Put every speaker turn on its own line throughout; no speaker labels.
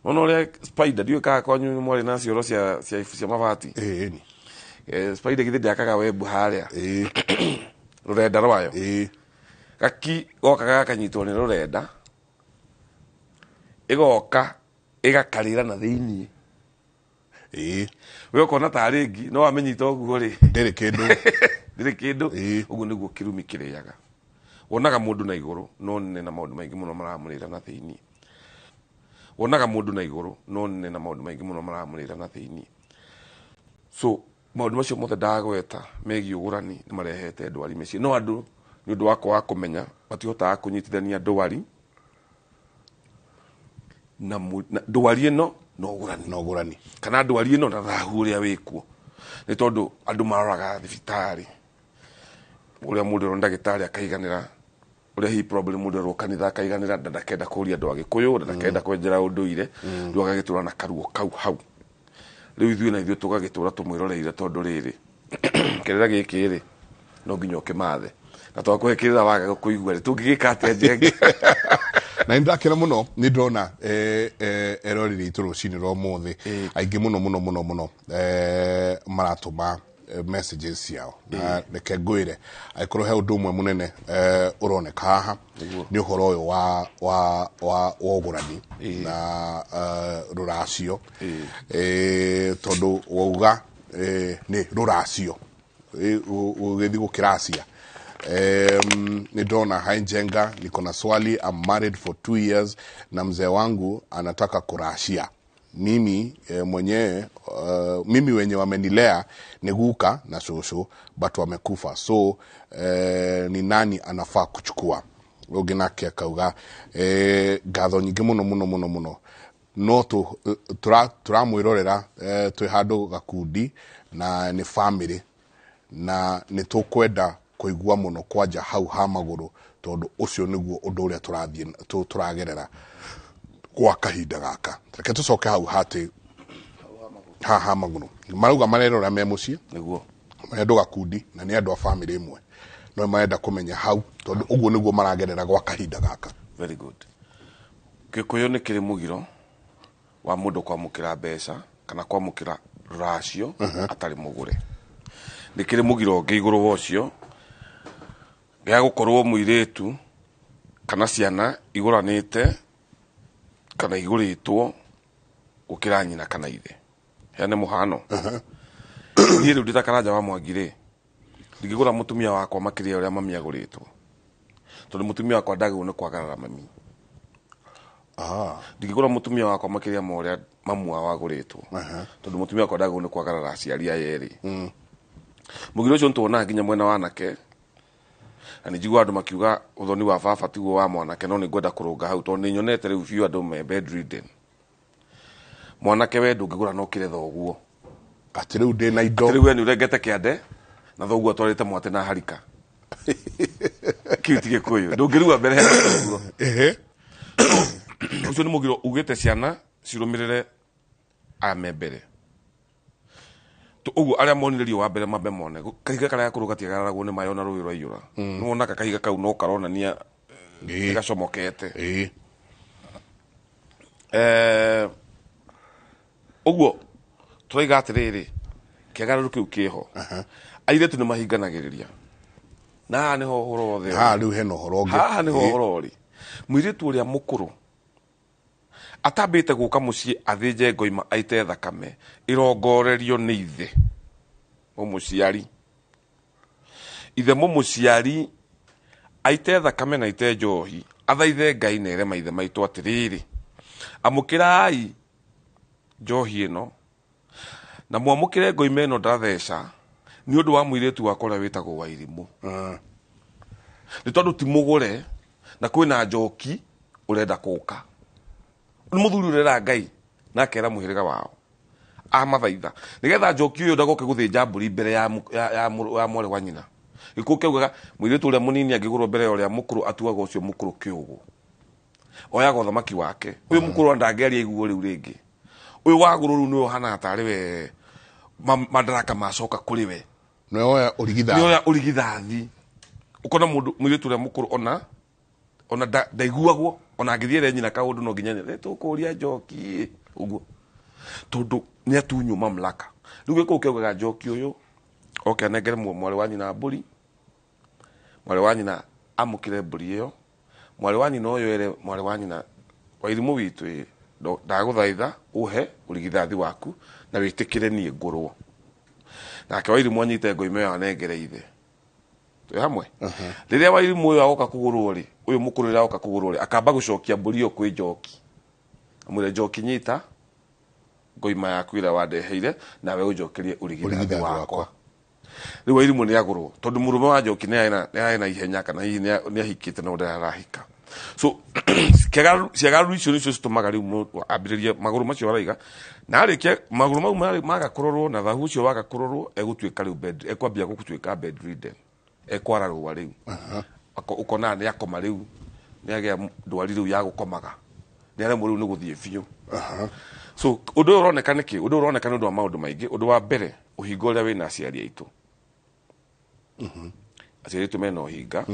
Nona ũrĩa spider, ndiũĩ kana kwanyu mwarĩ na cioro cia mabati.
Ĩĩ ni.
Spider githĩ ndĩakaga webu harĩa
Ĩĩ.
rũrenda rwayo?
Ĩĩ.
Gaki goka gakanyitwo nĩ rũrenda, ĩgoka ĩgakarĩra na thĩiniĩ.
Ĩĩ.
We ũkona tarĩ ngi, no wamĩnyita ũguo rĩ,
ndĩrĩ kĩndũ.
Ndĩrĩ kĩndũ.
Ĩĩ.
Ũguo nĩguo kĩrumi kĩrĩaga. Wonaga mũndũ na igũrũ, no nĩ na maũndũ maingĩ mũno maramũrĩra na thĩiniĩ. Wonaga mũndũ na igũrũ, no nĩ na maũndũ maingĩ mũno maramũrĩra na thĩiniĩ. So maũndũ macio mothe ndagweta megiĩ ũgũrani nĩ marehete ndwari mĩciĩ, no andũ nĩ ũndũ wa kwaga kũmenya matihotaga kũnyitithania ndwari na ndwari ĩno na ũgũrani.
Na ũgũrani.
Kana ndwari ĩno na thahu ũrĩa wĩkuo, nĩ tondũ andũ maroraga thibitarĩ ũrĩa mũndũ erwo ndagĩtarĩ akaiganĩra, ũrĩa hihi probably mũndũ erwo kanitha akaiganĩra, na ndakenda kũria andũ a Gĩkũyũ, na ndakenda kwenjera ũndũire, rĩu agagĩtũra na karuo kau hau. Rĩu ithuĩ na ithuĩ tũgagĩtũra tũmwĩroreire, tondũ rĩrĩ, kĩrĩra gĩkĩ rĩ, no nginya ũkĩmathe, na twakũhe kĩrĩra waga kũigua rĩ, tũngĩgĩka atĩa, Njenga?
Na nĩ ndakena mũno nĩ ndona eroreri aitũ rũcinĩ rwa ũmũthĩ aingĩ mũno mũno mũno mũno maratũma messages ciao, na reke ngwĩre, angĩkorwo he ũndũ ũmwe mũnene ũroneka haha, nĩ ũhoro ũyũ wa ũgũrani na rũracio, tondũ wauga nĩ rũracio ũgĩthiĩ gũkĩracia. Nĩ ndona, "Hi Njenga, niko na swali. I'm married for 2 years na mzee wangu anataka kurashia mimi mwenyewe. Mimi wenye wamenilea ni guka na shosho, but wamekufa, so ni nani anafaa kuchukua?" Ũngĩ nake akauga, "Ngatho nyingĩ mũno mũno mũno mũno, no tũramwĩrorera twĩ handũ gakundi na nĩ family, na nĩ tũkwenda kũigua mũno kwanja hau ha magũrũ, tondũ ũcio nĩguo ũndũ ũrĩa tũrathiĩ tũragerera gwa kahinda gaka." Reke tũcoke hau hatĩ ha ha magũrũ. Marauga marerora me mũciĩ, marĩ andũ gakundi na nĩ andũ a family ĩmwe, no marenda kũmenya hau tondũ ũguo nĩguo maragerera gwa kahinda gaka.
Very good. Gĩkũyũ nĩ kĩrĩ mũgiro wa mũndũ kwamũkĩra mbeca kana kwamũkĩra rũracio atarĩ mũgũre. Nĩ kĩrĩ mũgiro ũngĩ igũrũ wa ũcio, gĩa gũkorwo mũirĩtu kana ciana igũranĩte kana igũrĩtwo gũkĩra nyina kana ithe. Heane mũhano, niĩ rĩu ndĩ ta Karanja wa Mwangi rĩ, ndingĩgũra mũtumia wakwa makĩria ya ũrĩa mami agũrĩtwo, tondũ mũtumia wakwa ndagĩrĩirwo nĩ kwagarara mami. Ndingĩgũra mũtumia wakwa makĩria ma ũrĩa mamu wao agũrĩtwo, tondũ mũtumia wakwa ndagĩrĩirwo nĩ kwagarara aciari aya erĩ. Mũgiro ũcio nĩtuonaga nginya mwena wa anake, na nĩ njiguaga andũ makiuga ũthoni wa baba tiguo wa mwanake, no nĩ ngwenda kũrũnga hau, tondũ nĩ nyonete rĩu biũ andũ me bedridden. Mwanake, we ndũngĩgũra no kĩre thoguo.
Atĩ rĩu ndĩ na indo.
Atĩ rĩu we nĩ ũrengete kĩande na thoguo atwarĩte mwate na harika. Kĩu ti Gĩkũyũ, ndũngĩrua mbere ya thoguo. Ũcio nĩ mũgiro ugĩte ciana cirũmĩrĩre aya me mbere. Ũguo arĩa monire riũa mbere mambe mone. Kahiga karĩa gakũrũ gatiagararagwo nĩ maĩ ona rũĩ rwaiyũra. Nĩ wonaga kahiga kau no karonania gacomokete. Ũguo tũraiga atĩrĩrĩ, kĩagararo kĩu kĩho, airĩtu nĩ mahinganagĩrĩria, na haha nĩho ũhoro wothe ũrĩ.
Haha rĩu hena ũhoro ũngĩ.
Haha nĩho ũhoro ũrĩ. Mũirĩtu ũrĩa mũkũrũ atambĩte gũka mũciĩ athĩnje ngoima aite thakame ĩrongorerio nĩ ithe mũmũciari, ithe mũmũciari aite thakame na aite njohi, athaithe Ngai na ere maithe maitũ atĩrĩrĩ, amũkĩrai njohi ĩno na mwamũkĩre ngoima ĩno ndatheca nĩ ũndũ wa mũirĩtu wakwa ũrĩa wĩtagwo Wairimũ, nĩ tondũ ti mũgũre na kwĩna njoki ũrenda kũka. Nĩ mũthuri ũrera Ngai na akera mũhĩrĩga wao amathaitha nĩgetha njoki ũyũ ndagoke gũthĩnja mbũri mbere ya mwarĩ wa nyina. Gĩkũyũ kĩaugaga mũirĩtu ũrĩa mũnini angĩgũrwo mbere ya ũrĩa mũkũrũ, atuaga ũcio mũkũrũ kĩũgũ, oyaga ũthamaki wake. Ũyũ mũkũrũ ona ndangĩaria iguo rĩu rĩngĩ. Ũyũ wagũrũ rĩu nĩwe ũhanaga tarĩ we madaraka macoka kũrĩ we.
Nĩwe woya ũrigithathi.
Nĩoya ũrigithathi. Ũkona mũndũ mũirĩtu ũrĩa mũkũrũ ona ndaiguagwo. Ona angĩthiĩ ere nyina kaũndũ no nginya nyina, tũkũria Njoki ũguo, tondũ nĩ atunywo mamlaka. Rĩu gĩkũyũ kĩaugaga Njoki ũyũ oke anengere mwarĩ wa nyina mbũri, mwarĩ wa nyina amũkĩre mbũri ĩyo, mwarĩ wa nyina ũyũ ere mwarĩ wa nyina Wairimũ witũ ĩ, ndagũthaitha ũhe ũrigithathi waku na wĩtĩkĩre niĩ ngũrwo. Nake Wairimũ anyite ngoima ĩyo anengere ithe. Twĩ hamwe? Rĩrĩa Wairimũ ũyũ agoka kũgũrwo rĩ, ũyũ mũkũrũ rĩrĩa agoka kũgũrwo rĩ, akamba gũcokia mbũri ĩyo kwĩ Njoki. Amwĩre Njoki nyita ngoima yaku ĩrĩa wandeheire nawe ũnjokerie ũrigithathi
Ũrigithathi
wakwa.
wakwa.
Rĩu Wairimũ nĩ agũrwo tondũ mũrũme wa Njoki nĩ arĩ na ihenya kana hihi nĩ ahikĩte no ndarahika. So ciagarũrũ icio nĩcio citũmaga rĩu mũndũ ambĩrĩrie magũrũ macio araiga, na arĩkia magũrũ mau maga kũrorwo na thahu ũcio waga kũrorwo, egũtuĩka rĩu bed, ekwambia gũtuĩka bedridden, ekwara rũa rĩu. Ũkonaga nĩ akoma rĩu, nĩ agĩa ndwari rĩu ya gũkomaga, nĩ aremwo rĩu nĩ gũthiĩ biũ. So ũndũ ũyũ ũroneka nĩkĩ? Ũndũ ũyũ ũroneka nĩ ũndũ wa maũndũ maingĩ. Ũndũ wa mbere, ũhinga ũrĩa wĩna aciari aitũ. Aciari aitũ mena ũhinga,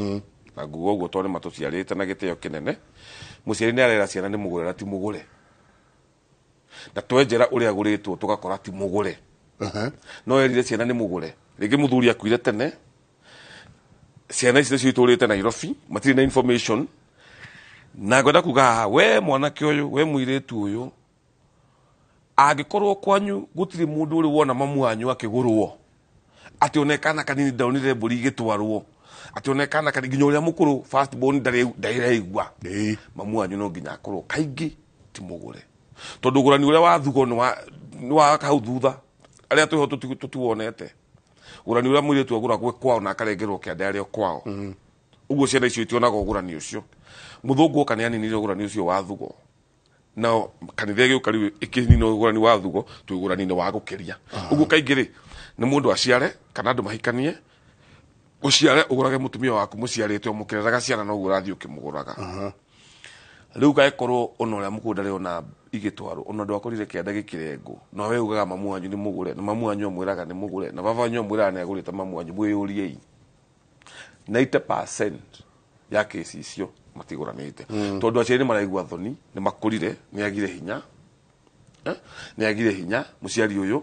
na nguga ũguo tondũ nĩ matũciarĩte na gĩtĩo kĩnene. Mũciari nĩ arera ciana nĩ mũgũre na ti mũgũre, na twenjera ũrĩa agũrĩtwo tũgakora ti mũgũre. No erire ciana nĩ mũgũre. Rĩngĩ mũthuri akuire tene, ciana ici nĩcio itũrĩte Nairobi, matirĩ na information. Na ngwenda kuga haha, we mwanake ũyũ, we mũirĩtu ũyũ, angĩkorwo kwanyu gũtirĩ mũndũ ũrĩ wona mamu wanyu akĩgũrwo, atĩ one kana kanini ndonire mbũri igĩtwarwo, atĩ one kana kanini nginya ũrĩa mũkũrũ first born ndarĩraigua, mamu wanyu no nginya akorwo kaingĩ ti mũgũre, tondũ ũgũrani ũrĩa wa thugo nĩ wa hau thutha, arĩa twĩho tũtiwonete. Ũgũrani ũrĩa mũirĩtu agũragwo kwao na akarengerwo kĩande arĩ o kwao, ũguo ciana icio itionaga ũgũrani ũcio. Mũthũngũ oka nĩ aninire ũgũrani ũcio wa thugo, nao kanitha ĩgĩũka rĩu ĩkĩnina ũgũrani wa thugo, twĩ ũgũrani-inĩ wa gũkĩria. Ũguo kaingĩ rĩ, nĩ mũndũ aciare kana andũ mahikanie, ũciare ũgũrage mũtumia waku mũciarĩte ũmũkĩreraga ciana, noguo ũrathiĩ ũkĩmũgũraga. Rĩu gagĩkorwo ona ũrĩa mũkũrũ ndarĩ ona igĩtwarwo, ona ndwakorire kĩanda gĩkĩrengwo, na we ugaga mamu wanyu nĩ mũgũre, na mamu wanyu amwĩraga nĩ mũgũre, na baba wanyu amwĩraga nĩ agũrĩte mamu wanyu, mwĩyũriei. 90% ya kesi icio matigũranĩte, tondũ aciari nĩ maraigua thoni, nĩ makũrire, nĩ agire hinya, nĩ agire hinya mũciari ũyũ,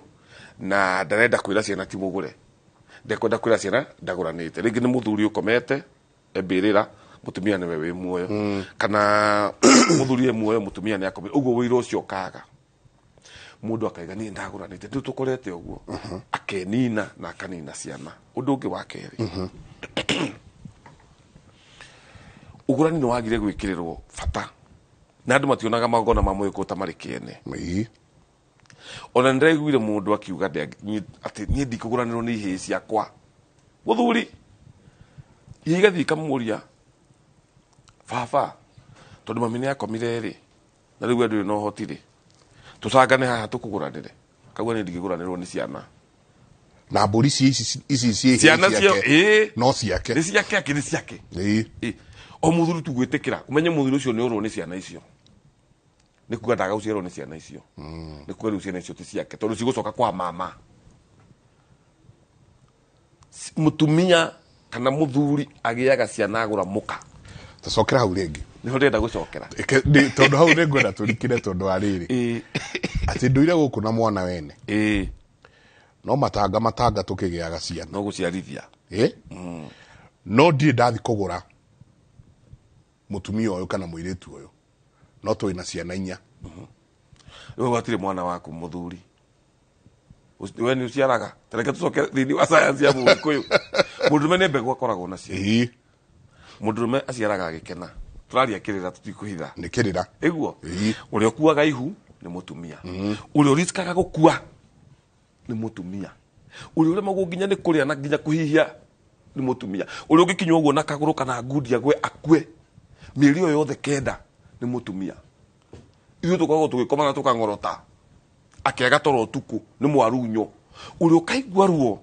na ndarenda kwĩra ciana ti mũgũre, ndekwenda kwĩra ciana ndagũranĩte. Rĩngĩ nĩ mũthuri ũkomete embĩrĩra, mũtumia nĩwe wĩ muoyo, kana mũthuri e muoyo, mũtumia nĩ akomete, ũguo wĩira ũcio ũkaga. Mũndũ akaiga niĩ ndagũranĩte, rĩu tũkorete ũguo, akenina na akanina ciana. Ũndũ ũngĩ wa kerĩ, ũgũrani nĩ wagire gwĩkĩrĩrwo bata, na andũ mationaga magongona ma mũgĩkũyũ ta marĩ kĩene. Ona nĩ ndĩraiguire mũndũ akiuga atĩ niĩ ndikũgũranĩrwo nĩ ihĩĩ ciakwa. Mũthuri ihĩĩ igathiĩ ikamũria, baba, tondũ mami nĩ akomire rĩ, na rĩu we ndũrĩ na ũhoti rĩ, tũcangane haha tũkũgũranĩre. Kauga niĩ ndingĩgũranĩrwo nĩ ciana.
Na mbũri ici ici ciĩ
ciana cio
ciake. No ciake.
Nĩ ciake, akĩ nĩ ciake. O mũthuri tu gwĩtĩkĩra, ũmenye mũthuri ũcio nĩ ũrwo nĩ ciana icio, nĩ kuga ndaga gũciarwo nĩ ciana icio, nĩ kuga rĩu ciana icio ti ciake, tondũ cigũcoka kwa mama. Mũtumia kana mũthuri agĩaga ciana agũra mũka.
Tũcokera hau rĩngĩ.
Nĩho ndĩrenda gũcokera.
Tondũ hau nĩngwenda tũrikĩre, tondũ wa rĩrĩ, atĩ ndũire gũkũ na mwana wene, no matanga matanga tũkĩgĩaga ciana.
No gũciarithia.
No ndirĩ ndathi kũgũra mũtumia ũyũ kana mũirĩtu ũyũ, no twĩ na ciana inya.
Rĩu hatirĩ mwana waku mũthuri. We nĩ ũciaraga. Tareke tũcoke thĩinĩ wa science ya Mũgĩkũyũ. Mũndũrũme nĩ mbegũ akoragwo nacio. Mũndũrũme aciaraga agĩkena. Tũraria kĩrĩra, tũtikũhitha.
Nĩ kĩrĩra.
Ĩguo ũrĩa ũkuaga ihu nĩ mũtumia, ũrĩa ũritikaga gũkua nĩ mũtumia, ũrĩa ũremagwo nginya nĩ kũrĩa na nginya kũhihia nĩ mũtumia, ũrĩa ũngĩkinywo ũguo na kagũrũ kana ngundi agwe akue mĩeri ĩyo yothe kenda nĩ mũtumia. Ithuĩ tũkoragwo tũgĩkoma na tũkang'orota, akĩaga toro ũtukũ nĩ mwarunyo, ũrĩa ũkaigua ruo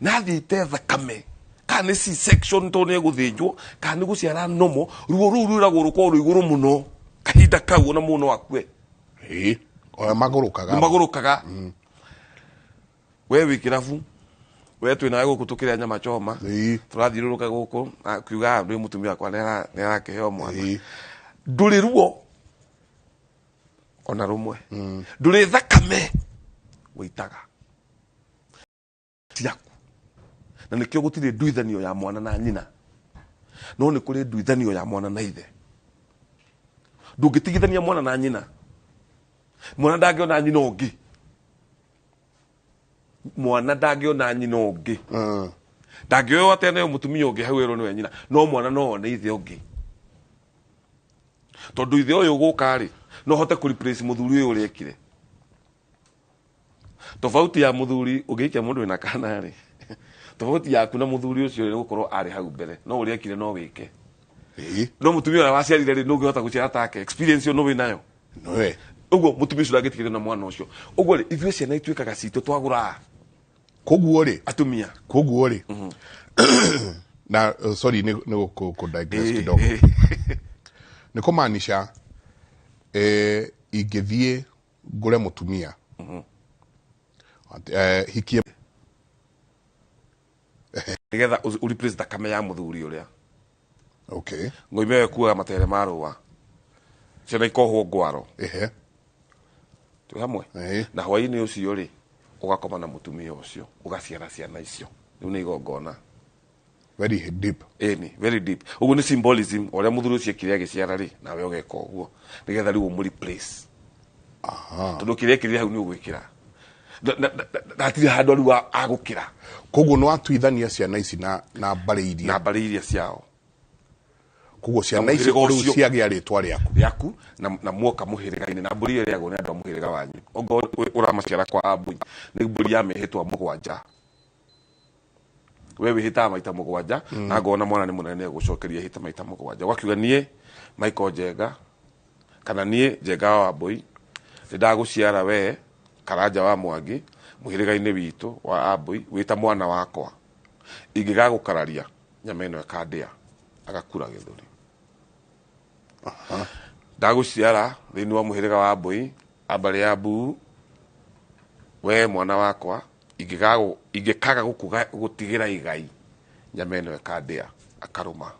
na athiĩ ite thakame, kana nĩ C-section tondũ nĩ egũthĩnjwo, kana nĩ gũciara nomo, ruo rũu rwĩragwo rũkorwo rwĩ igũrũ mũno kahinda kau, ona mũndũ no akue.
Oya magũrũkaga.
Nĩ magũrũkaga. We wĩ kĩrabu, we twĩ nawe gũkũ tũkĩrĩa nyama choma, tũrathiũrũrũka gũkũ, akiuga ndĩ mũtumia wakwa nĩ arakĩheo mwana. Ndũrĩ ruo ona rũmwe, ndũrĩ thakame wĩitaga ciaku, na nĩkĩo gũtirĩ nduithanio ya mwana na nyina, no nĩ kũrĩ nduithanio ya mwana na ithe. Ndũngĩtigithania mwana na nyina. Mwana ndangĩona nyina ũngĩ, mwana ndangĩona nyina ũngĩ, ndangĩoywo atĩ nayo mũtumia ũngĩ hau ĩrwo nĩwe nyina, no mwana no one ithe ũngĩ, tondũ ithe ũyũ gũka rĩ, no hote kũ replace mũthuri ũyũ ũrĩa ekire. Tofauti ya mũthuri ũngĩikia mũndũ wĩna kana rĩ, tofauti yaku na mũthuri ũcio nĩ gũkorwo arĩ hau mbere, no ũrĩa ekire no wĩke. No mũtumia ũrĩa waciarire rĩ, ndũngĩhota gũciara take. Experience ĩyo no wĩnayo.
Nĩwe.
Ũguo mũtumia ũcio ndangĩtigĩrwo na mwana ũcio. Ũguo rĩ, ithuĩ ciana ituĩkaga citũ twagũra
Koguo rĩ,
atumia.
Koguo rĩ, na sorry nĩ kũ digress kidogo, nĩ kũmaanisha ingĩthiĩ ngũre mũtumia, hikie
nĩgetha ũ replace thakame ya mũthuri ũrĩa. Ngoime ĩyo ĩkuaga matere ma rũa, ciana ikohwo ngwaro. Twĩ hamwe?
Ĩĩ.
Na hwaĩ-inĩ ũcio rĩ, ũgakoma na mũtumia ũcio, ũgaciara ciana icio. Rĩu nĩ igongona.
Very deep.
Ĩni, very deep. Ũguo nĩ symbolism, ũrĩa mũthuri ũcio ekire agĩciara rĩ, nawe ũgeka ũguo nĩgetha rĩu ũmũ replace, tondũ kĩrĩa ekĩrire hau nĩ ũgwĩkĩra. Na hatirĩ handũ rĩu agũkĩra.
Koguo nĩ watuithania ciana ici na mbarĩ iria
na mbarĩ iria ciao.
Koguo ciana ici
mũhĩrĩga
rĩu
ũcio.
Ciagĩa rĩtwa rĩaku.
Rĩaku na muoka mũhĩrĩga-inĩ, na mbũri ĩyo ĩrĩagwo nĩ andũ a mũhĩrĩga wanyu. Ongorwo ũramaciara kwa ambũi, nĩ mbũri ya mĩhĩtwa 7. We wĩhĩtaga maita 7, na ngona mwana nĩ mũnene, nĩ egũcokeria hĩta maita 7. Ũgakiuga, niĩ Michael Njenga, kana niĩ Njenga wa Wambũi, nĩ ndagũciara we Karanja wa Mwangi mũhĩrĩga-inĩ witũ wa ambũi, wĩta mwana wakwa. Ingĩgagũkararia, nyama ĩno ĩkandĩa. Agakura gĩthũri. Ndagũciara thĩinĩ wa mũhĩrĩga wa mbũi, ambarĩ ya mbuu, we mwana wakwa, ingĩkaga gũtigĩra igai, nyama ĩno ĩkandĩa. Akarũma.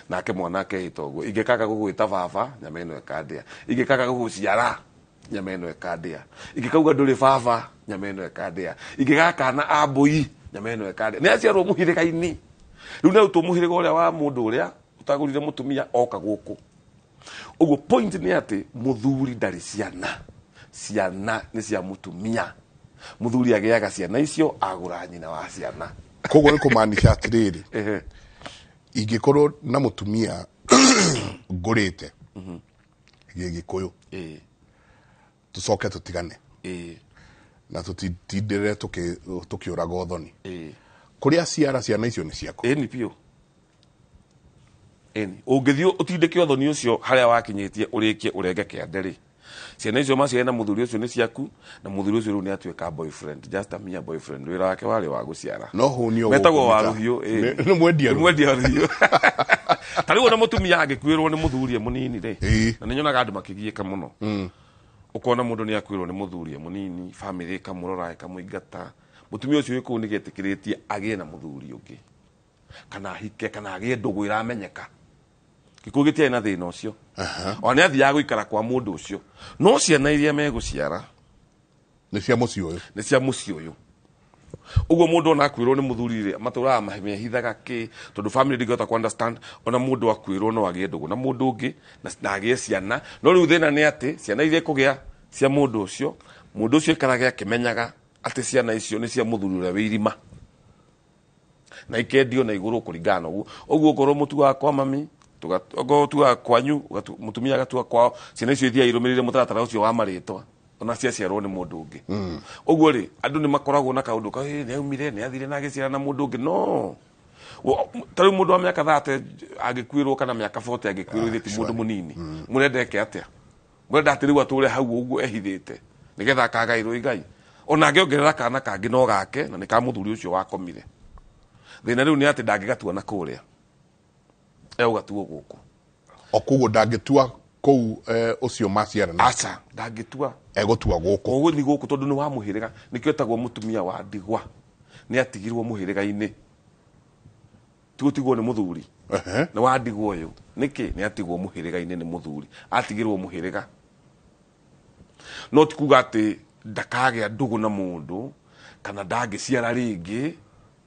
Nake mwana akehĩta ũguo, ingĩkaga gũgwĩta baba, nyama ĩno ĩkandĩa. Ingĩkaga gũgũciara, nyama ĩno ĩkandĩa. Ingĩkauga ndũrĩ baba, nyama ĩno ĩkandĩa. Ingĩgakana ambũi, nyama ĩno ĩkandĩa. Nĩ aciarwo mũhĩrĩga-inĩ rĩu, nĩ arutwo mũhĩrĩga ũrĩa wa mũndũ ũrĩa ũtagũrire mũtumia oka gũkũ. Ũguo point nĩ atĩ mũthuri ndarĩ ciana, ciana nĩ cia mũtumia. Mũthuri agĩaga ciana icio agũra nyina wa ciana.
Koguo nĩ kũmaanisha atĩrĩrĩ, ingĩkorwo na mũtumia ngũrĩte gĩgĩkũyũ, tũcoke tũtigane na tũtitindĩrĩre tũkĩũraga ũthoni, kũrĩa ciara ciana icio nĩ ciakwa.
Ĩni biũ, ĩni. Ũngĩthiĩ ũtindĩke ũthoni ũcio harĩa wakinyĩtie, ũrĩkie ũrenge kĩande rĩ, ciana icio maciare na mũthuri ũcio nĩ ciaku, na mũthuri ũcio rĩu nĩ atuĩka boyfriend, just a mere boyfriend. Wĩra wake warĩ wa gũciara.
No hũni o
Metagwo
gũkũ
wa
mĩtaa.
rũhiũ, ĩĩ.
Nĩ mwendia
Nĩ
rũhiũ.
mwendia rũhiũ. Ta rĩu ona mũtumia angĩkuĩrwo nĩ mũthuri e mũnini rĩ, na nĩ nyonaga andũ makĩgiĩka mũno. Ũkona mũndũ nĩ akuĩrwo nĩ mũthuri e mũnini, famĩlĩ ĩkamũrora, ĩkamũingata. Mũtumia ũcio wĩ kũu nĩ gĩetĩkĩrĩtie agĩe na mũthuri ũngĩ, kana ahike, kana agĩe ndũgũ ĩramenyeka. Gĩkũyũ gĩtiarĩ na thĩna ũcio. Ona nĩ athiaga gũikara kwa mũndũ ũcio, no ciana iria megũciara
nĩ cia mũciĩ ũyũ.
Nĩ cia mũciĩ ũyũ. Ũguo mũndũ ona akuĩrwo nĩ mũthuri rĩ, matũraga mehithaga kĩ, tondũ family ndĩngĩhota ku understand. Ona mũndũ akuĩrwo no agĩe ndũgũ na mũndũ ũngĩ na agĩe ciana, no rĩu thĩna nĩ atĩ ciana iria ikũgĩa cia mũndũ ũcio, mũndũ ũcio aikarage akĩmenyaga atĩ ciana icio nĩ cia mũthuri ũrĩa wĩ irima, na ikendio na igũrũ kũringana na ũguo. Ũguo okorwo mũtuaga kwa mami, okorwo ũtuaga kwanyu, mũtumia agatua kwao, ciana icio ithiaga irũmĩrĩire mũtaratara ũcio wa marĩtwa ona ciaciarwo nĩ mũndũ ũngĩ. Ũguo rĩ, andũ nĩ makoragwo na kaũndũ ka "Ĩ, nĩ aumire, nĩ athire na agĩciara na mũndũ ũngĩ." No ta rĩu mũndũ wa mĩaka 30 angĩkuĩrwo, kana mĩaka 40 angĩkuĩrwo, ithe ti mũndũ mũnini. Mũrenda eke atĩa? Mũrenda atĩ rĩu atũre hau ũguo ehithĩte nĩgetha akagaĩrwo igai? Ona angĩongerera kana kangĩ, no gake na nĩ ka mũthuri ũcio wakomire. Thĩna rĩu nĩ atĩ ndangĩgatua na kũrĩa, egũgatuo gũkũ.
O koguo ndangĩtua kũu, ũcio maciarana?
Aca, ndangĩtua.
Egũtua gũkũ.
Ũgũthiĩ gũkũ tondũ nĩ wa mũhĩrĩga. Nĩkĩo etagwo mũtumia wa ndigwa, nĩ atigirwo mũhĩrĩga-inĩ, ti gũtigwo nĩ mũthuri. Nĩ wa ndigwa ũyũ. Nĩkĩ? Nĩ atigwo mũhĩrĩga-inĩ nĩ mũthuri, atigĩrwo mũhĩrĩga. No ti kuga atĩ ndakagĩa ndũgũ na mũndũ kana ndangĩciara rĩngĩ,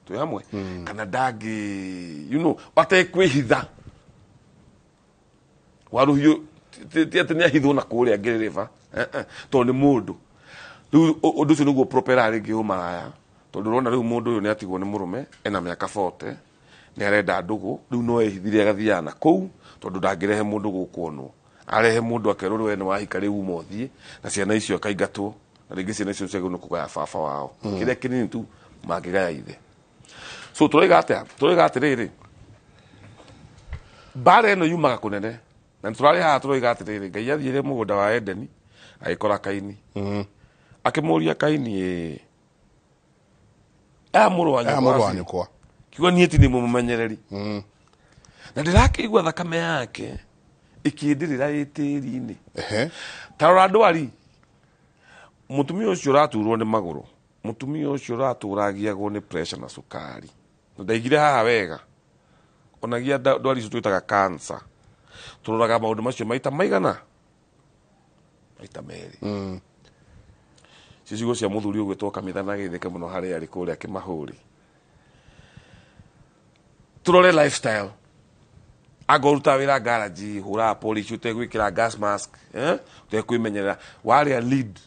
twĩ hamwe, kana ndangĩ atekwĩhitha Waruhiũ. Ti atĩ nĩ ahithwo na kũrĩa ngĩrĩrĩba, tondũ nĩ mũndũ. Rĩu ũndũ ũcio nĩguo propera rĩngĩ ũmaraya, tondũ ũrona rĩu mũndũ ũyũ nĩ atigwo nĩ mũrũme ena mĩaka 40, nĩ arenda ndũgũ, rĩu no ehithire agathiaga na kũu, tondũ ndangĩrehe mũndũ gũkũ onwo. Arehe mũndũ akerwo rĩu we nĩ wahika, rĩu uma ũthiĩ na ciana icio, akaingatwo, na rĩngĩ ciana icio ciagĩrĩirwo nĩ kũgaya baba wao kĩrĩa kĩnini tu mangĩgaya ithe. So tũroiga atĩa? Tũroiga atĩrĩrĩ, mbara ĩno yumaga kũnene, na nĩ tũrarĩ haha tũroiga atĩrĩrĩ, Ngai athiĩre mũgũnda wa Edeni agĩkora Kaini, akĩmũria Kaini, ĩĩ aya mũrũ wa
Aya mũrũ wa
nyũkwa
nyũkwa.
Kiuga niĩ ti nĩ mũmenyereri na ndĩrakĩigua thakame yake ĩkĩndĩrĩra ĩ tĩri-inĩ. Ta rora ndwari, mũtumia ũcio ũraturwo nĩ magũrũ, mũtumia ũcio ũratũra agiagwo nĩ pressure na cukari, na ndaigire haha wega onagia ndwari icio twĩtaga cancer, tũroraga maũndũ macio maita maigana? Maita merĩ. Cio ciugo cia mũthuri ũgwĩtwo kamitha na geithĩke mũno harĩa arĩ kũrĩa Kĩmahũri. Tũrore lifestyle. Angorwo ũrutaga wĩra garage, hũraga polish ũtegwĩkĩra gas mask, ũtekwĩmenyerera, warĩa lead,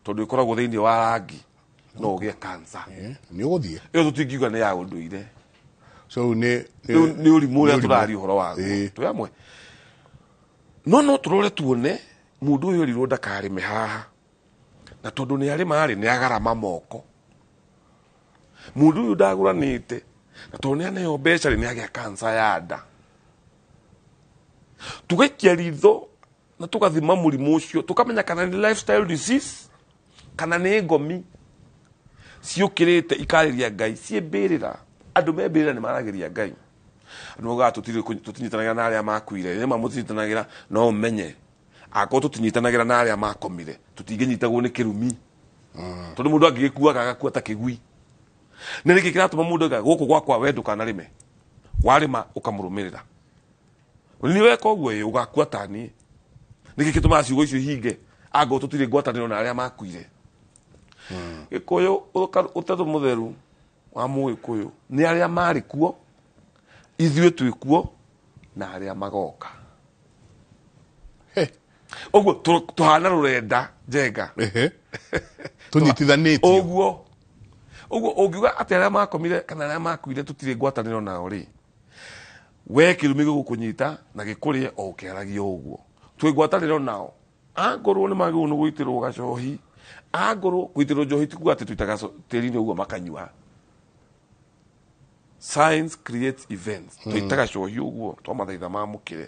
tondũ ĩkoragwo thĩinĩ wa rangi, no ũgĩe cancer.
Nĩ ũgũthiĩ.
Ĩyo tũtingiuga nĩ ya ũndũire.
So rĩu nĩ
Rĩu nĩ ũrimũ ũrĩa
nĩ ũrimũ.
Tũraria ũhoro waguo. Twĩ hamwe, no tũrore tuone mũndũ ũyũ erirwo ndakarĩme haha, na tondũ nĩ arĩma rĩ, nĩ agarama moko. Mũndũ ũyũ ndagũranĩte, na tondũ nĩ aneo mbeca rĩ, nĩ agĩa cancer ya nda. Tũgaikia ritho na tũgathima mũrimũ ũcio, tũkamenya kana nĩ lifestyle disease kana nĩ ngomi ciũkĩrĩte ikarĩria Ngai ciĩ mbĩrĩra. Andũ me mbĩrĩra nĩ maragĩria Ngai. Andũ maugaga tũtinyitanagĩra na arĩa makuire. Nĩ ma mũtinyitanagĩra, no ũmenye akorwo tũtinyitanagĩra na arĩa makomire, tũtingĩnyitagwo nĩ kĩrumi, tondũ mũndũ angĩgĩkuaga agakua ta kĩgui. Nĩ nĩkĩ kĩratũma mũndũ aiga gũkũ gwakwa we ndũkanarĩme? Warĩma ũkamũrũmĩrĩra, nĩ weka ũguo ĩ ũgakua ta niĩ. Nĩkĩ gĩtũmaga ciugo icio ihinge angorwo tũtirĩ ngwatanĩro na arĩa makuire? Gĩkũyũ ũtatũ mũtheru wa Mũgĩkũyũ nĩ arĩa marĩ kuo, ithuĩ twĩ kuo, na arĩa magoka. Ũguo tũhana rũrenda njenga.
Tũnyitithanĩtio.
Ũguo ũngiuga atĩ arĩa makomire kana arĩa makuire tũtirĩ ngwatanĩro nao rĩ, we kĩrumi gĩgũkũnyita na gĩkũrĩe o ũkĩaragia ũguo. Twĩ ngwatanĩro nao angorwo nĩ magĩrĩirwo nĩ gũitĩrwo gacohi, angorwo gũitĩrwo njohi ti kuga atĩ tũitaga tĩri-inĩ ũguo makanyua. Science creates events. Tũitaga cohi ũguo twamathaitha mamũkĩre,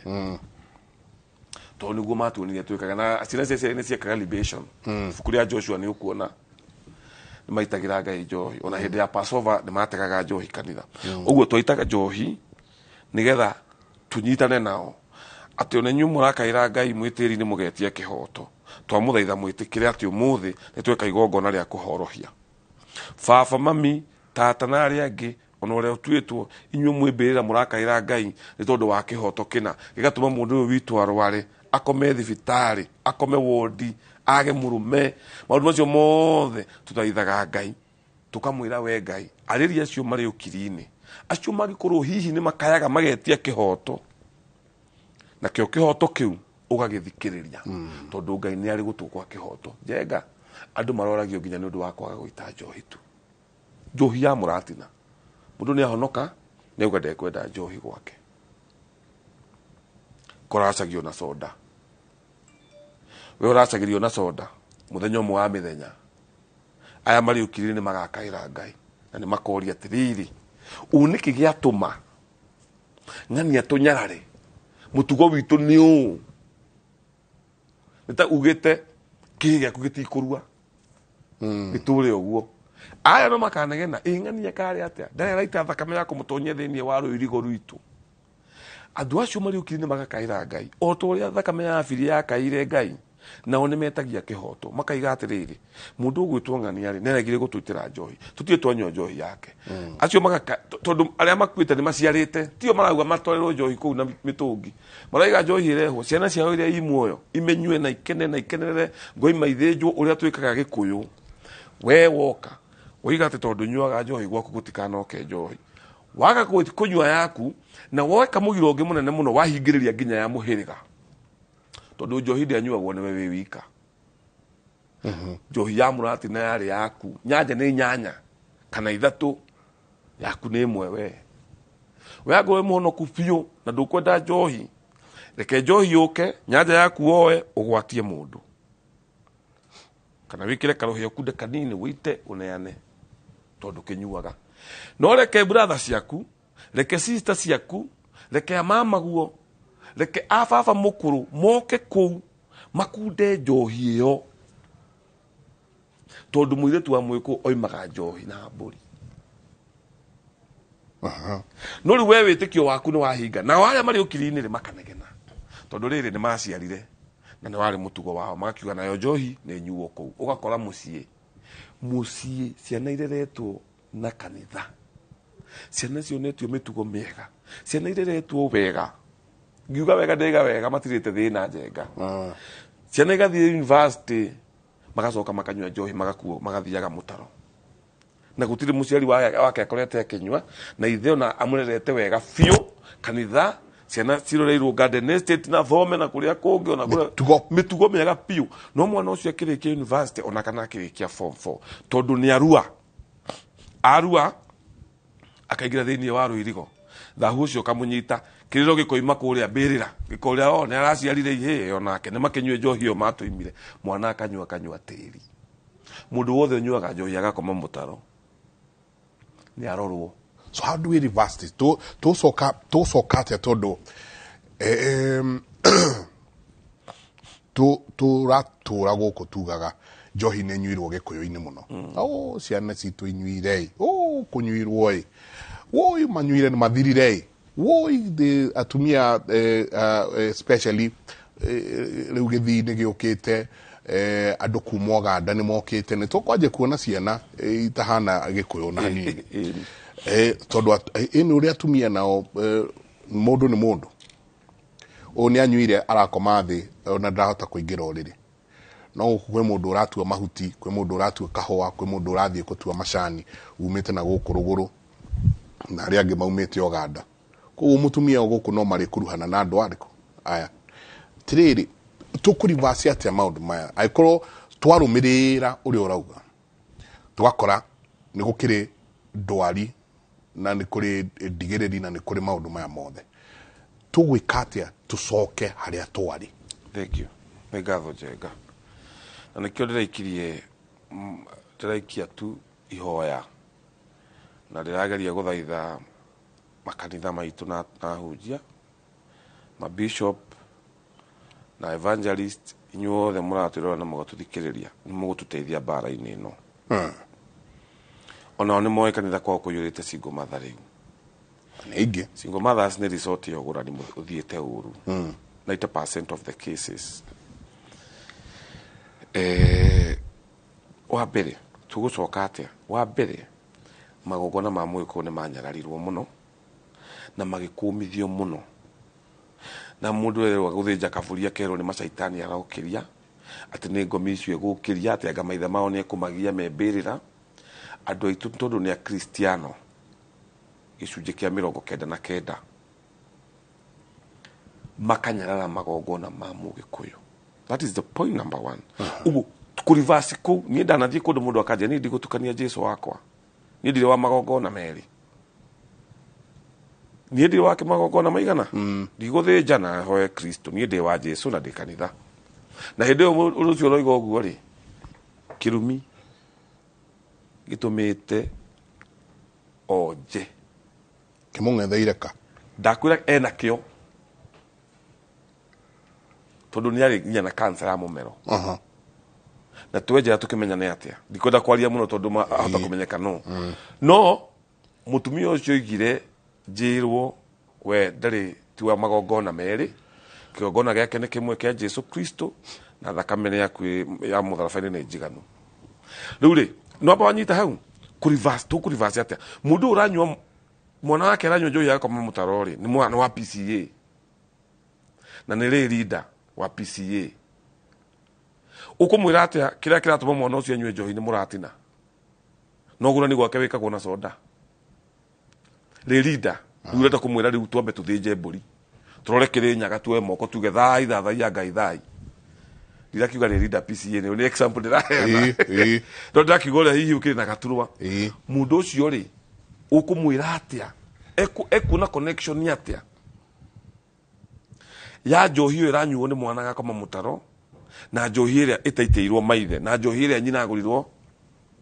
tondũ nĩguo matuonire twĩkaga, na ciana cia Isiraeli nĩ ciekaga libation. Ibuku rĩa Joshua nĩ ũkuona nĩ maitagĩra Ngai njohi, ona hĩndĩ ya Passover nĩ mategaga njohi kanitha. Ũguo twaitaga njohi nĩgetha tũnyitane nao atĩ ona inyuĩ mũrakaĩra Ngai mwĩ tĩri-inĩ mũgetia kĩhoto, twamũthaitha mwĩtĩkĩre atĩ ũmũthĩ nĩ tweka igongona rĩa kũhorohia baba, mami, tata na arĩa angĩ, ona ũrĩa ũtuĩtwo. Inyuĩ mwĩ mbĩrĩra mũrakaĩra Ngai nĩ tondũ wa kĩhoto kĩna gĩgatũma mũndũ ũyũ witũ arware, akome thibitarĩ, akome wondi, age mũrũme, maũndũ macio mothe. Tũthaithaga Ngai tũkamwĩra, we Ngai, arĩria acio marĩ ũkiri-inĩ, acio mangĩkorwo hihi nĩ makayaga magetia kĩhoto, nakĩo kĩhoto kĩu ũgagĩthikĩrĩria, tondũ Ngai nĩ arĩ gũtũ gwa kĩhoto. Njenga, andũ maroragio nginya nĩ ũndũ wa kwaga gũita njohi tu, njohi ya mũratina. Mũndũ nĩ ahonoka, nĩ auga ndekwenda njohi gwake, koracagio na soda. We ũracagĩrio na soda, mũthenya ũmwe wa mĩthenya aya marĩ ũkirĩ nĩ magakaĩra Ngai na nĩ makoria atĩrĩrĩ, ũũ nĩkĩ gĩatũma ng'ania tũnyarare mũtugo witũ? Nĩ ũũ nĩ ta ugĩte kĩhĩ gĩaku gĩtikũrua gĩtũre ũguo. Aya no makanegena, ĩ ng'ania karĩ atĩa, ndarĩ araita thakame ya kũmũtonyia thĩinĩ wa rũirigo rwitũ. Andũ acio marĩ ũkiri nĩ magakaĩra Ngai o ta ũrĩa thakame ya Abiri yakaĩire Ngai. Nao nĩ metagia kĩhoto, makaiga atĩrĩrĩ, mũndũ ũgwĩtwo ng'ania rĩ, nĩaregire gũtwĩtĩra njohi, tũtirĩ twanyua njohi yake. Acio magaka, tondũ arĩa makuĩte nĩ maciarĩte, tio marauga matwarĩrwo njohi kũu na mĩtũngi, maraiga njohi ĩrehwo, ciana ciao iria i muoyo imenyue na ikene na ikenerere ngoima ithĩnjwo ũrĩa twĩkaga Gĩkũyũ. We woka woiga atĩ tondũ nyuaga njohi gwaku gũtikanoke njohi, waga kũnyua yaku na woka mũgiro ũngĩ mũnene mũno wahingĩrĩria nginya ya mũhĩrĩga, tondũ njohi ndĩanyuagwo nĩwe wĩ wika. Njohi ya mũratina yarĩ yaku, nyanja nĩ 8 kana 3, yaku nĩ 1. We we angorwo wĩ mũhonoku biũ na ndũkwenda njohi, reke njohi yũke, nyanja yaku woe ũgwatie mũndũ, kana wĩkĩre karũhĩa ũkunde kanini wĩite ũneane, tondũ kĩnyuaga. No reke brother ciaku, reke sister ciaku, reke amamaguo, reke a baba mũkũrũ moke kũu makunde njohi ĩyo, tondũ mũirĩtu wa mwĩkũ oimaga njohi na mbũri. No rĩu we wĩtĩkio waku nĩ wahinga, nao arĩa marĩ ũkiri-inĩ rĩ makanegena, tondũ rĩrĩ nĩ maciarire na nĩ warĩ mũtugo wao, magakiuga nayo njohi nĩ nyuo kũu. Ũgakora mũciĩ mũciĩ ciana ireretwo na kanitha, ciana cionetio mĩtugo mĩega, ciana ireretwo wega, ngiuga wega ndĩga wega, matirĩte thĩna njenga. Ciana igathiĩ university, magacoka makanyua njohi, magakuo, magathiaga mũtaro, na gũtirĩ mũciari wake akorete akĩnyua, na ithe ona amũrerete wega biũ kanitha, ciana ciroreirwo Garden Estate na thome na kũrĩa kũngĩ, ona kũrĩa-
Mĩtugo.
Mĩtugo mĩega biũ. No mwana ũcio akĩrĩkia university ona kana akĩrĩkia form 4, tondũ nĩ arua arua, akaingĩra thĩinĩ wa rũirigo, thahu ũcio ũkamũnyita, kĩrĩro gĩkoima kũrĩa mbĩrĩra, gĩkoria o nĩ araciarire ihĩĩ, onake nĩ makĩnyue njohi ĩyo matũimire. Mwana akanyua, akanyua tĩri. Mũndũ wothe ũnyuaga njohi agakoma mũtaro nĩ arorwo.
So how do we reverse this? Tũcoka tũcoka atĩa? Tondũ tũratũra gũkũ tugaga njohi nĩ nyuirwo Gĩkũyũ-inĩ mũno. Oh, ciana citũ inyuire ĩ, oh, kũnyuirwo ĩ, woi manyuire nĩ mathirire ĩ, woi atumia especially rĩu gĩthii nĩ gĩũkĩte, andũ kuma Ũganda nĩ mokĩte, nĩ tũkwanjia kuona ciana itahana Gĩkũyũ na hanini. Tondũ ĩ nĩ ũrĩa atumia nao, mũndũ nĩ mũndũ, ũyũ nĩ anyuire arakoma thĩ, ona ndarahota kũingĩra ũrĩrĩ. No gũkũ kwĩ mũndũ ũratua mahuti, kwĩ mũndũ ũratua kahũa, kwĩ mũndũ ũrathiĩ gũtua macani umĩte na gũkũ rũgũrũ, na arĩa angĩ maumĩte Ũganda. Koguo mũtumia o gũkũ no marĩkuruhana na andũ arĩkũ aya. Tirĩrĩ, tũkũrivaci atĩa maũndũ maya angĩkorwo twarũmĩrĩra ũrĩa ũrauga, tũgakora nĩ gũkĩrĩ ndwari na nĩ kũrĩ ndigĩrĩri na nĩ kũrĩ maũndũ maya mothe? Tũgwĩka atĩa tũcoke harĩa twarĩ?
Thank you, nĩ ngatho njenga, na nĩkĩo ndĩraikirie, ndĩraikia tu ihoya na ndĩrageria gũthaitha makanitha maitũ na ahunjia, mabishop na evangelist, inyuothe mũratwĩrora na mũgatũthikĩrĩria, nĩ mũgũtũteithia mbara-inĩ ĩno. Onao nĩ moĩ kanitha kwao kũiyũrĩte single mother rĩu.
Nĩ ingĩ.
Single mothers nĩ resort ya ũgũrani ũthiĩte ũru 90% of the cases. Wa mbere tũgũcoka atĩa? Wa mbere, magongona ma mũgĩkũyũ nĩ manyararirwo mũno na magĩkũmithio mũno, na mũndũ erwo gũthĩnja kabũri akerwo nĩ macaitani arokĩria, atĩ nĩ ngomi icio egũkĩria, atĩ anga maithe mao nĩ ekũmagia me mbĩrĩra. Andũ aitũ tondũ nĩ akristiano gĩcunjĩ kĩa 99, makanyarara magongona ma mũgĩkũyũ. That is the point number one. Ũguo kũrivasi kũu, niĩ ndanathiĩ kũndũ mũndũ akanjia, niĩ ndigũtukania Jesu wakwa, niĩ ndirĩ wa magongona merĩ, niĩ ndirĩ wa magongona maigana, ndigũthĩnja na hoe Kristo, niĩ ndĩ wa Jesu na ndĩ kanitha. Na hĩndĩ ĩyo ũndũ ũcio ũroiga ũguo rĩ, kĩrumi gĩtũmĩte onje.
Kĩmũng'etheire ka.
Ndakwĩra ena kĩo, tondũ nĩ arĩ nginya na cancer ya mũmero. Na twenjera tũkĩmenya nĩ atĩa, ndikwenda kwaria mũno tondũ ahota kũmenyeka no no mũtumia ũcio oigire njĩrwo we ndarĩ ti wa magongona merĩ, kĩgongona gĩake nĩ kĩmwe kĩa Jesu Kristo. Na thakame yaku ya mũtharaba-inĩ nĩ njiganu. Rĩu rĩ, nĩwamba wanyita hau kũ reverse, tũkũ reverse atĩa? Mũndũ ũyũ ũranyua, mwana wake aranyua njohi agakoma mũtaro rĩ, nĩ mwana wa PCA na nĩ rĩ leader wa PCA. Ũkũmwĩra atĩa kĩrĩa kĩratũma mwana ũcio anyue njohi nĩ mũratina no gũrani gwake wĩkagwo na soda rĩ leader? Rĩu ũrenda kũmwĩra rĩu twambe tũthĩnje mbũri, tũrore kĩrĩ nyaga, tuoe moko, tuge thai thathaiya Ngai thai. Ndirakiuga rĩ leader PCA, nĩ example ndĩraheana.
Ĩĩ, ĩĩ.
No ndĩrakiuga ũrĩa hihi ũkĩrĩ na gaturwa. Mũndũ ũcio rĩ, ũkũmwĩra atĩa? Ekuona connection atĩa ya njohi ĩyo ĩranyuo nĩ mwana agakoma mũtaro, na njohi ĩrĩa ĩtaitĩirwo maithe, na njohi ĩrĩa nyina agũrirwo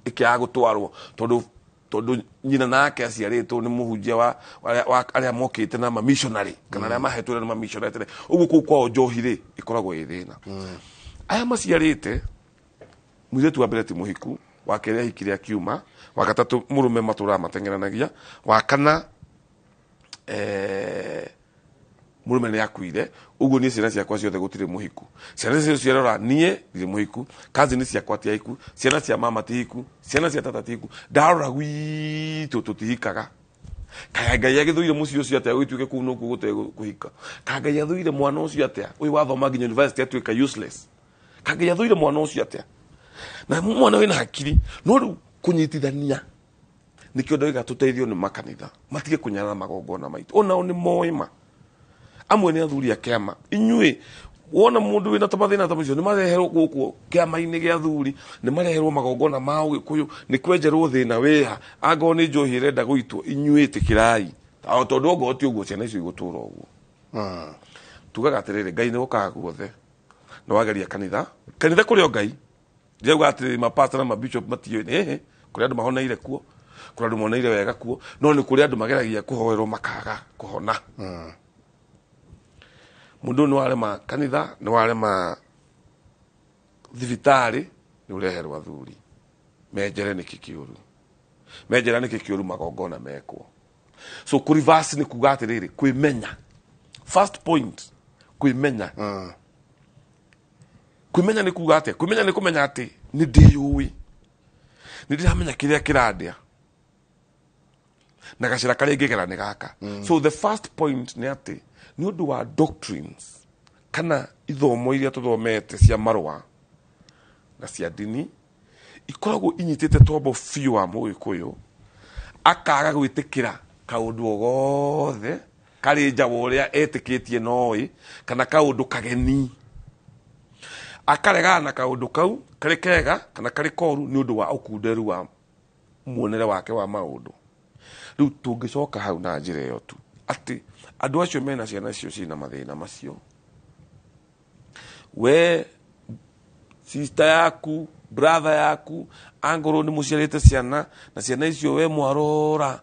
ĩkĩaga gũtwarwo tondũ nyina nake aciarĩtwo nĩ mũhunjia wa arĩa mokĩte na mamissionary kana arĩa mahetwo nĩ mamissionary tene ũguo, kũu kwao njohi rĩ ĩkoragwo ĩ thĩna. Aya maciarĩte mũirĩtu wa mbere ti mũhiku, wa kerĩ ahikire akiuma, wa gatatũ mũrũme matũraga mateng'eranagia, wa kana mũrũme nĩ akuire. Ũguo niĩ ciana ciakwa ciothe gũtirĩ mũhiku. Ciana icio ciarora niĩ ndirĩ mũhiku, cousin ciakwa ti ahiku, ciana cia mama ti hiku, ciana cia tata ti hiku. Ndarora gwitũ tũtihikaga. Kaya Ngai agĩthũire mũciĩ ũcio atĩa gũgĩtuĩke kũu nokuo gũte kũhika? Ka Ngai athũire mwana ũcio atĩa, ũyũ wathoma nginya university atuĩka useless? Ka Ngai athũire mwana ũcio atĩa, na mwana wĩna hakiri? No rĩu kũnyitithania nĩkĩo ndoiga tũteithio nĩ makanitha matige kũnyarara magongona maitũ. Onao nĩ moĩ ma amwe nĩ athuri a kĩama. Inyuĩ wona mũndũ wĩna tũmathĩna ta macio, nĩ mareherwo gũkũ kĩama-inĩ gĩa athuri, nĩ mareherwo magongona ma ũgĩkũyũ, nĩ kwenjerwo thĩna wĩha. Angorwo nĩ njohi ĩrenda gũitwo, inyuĩ ĩtĩkĩrai o tondũ ongorwo ti ũguo ciana icio igũtũra ũguo. Tugaga atĩrĩrĩ, Ngai nĩ ũkaga guothe. Nĩ wageria kanitha, kanitha kũrĩ o Ngai. Ndĩrauga atĩrĩrĩ, mapasta na mabishop matiũĩ nĩ ĩhĩ. Kũrĩ andũ mahoneire kuo, kũrĩ andũ moneire wega kuo, no nĩ kũrĩ andũ mageragia kũhoerwo makaga kũhona. Mũndũ ũyũ nĩ warema kanitha, nĩ warema thibitarĩ, nĩ ũreherwo athuri menjere nĩkĩ kĩũru, menjera nĩkĩ kĩũru, magongona mekwo. So kũ reverse nĩ kuga atĩrĩrĩ, kwĩmenya. First point, kwĩmenya. Kwĩmenya nĩ kuga atĩa? Kwĩmenya nĩ kũmenya atĩ nĩ ndĩyũĩ, nĩ ndĩramenya kĩrĩa kĩrandĩa na gacĩra karĩa ingĩgera nĩ gaka. So the first point nĩ atĩ nĩ ũndũ wa doctrines kana ithomo iria tũthomete cia marũa na cia ndini ikoragwo inyitĩte tombo biũ wa mũgĩkũyũ, akaga gwĩtĩkĩra kaũndũ o gothe karĩ nja wa ũrĩa etĩkĩtie noĩ kana kaũndũ kageni, akaregana na kaũndũ kau karĩ kega kana karĩ koru nĩ ũndũ wa ũkunderu wa muonere wake wa maũndũ. Rĩu tũngĩcoka hau na njĩra ĩyo tu atĩ andũ acio mena ciana icio ciĩna mathĩna macio, we sister yaku, brother yaku, angorwo nĩ mũciarĩte ciana na ciana icio we mwarora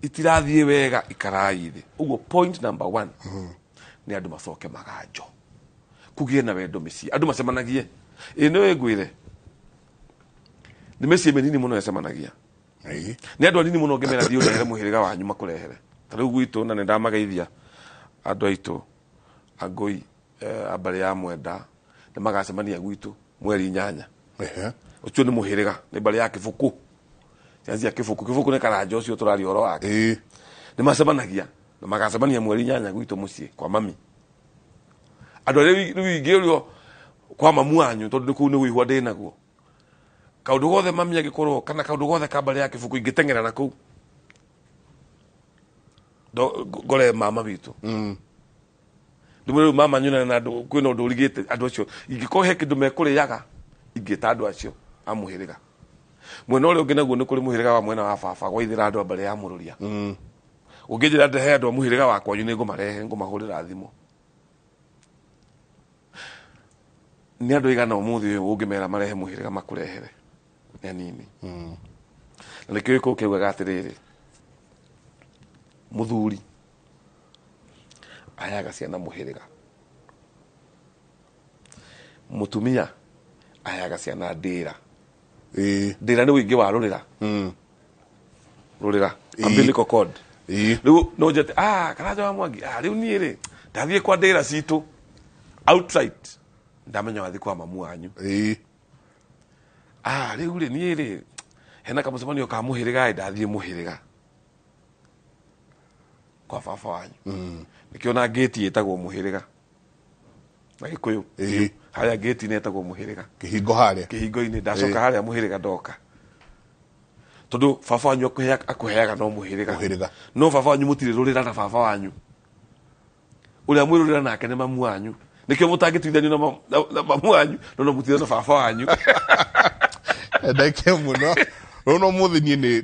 itirathiĩ wega, ikarai thĩ. Ũguo point number one nĩ andũ macoke maganjo, kũgĩe na wendo mĩciĩ, andũ macemanagie. Ĩ nĩ ngwĩre nĩ mĩciĩ mĩnini mũno ĩcemanagia. Nĩ andũ anini mũno ũngĩmera thiĩ ũrehere mũhĩrĩga wanyu makũrehere. Ta rĩu gwitũ, na nĩ ndamageithia andũ aitũ angũi a mbarĩ ya Mwenda, nĩ magacemania gwitũ mweri 8. Ũcio nĩ mũhĩrĩga, nĩ mbarĩ ya Kĩbũkũ, ciana cia Kĩbũkũ. Kĩbũkũ nĩ karanja ũcio tũraria ũhoro wake. Nĩ macemanagia na magacemania mweri 8 gwitũ mũciĩ kwa mami. Andũ arĩa rĩu ingĩ ũrĩo kwa mamu wanyu, tondũ nĩ kũu nĩ wĩihwa ndĩ naguo kaũndũ gothe mami angĩkorwo kana kaũndũ gothe ka mbarĩ ya Kĩbũkũ, ingĩteng'era na kũu ngore mama witũ, ndimwĩre rĩu mama nyonane na andũ, kwĩna ũndũ ũrigĩte andũ acio. Ingĩkorwo he kĩndũ mekũrĩaga, ingĩta andũ acio a mũhĩrĩga. Mwena ũrĩa ũngĩ naguo nĩ kũrĩ mũhĩrĩga wa mwena wa baba gwaithĩra andũ a mbarĩ ya Mũrũria. Ũngĩnjĩra ndehe andũ a mũhĩrĩga wa kwanyu, nĩ ngũmarehe, ngũmahũrĩra thimũ. Nĩ andũ aigana ũmũthĩ ũyũ ũngĩmera marehe mũhĩrĩga makũrehere? Nĩ anini. Na nĩkĩo gĩkũyũ kĩaugaga atĩrĩrĩ, mũthuri aheaga ciana mũhĩrĩga, mũtumia aheaga ciana ndĩra. Ndĩra nĩ ũingĩ wa rũrĩra, rũrĩra, umbilical cord. Rĩu no njete Karanja wa Mwangi, rĩu niĩ rĩ ndathiĩ kwa ndĩra citũ outright. Ndamenya wathi kwa mamu wanyu.
Ĩĩ.
Ah, rĩu rĩ niĩ rĩ hena kamũcemanio ka mũhĩrĩga ĩ ndathiĩ mũhĩrĩga kwa baba wanyu. Nĩkĩo na ngĩti ĩtagwo mũhĩrĩga na Gĩkũyũ.
Ĩĩ.
Harĩa ngĩti-inĩ ĩtagwo mũhĩrĩga.
Kĩhingo harĩa.
Kĩhingo-inĩ ndacoka harĩa mũhĩrĩga ndoka. Tondũ baba wanyu akũheaga no mũhĩrĩga.
Mũhĩrĩga.
No baba wanyu mũtirĩ rũrĩra na baba wanyu. Ũrĩa mwĩrũrĩra nake nĩ mamu wanyu. Nĩkĩo mũtangĩtuithanio na mamu wanyu no no mũtuithanie na baba wanyu.
Ndeke mũno. Rĩu no mũthĩ niĩ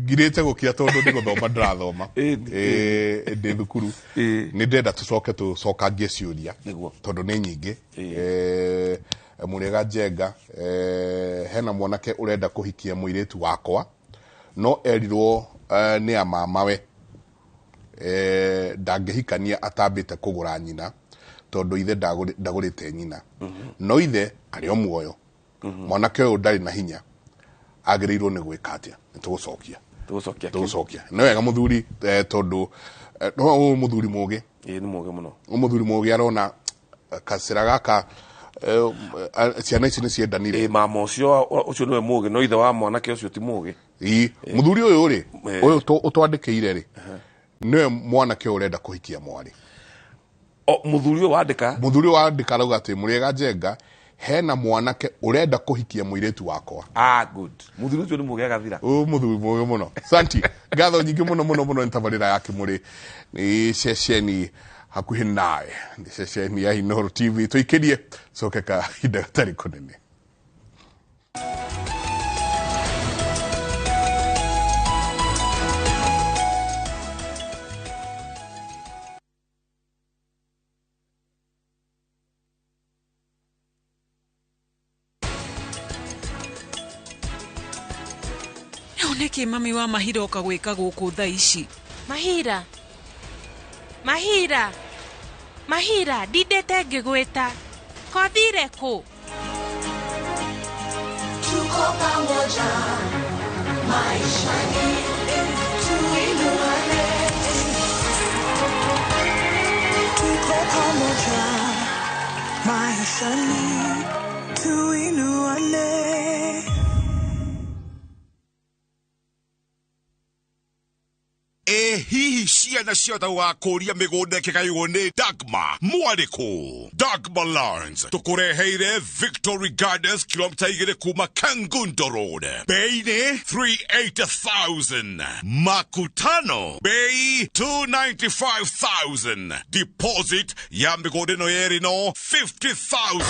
ngirĩte gũkira tondũ nĩ gũthoma ndĩrathoma. Ndĩ thukuru. Nĩ ndĩrenda tũcoke tũcokangie ciũria.
Nĩguo.
Tondũ nĩ nyingĩ. Mũrĩega Njenga, hena mwanake ũrenda kũhikia mũirĩtu wakwa no erirwo nĩ amamawe ndangĩhikania atambĩte kũgũra nyina tondũ ithe ndagũrĩte nyina. No ithe arĩ o muoyo. Mwanake ũyũ ndarĩ na hinya, agĩrĩirwo nĩ gwĩka atĩa? Nĩ tũgũcokia.
Tũgũcokia kĩ?
Tũgũcokia. Nĩ wega mũthuri, tondũ no ũyũ mũthuri mũgĩ.
Ĩĩ, nĩ mũgĩ mũno.
Ũyũ mũthuri mũgĩ arona kacĩra gaka, ciana ici nĩ ciendanire.
Ĩĩ, mama ũcio nĩwe mũgĩ, no ithe wa mwanake ũcio ti mũgĩ.
Ĩĩ, mũthuri ũyũ rĩ, ũyũ ũtwandĩkĩire rĩ, nĩwe mwanake ũyũ ũrenda kũhikia mwarĩ.
O, mũthuri ũyũ wandĩka?
Mũthuri ũyũ wandĩka arauga atĩ mũrĩega Njenga, hena mwanake ũrenda kũhikia mũirĩtu wakwa.
Ah, good. Mũthuri ũcio nĩ mũgĩ agathira.
Ũyũ mũthuri mũgĩ mũno. Santi, ngatho nyingĩ mũno mũno mũno nĩ tabarĩra ya Kĩmũrĩ. Nĩ ceceni hakuhĩ nawe. Nĩ ceceni ya Inooro TV. Tũikĩrie, coke kahinda gatarĩ kũnene.
Nĩkĩ mami wa Mahira oka gwĩka gũkũ thaa ici?
Mahira. Mahira. Mahira, ndindĩte ngĩgwĩta. Kothire kũ?
Tuko pamoja maishani, tuinuane. Tuko pamoja maishani, tuinuane.
Hihi ciana ciothe gũgakũria mĩgũnda ĩkĩgaywo nĩ Dagma mwarĩkũ? Dagma Lands tũkũreheire Victory Gardens kilomita 2 kuma Kangundo Road. Bei nĩ 380,000. Makutano bei 295,000. Deposit ya mĩgũnda ĩno yerĩ no 50,000.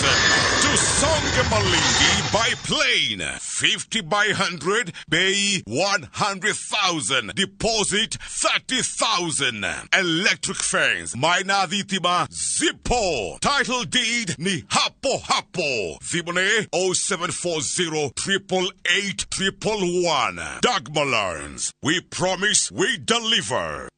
Tusonge Malindi by plane 50 by 100 bei 100,000. Deposit 30,000. Electric fence, maina thitima, zipo. Title deed ni hapo hapo. Thimũ 0740 888 111. Dagma Lands. We promise, we deliver.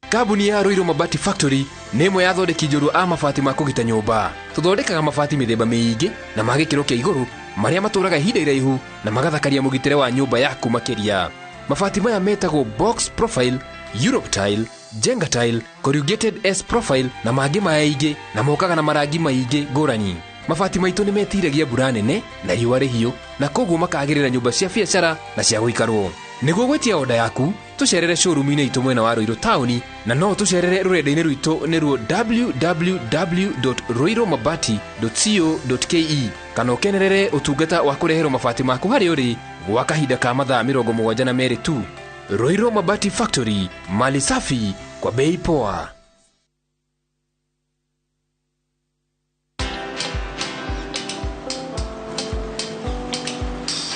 Kambuni ya Ruiru Mabati Factory nĩ ĩmwe ya athondeki njorua a mabati ma kũgita nyũmba. Tũthondekaga mabati mĩthemba mĩingĩ na ma gĩkĩro kĩa igũrũ marĩa matũraga ihinda iraihu na magathakaria mũgitĩre wa nyũmba yaku makĩria. Mabati maya metagwo box profile, Europe tile, Jenga tile, corrugated S profile na mangĩ maingĩ na mokaga na marangi maingĩ ngũrani. Mabati maitũ nĩ metiragia mbura nene na riũa rĩhiũ na koguo makagĩrĩra nyũmba cia biacara na cia gũikarwo. Nĩguo gwĩtia oda yaku, tũcerere showroom-inĩ itũ mwena wa Ruiru taũni na no tũcerere rũrenda-inĩ rwitũ nĩruo www.ruirumabati.co.ke kana ũkenerere ũtungata wa kũreherwo mabati maku harĩa ũrĩ gwa kahinda ka mathaa 72 tu. Ruiru Mabati Factory, mali safi kwa bei poa.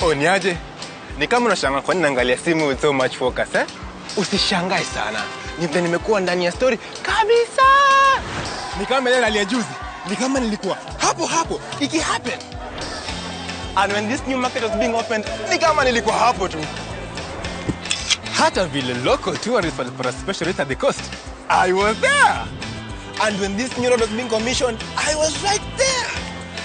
Oh, niaje? Ni kama unashangaa kwa nini naangalia simu with so much focus, eh? Usishangae sana. Ni vile nimekuwa ndani ya story kabisa. Ni kama ile ya juzi. Ni kama nilikuwa hapo hapo iki happen. And when this new market was being opened, ni kama nilikuwa hapo tu. Hata vile local tourists walipata special rate at the coast, I was there. And when this new road was being commissioned, I was right there.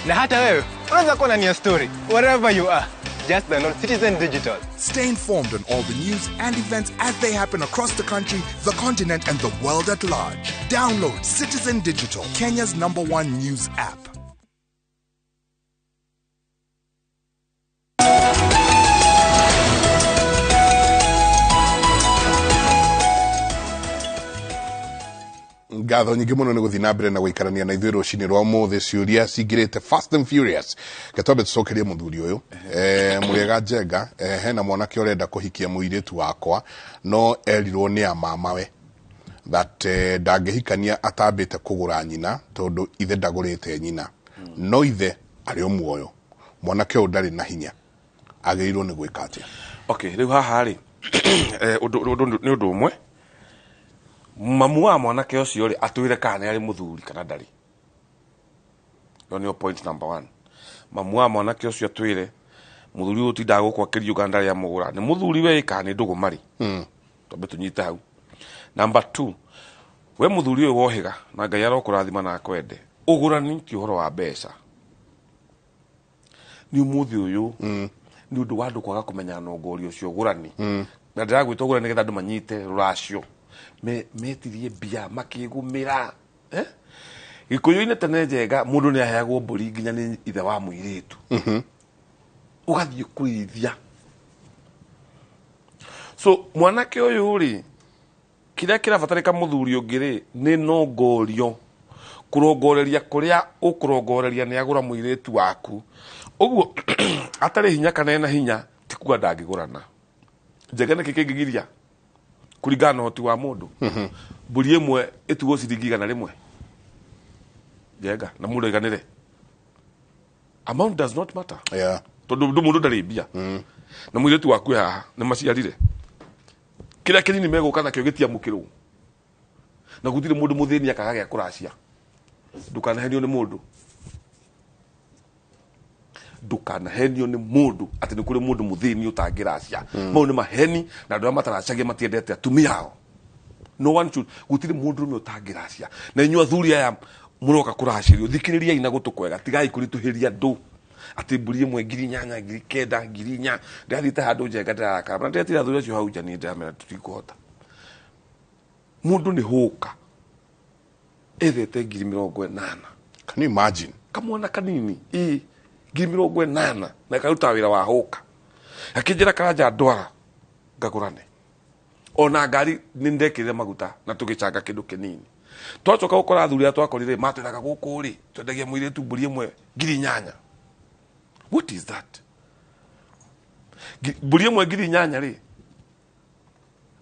Na hata wewe unaweza kuwa ndani ya story wherever you are. Just download Citizen Digital.
Stay informed on all the news and events as they happen across the country, the continent, and the world at large. Download Citizen Digital, Kenya's number one news app.
Ngatho nyingĩ mũno nĩ gũthiĩ na mbere na gũikarania na ithuĩ rũcinĩ rwa ũmũthĩ. Ciũria cingĩrĩte fast and furious. Reke twambe tũcokerie mũthuri ũyũ. Mũrĩega Njenga, hena mwanake ũrenda kũhikia mũirĩtu wakwa, no erirwo nĩ amamawe that ndangĩhikania atambĩte kũgũra nyina, tondũ ithe ndagũrĩte nyina, no ithe arĩ o muoyo. Mwanake ũyũ ndarĩ na hinya, agĩrĩirwo nĩ gwĩka atĩa?
Okay, rĩu haha rĩ, ũndũ nĩ ũndũ ũmwe, mamu wa mwanake ũcio rĩ, atwĩre kana nĩ arĩ mũthuri kana ndarĩ. Ĩyo nĩyo point number one. Mamu wa mwanake ũcio atwĩre mũthuri ũyũ ũtindaga gũkũ akĩriũka ndarĩ amũgũra nĩ mũthuri we kana nĩ ndũgũma rĩ. Twambe tũnyite hau. Number two, we mũthuri ũyũ wohĩga na Ngai arokũrathima na akwende, ũgũrani ti ũhoro wa mbeca. Nĩ ũmũthĩ ũyũ nĩ ũndũ wa andũ kwaga kũmenya nongorio cia ũgũrani, na ndĩragwĩta ũgũrani nĩgetha andũ manyite rũracio. Metirie mbia makĩgũmĩra, eh? Gĩkũyũ-inĩ tene, Njega, mũndũ nĩ aheagwo mbũri nginya nĩ ithe wa mũirĩtu, ũgathiĩ kũrĩithia. So mwanake ũyũ rĩ, kĩrĩa kĩrabatarĩka mũthuri ũngĩ rĩ, nĩ nongorio, kũrongoreria kũrĩa ũkũrongoreria nĩ agũra mũirĩtu waku. Ũguo atarĩ hinya kana ena hinya, ti kuga ndangĩgũrana. Njega, nĩkĩ kĩngĩgiria kũringana na ũhoti wa mũndũ? Mbũri ĩmwe ĩtugwo ciringi 100, Njenga, na mũndũ aiganĩre. Amount does not matter, tondũ ndũ mũndũ ndarĩ mbia na mũirĩtu waku e haha nĩ maciarire kĩrĩa kĩnini megũka nakĩo gĩtiamũkĩrwo, na gũtirĩ mũndũ mũthĩni akaga gĩa kũracia. Ndũkanahenio nĩ mũndũ, ndũkanahenio nĩ mũndũ atĩ nĩ kũrĩ mũndũ mũthĩni ũtangĩracia. Mau nĩ maheni, na andũ arĩa mataracagia matiendete atumia ao. No one should, gũtirĩ mũndũrũme ũtangĩracia. Na inyuĩ athuri aya mũroka kũracĩrio, thikĩrĩriai na gũtũ kwega, tigai kũritũhĩria andũ atĩ mbũri ĩmwe 8,000, 9,000, 4,000. Ndĩrathiĩte handũ, Njenga, ndĩrarakara na ndĩretire athuri acio hau nja. Niĩ ndĩramera tũtikũhota. Mũndũ nĩ hũka ethete 80,000.
Can you imagine?
Kamwana kanini ĩ 80,000 na karuta wĩra wa hũka, akĩnjĩra Karanja ndwara ngagũrane ona ngari nĩ ndekĩrire maguta na tũgĩcanga kĩndũ kĩnini. Twacoka gũkora athuri arĩa twakorire matwĩraga gũkũ rĩ, twendagia mũirĩtu mbũri ĩmwe 8,000. What is that? Mbũri ĩmwe 8,000 rĩ,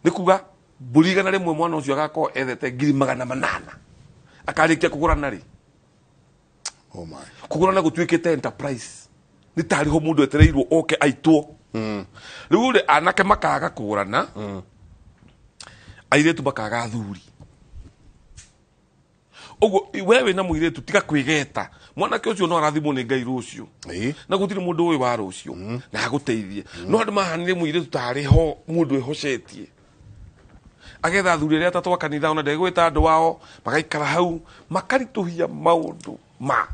nĩ kuga mbũri 100 mwana ũcio agakorwo ethete 800,000 akarĩkia kũgũrana rĩ.
Oh my.
Kũgũrana gũtuĩkĩte enterprise, nĩ tarĩ ho mũndũ etereirwo oke aitwo. Rĩu rĩ, anake makaga kũgũrana, airĩtu makaga athuri. Ũguo we wĩna mũirĩtu, tiga kwĩgeta. Mwanake ũcio no arathimwo nĩ Ngai rũciũ, na gũtirĩ mũndũ ũĩ wa rũciũ na agũteithie. No andũ mahanire mũirĩtu tarĩ ho mũndũ ĩhocetie, agetha athuri arĩa atatũ a kanitha, ona ndegwĩta andũ ao, magaikara hau makaritũhia maũndũ ma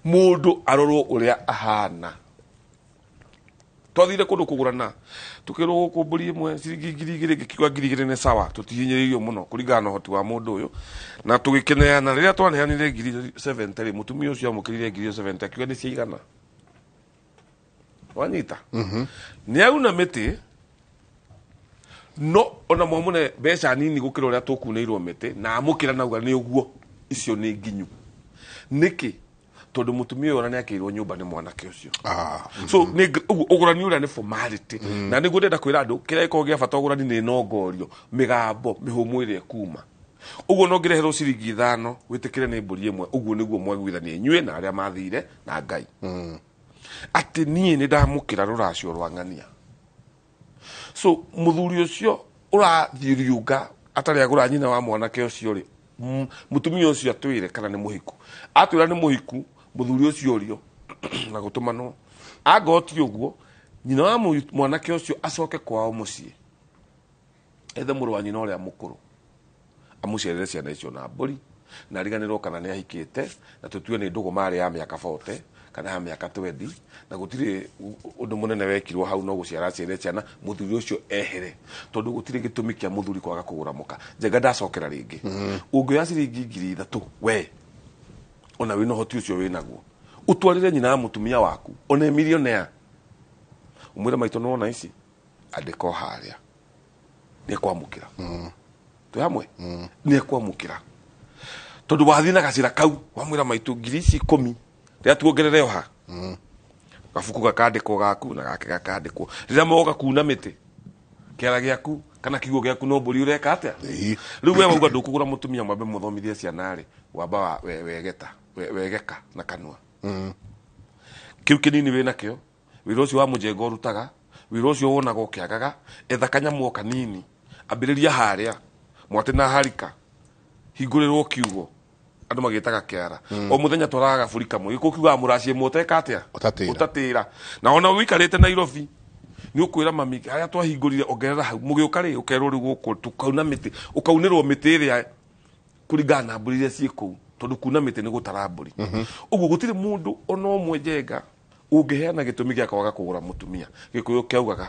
mũndũ. Arorwo ũrĩa ahana. Twathire kũndũ kũgũrana, tukĩrwo gũkũ mbũri ĩmwe ciringi 2,000. Ngĩkiuga 2,000 nĩ sawa, tũtihinyĩrĩirio mũno kũringana na ũhoti wa mũndũ ũyũ, na tũgĩkĩneana. Rĩrĩa twaneanire 70,000 rĩ, mũtumia ũcio amũkĩrire 70,000, akiuga nĩ ciaigana. Wanyita nĩ auna mĩtĩ, no ona mwamũne mbeca nini gũkĩra ũrĩa tũkunĩirwo mĩtĩ, na amũkĩra nauga nĩ ũguo, icio nĩ nginyu. Nĩkĩ? Tondũ mũtumia ũyũ ona nĩ akĩirwo nyũmba nĩ mwanake ũcio. So nĩ ũguo ũgũrani ũrĩa nĩ formality, na nĩguo ndĩrenda kwĩra andũ kĩrĩa gĩkoragwo gĩa bata ũgũrani nĩ nongorio, mĩgambo mĩhũmũ ĩrĩa ĩkuma. Ũguo no ngĩreherwo ciringi 5, wĩtĩkĩre nĩ mbũri ĩmwe. Ũguo nĩguo mwaiguithania inyuĩ na arĩa mathire na Ngai atĩ niĩ nĩ ndamũkĩra rũracio rwa ng'ania. So mũthuri ũcio ũrathiĩ riũnga atarĩ agũra nyina wa mwanake ũcio rĩ, mũtumia ũcio atwĩre kana nĩ mũhiku. Atwĩra nĩ mũhiku, mũthuri ũcio ũrio na gũtũmanwo. Angorwo ti ũguo, nyina wa mwanake ũcio acoke kwao mũciĩ, ethe mũrũ wa nyina ũrĩa mũkũrũ, amũciarĩre ciana icio na mbũri, na ariganĩrwo kana nĩ ahikĩte, na tũtue nĩ ndũgũ marĩ ya mĩaka 40 Kana ya mĩaka 20, na gũtirĩ ũndũ mũnene wekirwo hau, no gũciara aciarire ciana. Mũthuri ũcio ehere, tondũ gũtirĩ gĩtũmi kĩa mũthuri kwaga kũgũra mũka. Njenga, ndacokera rĩngĩ, ũngĩoya ciringi 3,000, we ona wĩna ũhoti ũcio wĩnaguo, ũtwarĩre nyina wa mũtumia waku, ona millionaire, ũmwĩre, "Maitũ, nĩwona ici, andĩka o harĩa," nĩ ekwamũkĩra. Twĩ hamwe? Nĩ ekwamũkĩra, tondũ wathiĩ na gacĩra kau, wamwĩra, "Maitũ, ngiri ici 10 rĩrĩa tuongerere oha," gabuku gakandĩkwo gaku na gake gakandĩkwo. Rĩrĩa moga kuna mĩtĩ, kĩara gĩaku kana kiugo gĩaku no mbũri ũreka atĩa? Rĩu we wauga ndũkũgũra mũtumia, mwambe mũthomithie ciana rĩ, wamba wegeta wegeka na kanua kĩu kĩnini wĩ nakĩo, wĩra ũcio wa mũjengo ũrutaga, wĩra ũcio wonaga ũkĩagaga, etha kanyamũ o kanini, ambĩrĩria harĩa mwatĩ na harika, hingũrĩrwo kiugo andũ magĩtaga kĩara o mũthenya, twaraga gaburi kamwe gĩkũ kiugaga mũraciĩ mũteka atĩa?
Ũtatĩra.
Ũtatĩra. Na ona ũikarĩte Nairobi, nĩ ũkwĩra mami, harĩa twahingũrire ongerera hau. Mũgĩũka rĩ, ũkerwo rĩu gũkũ tũkauna mĩtĩ, ũkaunĩrwo mĩtĩ ĩrĩa kũringana na mbũri iria ciĩ kũu, tondũ kuna mĩtĩ nĩ gũtara mbũri. Ũguo gũtirĩ mũndũ ona ũmwe, Njenga, ũngĩheana gĩtũmi gĩa kwaga kũgũra mũtumia. Gĩkũyũ kĩaugaga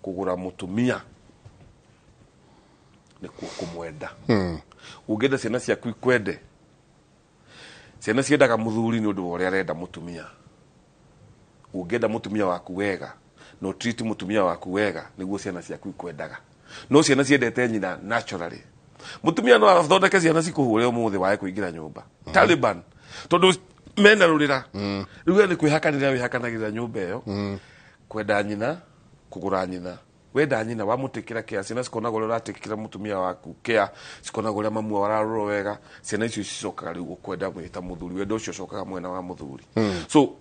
kũgũra mũtumia nĩkuo kũmwenda. Ũngĩenda ciana ciaku ikwende, ciana ciendaga mũthuri nĩ ũndũ wa ũrĩa arenda mũtumia. Ũngĩenda mũtumia waku wega na ũtreat mũtumia waku wega, nĩguo ciana ciaku ikwendaga. No ciana ciendete nyina naturally. Mũtumia no athondeke ciana cikũhũre ũmũthĩ wae kũingĩra nyũmba Taliban, tondũ mena rũrĩra. Rĩu we nĩ kwĩhakanĩra wĩhakanagĩrĩra nyũmba ĩyo. Kwenda nyina, kũgũra nyina, wenda nyina, wamũtĩkĩra kĩa, ciana cikonaga ũrĩa ũratĩkĩra mũtumia waku kĩa, cikonaga ũrĩa mamu wao ararorwo wega. Ciana icio cicokaga rĩu gũkwenda wĩ ta mũthuri. Wendo ũcio ũcokaga mwena wa mũthuri. So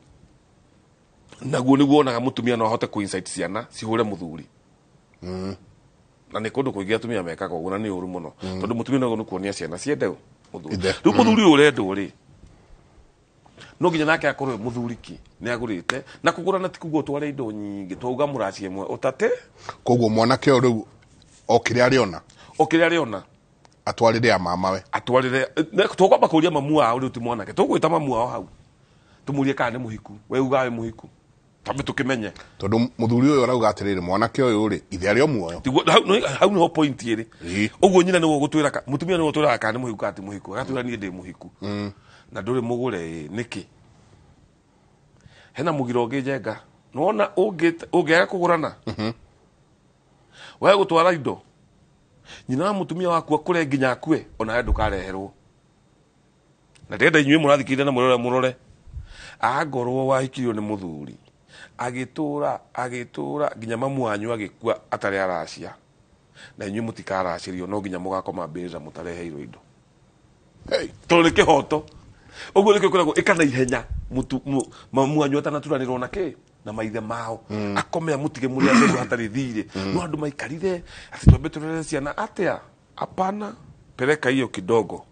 naguo nĩguo wonaga mũtumia no ahote kũ incite ciana cihũre mũthuri, na nĩ kũndũ kũingĩ atumia mekaga ũguo, na nĩ ũru mũno, tondũ mũtumia naguo nĩ kuonia ciana ciende mũthuri.
Ithe.
Rĩu mũthuri ũyũ ũrendwo rĩ, no nginya nake akorwo e mũthuri ki nĩ agũrĩte. Na kũgũrana ti kuga ũtware indo nyingĩ, twauga mũraci ĩmwe ũtate.
Koguo mwanake ũyũ rĩu o kĩrĩa arĩona,
o kĩrĩa arĩona,
atwarĩre ya mamawe.
Atwarĩre. Tũkwamba kũria mamu wao. Rĩu ti mwanake, tũgwĩta mamu wao hau, tũmũrie kana nĩ mũhiku. We uga wĩ mũhiku, twambe tũkĩmenye.
Tondũ mũthuri ũyũ arauga atĩrĩrĩ, mwanake ũyũ rĩ, ithe arĩ o muoyo.
Tiguo, hau nĩho point ĩrĩ. Ũguo nyina nĩwe ũgũtwĩra mũtumia nĩwe ũtwĩraga kana nĩ mũhiku kana ti mũhiku. Agatwĩra, "Niĩ ndĩ mũhiku." Na ndũrĩ mũgũre? Ĩ, nĩkĩ? Hena mũgiro ũngĩ, Njenga, nĩwona ũngĩaga kũgũrana, wage gũtwara indo, nyina wa mũtumia waku akũre nginya akue, onawe ndũkareherwo. Na ndĩrenda inyuĩ mũrathikĩrĩria na mũrore, mũrore, angorwo wahikirio nĩ mũthuri, agĩtũra agĩtũra nginya mamu wanyu agĩkua atarĩ aracia, na inyuĩ mũtikaracĩrio, no nginya mũgakoma mbĩrĩra mũtareheirwo indo.
Hey.
Tondũ nĩ kĩhoto. Ũguo nĩkĩo kwĩragwo ĩka na ihenya mamu wanyu atanaturanĩrwo na kĩ na maithe mao, akome amũtige mũrĩ atheru hatarĩ thirĩ. No andũ maikarire atĩ twambe tũrere ciana atĩa? Hapana, peleka hiyo kidogo.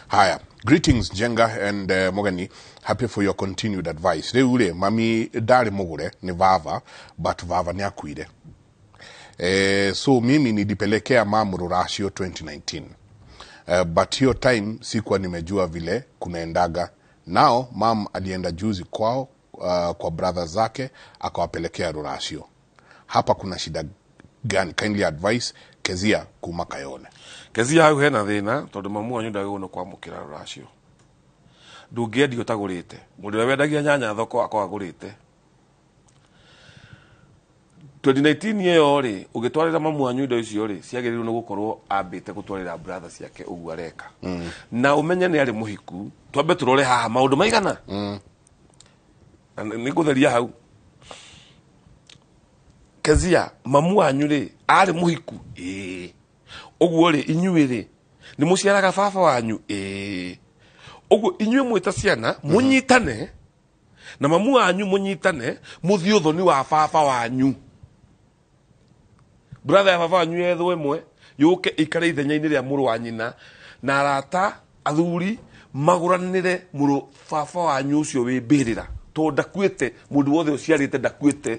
Haya, greetings Njenga and Mogeni, happy for your continued advice. Rĩu rĩ, mami ndarĩ mũgũre nĩ vava, but vava nĩ akuire. So mimi nilipelekea mamu ruracio 2019. But hiyo time sikuwa nimejua vile kunaendaga. Nao mam alienda juzi kwao, kwa brother zake, akawapelekea ruracio. Hapa kuna shida gani? Kindly advice. Kezia kuma Kayole.
Kezia, hau hena thĩna, tondũ mamu wanyu ndagĩrĩirwo nĩ kwamũkĩra rũracio. Ndũngĩendia ũtagũrĩte. Mũndũ ũrĩa wendagia nyanya thoko akorwo agũrĩte 2019 ĩyo rĩ, ũgĩtwarĩra mamu wanyu indo icio rĩ, ciagĩrĩirwo nĩ gũkorwo ambĩte gũtwarĩra brother ciake. Ũguo areka na ũmenye nĩ arĩ mũhiku. Twambe tũrore haha maũndũ maigana. Na nĩ ngũtheria hau. Kezia, mamu wanyu rĩ, arĩ mũhiku? Ĩĩ. Ũguo rĩ, inyuĩ rĩ, nĩ mũciaraga baba wanyu? Ĩĩ. Ũguo inyuĩ mwĩta ciana mũnyitane na mamu wanyu, mũnyitane mũthiĩ ũthoni wa baba wanyu. Brother ya baba wanyu yethwo ĩmwe yũke ikare ithenya-inĩ rĩa mũrũ wa nyina, na arata athuri magũranĩre mũrũ baba wanyu ũcio wĩ mbĩrĩra, tondũ ndakuĩte. Mũndũ wothe ũciarĩte ndakuĩte.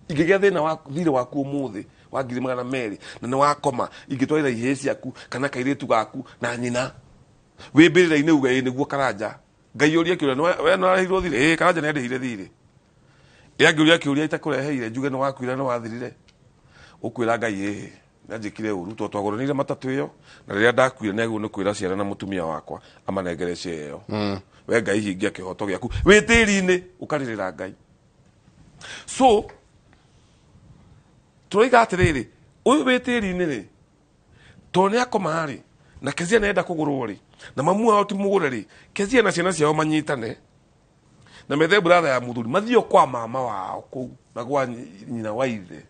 Ingĩgĩa thĩna wa thirĩ waku ũmũthĩ wa 200,000 na nĩ wakoma, ingĩtwarĩra ihĩĩ ciaku kana kairĩtu gaku na nyina wĩ mbĩrĩra-inĩ, uge ĩ nĩguo Karanja. Ngai ũria kĩũria we nĩwarĩhirwo thirĩ? Ĩĩ, Karanja nĩandĩhire thirĩ. Ĩ angĩũria kĩũria itakũreheire njuge nĩwakuire nĩwathirire, ũkwĩra Ngai ĩĩ nĩanjĩkire ũru tondũ twagũranĩire matatũ ĩyo na rĩrĩa ndakuire nĩagĩrĩirwo nĩ kwĩra ciana na mũtumia wakwa amanengere share ĩyo. We Ngai hingia kĩhoto gĩaku wĩ tĩri-inĩ ũkarĩrĩra Ngai. So tũroiga atĩrĩrĩ, ũyũ wĩ tĩri-inĩ rĩ, tondũ nĩ akoma rĩ, na Kezia nĩarenda kũgũrwo rĩ, na mamu wao ti mũgũre rĩ, Kezia na ciana ciao manyitane na methe brother ya mũthuri mathiĩ kwa mama wao kũu na kwa nyina wa ithe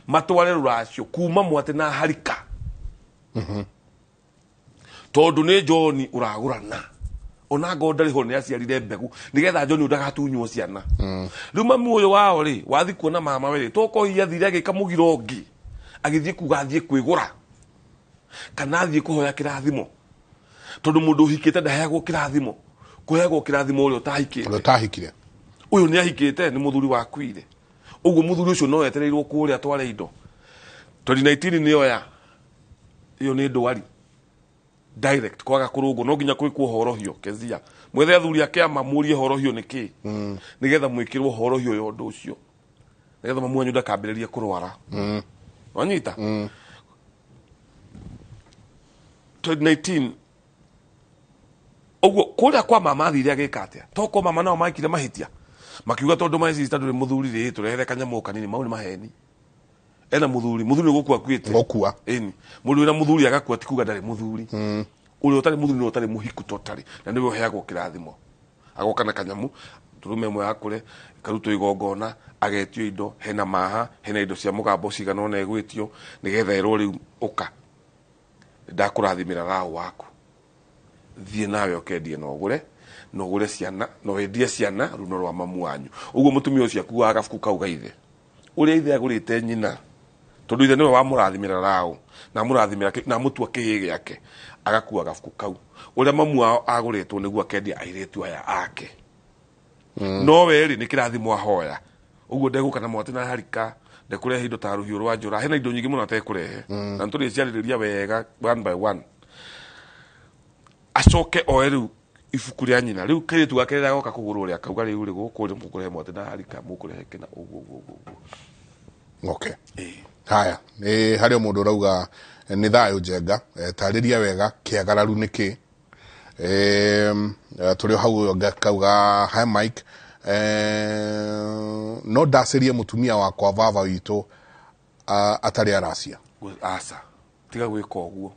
matware rũracio kuma mwate na harika tondũ nĩ John ũragũrana ona ngo ndarĩ ho nĩ aciarire mbegũ nĩgetha John ndagatunywo ciana. Rĩu mamu ũyũ wao rĩ, wathi kuona mama we rĩ, toko hihi athire agĩka mũgiro ũngĩ, agĩthiĩ kuga athiĩ kwĩgũra kana athiĩ kũhoya kĩrathimo, tondũ mũndũ ũhikĩte ndaheagwo kĩrathimo, kũheagwo kĩrathimo ũrĩa ũtahikĩte.
Ũrĩa ũtahikire.
Ũyũ nĩ ahikĩte, nĩ mũthuri wakuire, ũguo mũthuri ũcio no etereirwo kũrĩa atware indo. 2019 nĩ oya ĩyo nĩ ndwari direct kwaga kũrũngwo, no nginya kwĩkwo horohio. Kezia mwethe athuri a kĩama mũrie horohio nĩ kĩ, nĩgetha mwĩkĩrwo horohio ya ũndũ ũcio, nĩgetha mamu wanyu ndakambĩrĩrie kũrwara. Wanyita? 2019 ũguo kũrĩa kwa mama athire agĩka atĩa? Toko mama nao maikire mahĩtia makiuga tondũ my sister ndũrĩ mũthuri rĩ, tũrehere kanyamũ kanini. Mau nĩ maheni. Ena mũthuri, mũthuri nĩ gũkua akuĩte.
Gũkua.
Ĩni mũndũ wĩna mũthuri agakua ti kuga ndarĩ mũthuri. Ũrĩa ũtarĩ mũthuri nĩ ũtarĩ mũhiku totally, na nĩwe ũheagwo kĩrathimo. Agoka na kanyamu ndũrũme ĩmwe yakũre karutwo igongona, agetio indo, hena maha, hena indo cia mũgambo cigana ũna egwĩtio, nĩgetha erwo rĩu ũka ndakũrathimĩra raũ waku, thiĩ nawe ũkendie na ũgũre, na ũgũre ciana na wendie ciana runo rwa mamu wanyu. Ũguo mũtumia ũcio akuaga gabuku kau ga ithe, ũrĩa ithe agũrĩte nyina, tondũ ithe nĩwe wamũrathimĩra raũ na amũrathimĩra na amũtua kĩhĩ gĩake, agakua gabuku kau ũrĩa mamu wao agũrĩtwo nĩguo akendia airĩtu aya ake. No we rĩ, nĩ kĩrathimo ahoya ũguo, ndegũka na mwatĩ na harika, ndekũrehe indo ta rũhiũ rwa njora, hena indo nyingĩ mũno atekũrehe, na nĩtũrĩciarĩrĩria wega one by one. Acoke oe rĩu ibuku rĩa nyina, rĩu kairĩtu gake rĩrĩa agoka kũgũrwo rĩ, akauga rĩu rĩ, gũkũ rĩ mũkũrehe mwatĩ na harika, mũkũrehe kĩna, ũguo ũguo ũguo ũguo.
Okay. Haya, nĩ harĩ o mũndũ ũrauga nĩ thayũ Njenga, tarĩria wega kĩagararu nĩ kĩ. Tũrĩ o hau, ũyũ ũngĩ akauga hi Mike, no ndacĩrie mũtumia wakwa baba witũ atarĩ aracia?
Aca, tiga gwĩka ũguo.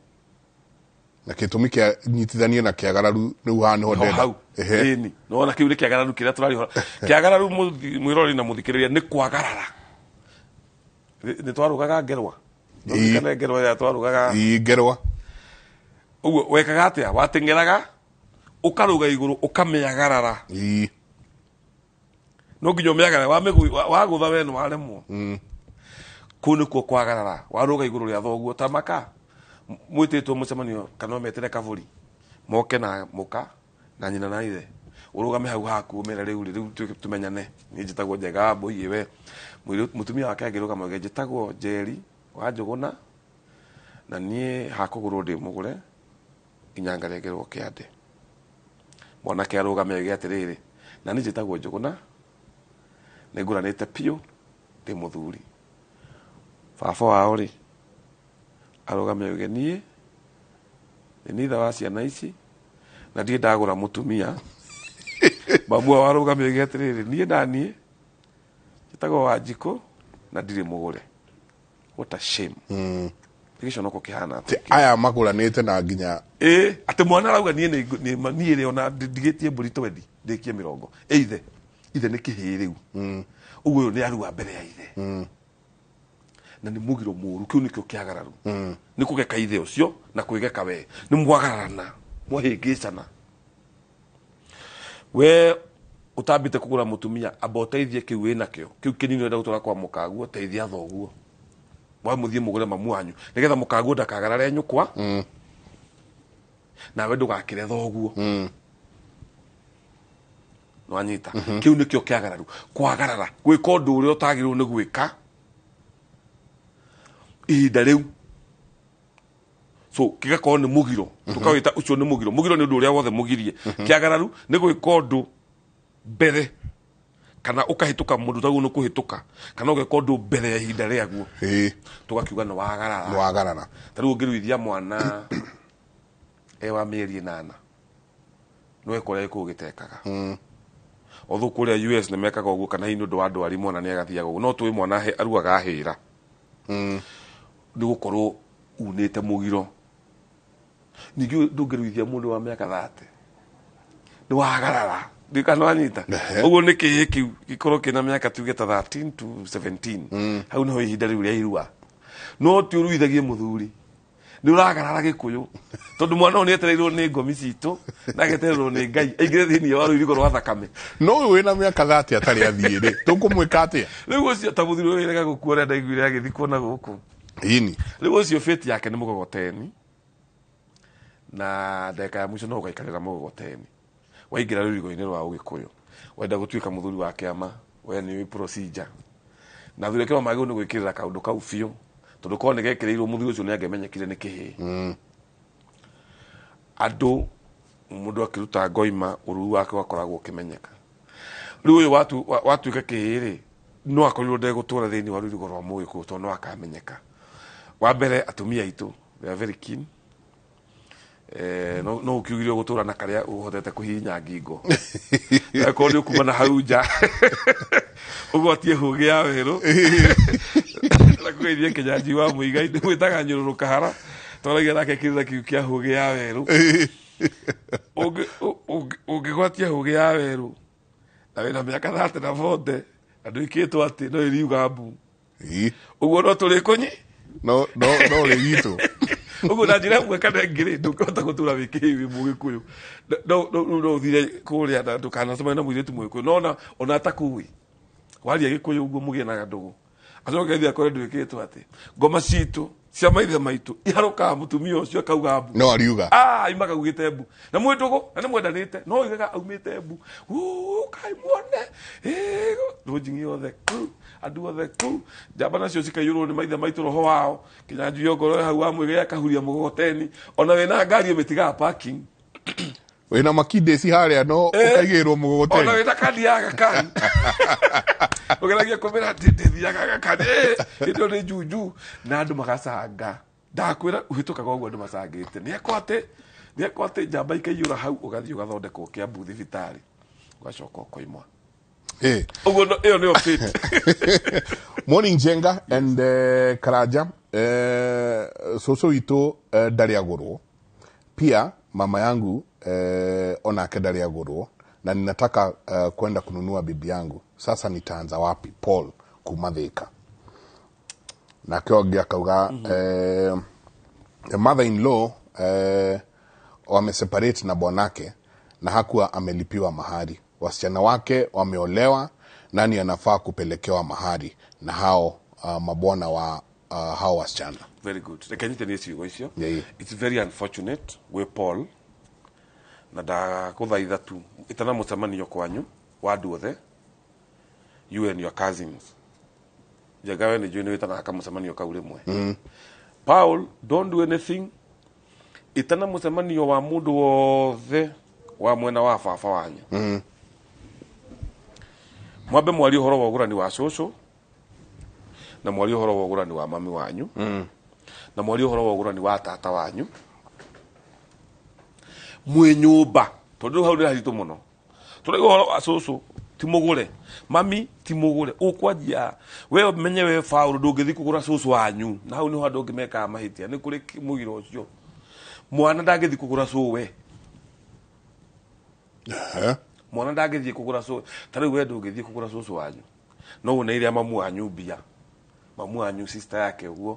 Na gĩtũmi kĩa nyitithanie na kĩagararu rĩu haha nĩho
ho
ndenda.
Hau. Ĩni nona kĩu nĩ kĩagararu kĩrĩa tũrarĩ kĩagararu. Mwĩrori na mũthikĩrĩria, nĩ kwagarara. Nĩ twarũgaga ngerwa. Ndirikane ngerwa ĩrĩa twarũgaga.
Ii, ngerwa.
Ũguo wekaga atĩa? Wateng'eraga ũkarũga igũrũ ũkamĩagarara. No nginya ũmĩagarare, wagũtha we nĩ waremwo. Kũu nĩkuo kwagarara, warũga igũrũ rĩa thoguo. Ta maka mwĩtĩtwo mũcemanio kana ũmetĩre kabũri moke na mũka na nyina na ithe, ũrũgame hau haku ũmere rĩu rĩ, rĩu tũmenyane, niĩ njĩtagwo Njega wa Mbũi, we mũtumia wake angĩrũgama auge njĩtagwo Njeri wa Njũgũna, na niĩ hakũgũrwo ndĩ mũgũre nginya ngarengerwo kĩande. Mwanake arũgame auge atĩrĩrĩ, na niĩ njĩtagwo Njũgũna, nĩngũranĩte biũ, ndĩ mũthuri. Baba wao rĩ, arũgame auge niĩ nĩ niĩ ithe wa ciana ici na ndirĩ ndagũra mũtumia. Mamu wao arũgame auge atĩrĩrĩ, niĩ naniĩ njĩtagwo Wanjikũ na ndirĩ mũgũre. What a shame! Nĩ gĩconoko kĩhana atĩa?
Aya magũranĩte na nginya
Ĩ atĩ mwana arauga niĩ niĩ rĩ, ona ndigĩtie mbũri twendi ndĩkie mĩrongo. Ĩ ithe, ithe nĩ kĩhĩĩ rĩu. Ũguo ũyũ nĩ arua mbere ya ithe na nĩ mũgiro mũru. Kĩu nĩkĩo kĩagararu, nĩ kũgeka ithe ũcio na kwĩgeka we, nĩ mwagararana, mwahĩngĩcana. We ũtambĩte kũgũra mũtumia, amba ũteithie kĩu wĩnakĩo, kĩu kĩnini ũrenda gũtwara kwa mũkaguo. Teithia thoguo, wamũthiĩ mũgũre mamu wanyu, nĩgetha mũkaguo ndakagarare nyũkwa, nawe ndũgakĩre thoguo. Nwanyita? Kĩu nĩkĩo kĩagararu, kwagarara, gwĩka ũndũ ũrĩa ũtagĩrĩirwo nĩ gwĩka ihinda rĩu. So kĩgakorwo nĩ mũgiro, tũkawĩta ũcio nĩ mũgiro. Mũgiro nĩ ũndũ ũrĩa wothe mũgirie. Kĩagararu nĩ gwĩka ũndũ mbere kana ũkahĩtũka mũndũ taguo nĩ kũhĩtũka, kana ũgeka ũndũ mbere ya ihinda rĩaguo, tũgakiuga nĩ wagarara.
Nĩ wagarara.
Ta rĩu ũngĩruithia mwana e wa mĩeri 8, nĩ weka ũrĩa gĩkũyũ gĩtekaga. Although kũrĩa US nĩ mekaga ũguo, kana hihi nĩ ũndũ wa ndwari mwana nĩ agathiaga ũguo, no tũĩ mwana aruaga hĩra, nĩ gũkorwo unĩte mũgiro. Ningĩ ndũngĩruithia mũndũ wa mĩaka 30, nĩ wagarara. Ndikana wanyita ũguo nĩ kĩhĩ kĩu gĩkorwo kĩna mĩaka tuge ta 13 to 17, hau nĩho ihinda rĩu rĩa irua. No ti ũruithagie mũthuri, nĩ ũragarara gĩkũyũ, tondũ mwana ũyũ nĩ etereirwo nĩ ngomi citũ na agetererwo nĩ Ngai aingĩre thĩinĩ wa rũirigo rwa thakame.
No ũyũ wĩna mĩaka 30 atarĩ athiĩ rĩ, tũkũmwĩka atĩa?
Rĩu ũcio ta mũthuri ũyũ wĩrega gũkua, ũrĩa ndaiguire agĩthikwo na gũkũ.
Ĩni.
Rĩu ũcio fate yake nĩ mũgogoteni, na ndagĩka ya mũico no ũgaikarĩra mũgogoteni. Waingĩra rũirigo-inĩ rwa ũgĩkũyũ, wenda gũtuĩka mũthuri wa kĩama, we nĩ ũĩ procedure. Na athuri a kĩama magĩrĩirwo nĩ gwĩkĩrĩra kaũndũ kau biũ, tondũ korwo nĩ gekĩrĩirwo mũthuri ũcio nĩ angĩamenyekire nĩ kĩhĩĩ. Andũ mũndũ akĩruta ngoima ũruu wake ũgakoragwo ũkĩmenyeka. Rĩu ũyũ watuĩka kĩhĩĩ rĩ, no akorirwo ndegũtũra thĩinĩ wa rũirigo rwa mũgĩkũyũ, tondũ no akamenyeka. Wa mbere, atumia aitũ they are very keen. No ũkiugire ũgũtũra na karĩa ũhotete kũhihinya ngingo, akorwo nĩ ũkuma na hau nja ũgwatie hũgĩ ya werũ na kũgeithie Kĩnyanjui wa Mũigai, ndĩmwĩtaga nyũrũrũ kahara, twaragia nake kĩrĩra kĩu kĩa hũgĩ ya werũ. Ũngĩgwatia hũgĩ ya werũ na wĩna mĩaka 30 na 40 na ndwĩkĩtwo atĩ, no ĩriuga mbu. Ũguo no tũrĩ kũnyi.
No no no rĩgitwo.
Ũguo na njĩra ĩmwe kana ĩngĩ rĩ, ndũngĩhota gũtũra wĩ kĩhĩĩ wĩ mũgĩkũyũ. No no no ũthire kũrĩa na ndũkanacemanie na mũirĩtu mũgĩkũyũ, no ona atakũĩ waria gĩkũyũ ũguo mũgĩe na ndũgũ, acoke athiĩ akore ndwĩkĩtwo atĩ. Ngoma citũ cia maithe maitũ iharũkaga mũtumia ũcio akauga mbu.
No ariuga.
Ah, imaga augĩte mbu na mwĩ ndũgũ na nĩ mwendanĩte, no oigaga aumĩte mbu. Uu, kai muone rũnjing'i othe ku andũ othe ku njamba nacio cikaiyũrwo nĩ maithe maitũ roho wao. Kĩnyanjui ongorwo hau wa mwĩgĩ akahuria mũgogoteni, ona wĩna ngari ĩmĩtigaga parking.
Wĩna makindĩci harĩa no ũkaigĩrwo mũgogoteni.
Ona wĩna kandi ya Aga Khan, ũgeragia kũmĩra atĩ ndĩthiaga Aga Khan, hĩndĩ ĩyo nĩ njunju na andũ magacanga. Ndakwĩra ũhĩtũkaga ũguo andũ macangĩte nĩ akwate nĩ akwate njamba ikaiyũra hau, ũgathiĩ ũgathondekwo Kĩambu thibitarĩ, ũgacoka ũkoimwa. Ũguo ĩyo nĩyo fate.
Morning Njenga and Karanja. Cũcũ witũ ndarĩ agũrwo, pia mama yangu onake ndarĩ agũrwo, na ninataka kwenda kununua bibi yangu. Sasa nitaanza wapi? Paul kuma Thika. Nake ũngĩ akauga the mother in law wameseparate na bwanake na hakuwa amelipiwa mahari. Wasichana wake wameolewa, nani anafaa kupelekewa mahari na hao mabwana wa hao wasichana?
Very good. Reke nyite nĩ ciugo icio. It's very unfortunate gwĩ Paul, na ndagũthaitha tu ĩtana mũcemanio kwanyu wa andũ othe, you and your cousins. Njenga, we nĩ njũĩ nĩ wĩtanaga kamũcemanio kau rĩmwe. Paul, don't do anything. Ĩtana mũcemanio wa mũndũ wothe wa mwena wa baba wanyu, mwambe mwarie ũhoro wa ũgũrani wa cũcũ, na mwarie ũhoro wa ũgũrani wa mami wanyu, na mwarie ũhoro wa ũgũrani wa tata wanyu mwĩ nyũmba, tondũ rĩu hau nĩ haritũ mũno. Tũraigua ũhoro wa cũcũ ti mũgũre, mami ti mũgũre, ũkwanjia we menye we Paul ndũngĩthiĩ kũgũra cũcũ wanyu, na hau nĩho andũ angĩ mekaga mahĩtia. Nĩ kũrĩ mũgiro ũcio, mwana ndangĩthiĩ kũgũra cũwe. Mwana ndangĩthiĩ kũgũra cũwe. Ta rĩu we ndũngĩthiĩ kũgũra cũcũ wanyu, no ũneire mamu wanyu mbia, mamu wanyu sister yake ũguo,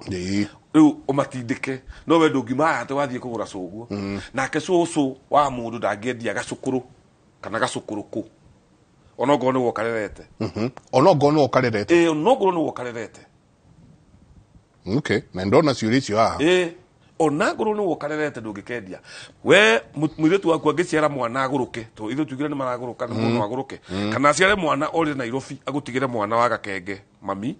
rĩu ũmatindĩke, no we ndũngiuma atĩ wathiĩ kũgũra cũguo. Nake cũcũ wa mũndũ ndangĩendia gacũkũrũ kana gacũkũrũkũ, onokorwo nĩ wokarerete.
Onokorwo nĩ wokarerete.
Ĩĩ, onokorwo nĩ wokarerete.
Okay, na ndona ciũria icio haha.
Ĩĩ, onangorwo nĩ wokarerete ndũngĩkendia. We mũirĩtu waku angĩciara mwana agũrũke, to ithuĩ tuugire nĩ maragũrũka, nĩ mũndũ agũrũke kana aciare mwana orĩre Nairobi, agũtigĩre mwana wa gakenge, mami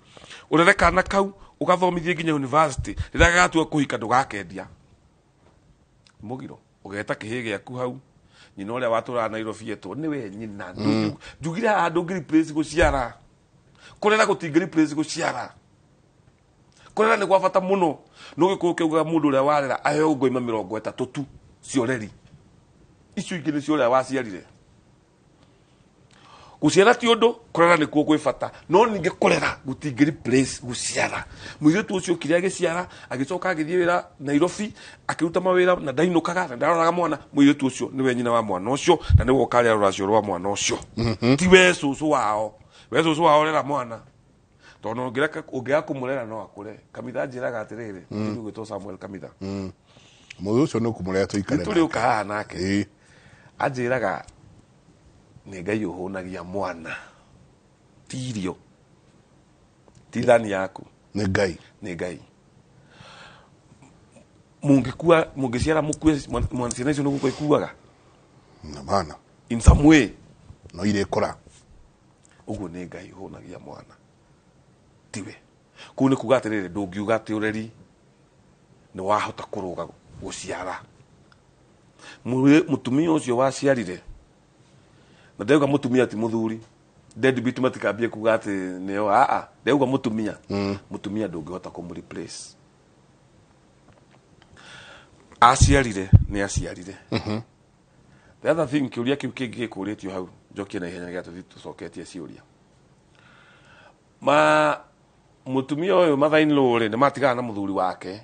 ũrere kana kau ũgathomithie nginya university, rĩrĩa gagatua kũhika ndũgakendia. Mũgiro ũgeta kĩhĩ gĩaku hau, nyina ũrĩa watũraga Nairobi etwo nĩwe nyina. Njugire haha ndũngĩ replace gũciara, kũrera gũtingĩ replace gũciara. Kũrera nĩ gwa bata mũno. No gĩkũyũ kĩaugaga mũndũ ũrĩa warera aheo ngoima 30 tu cioreri, icio ingĩ nĩ cio ũrĩa waciarire. Gũciara ti ũndũ, kũrera nĩkuo gwĩ bata, no ningĩ kũrera gũtingĩ replace gũciara. Mũirĩtu ũcio okire agĩciara, agĩcoka agĩthiĩ wĩra Nairobi, akĩruta mawĩra na ndainũkaga na ndaroraga mwana. Mũirĩtu ũcio nĩwe nyina wa mwana ũcio na nĩwe ũkarĩa rũracio rwa mwana ũcio, ti we cũcũ wao. We cũcũ wao rera mwana, tondũ ũngĩaga kũmũrera no akũre. Kamitha njĩraga atĩrĩrĩ, mũthuri ũgwĩtwo Samuel Kamitha,
Mũthuri ũcio nĩ ũkũmũrĩa tũikare.
Nĩ tũrĩũka haha nake.
Ĩĩ.
Anjĩraga nĩ Ngai ũhũnagia mwana, ti irio, ti thani yaku.
Nĩ Ngai.
Nĩ Ngai. Mũngĩkua, mũngĩciara mũkue, mwana ciana icio nĩ gũkua ikuaga.
Na mana.
In some way.
No irĩkũra.
Ũguo nĩ Ngai ũhũnagia mwana, tiwe. Kũu nĩ kuga atĩrĩrĩ, ndũngiuga atĩ ũreri nĩ wahota kũrũga gũciara. Mũtumia ũcio waciarire, na ndauga mũtumia ti mũthuri, deadbeat matikambie kuga atĩ nĩo, aa, ndauga mũtumia. Mũtumia ndũngĩhota kũmũ replace. Aciarire nĩ aciarire. The other thing, kĩũria kĩu kĩngĩ gĩkũrĩtio hau, njokie na ihenya nĩgetha tũthiĩ tũcoketie ciũria. Ma mũtumia ũyũ mother-in-law rĩ, nĩ matigana na mũthuri wake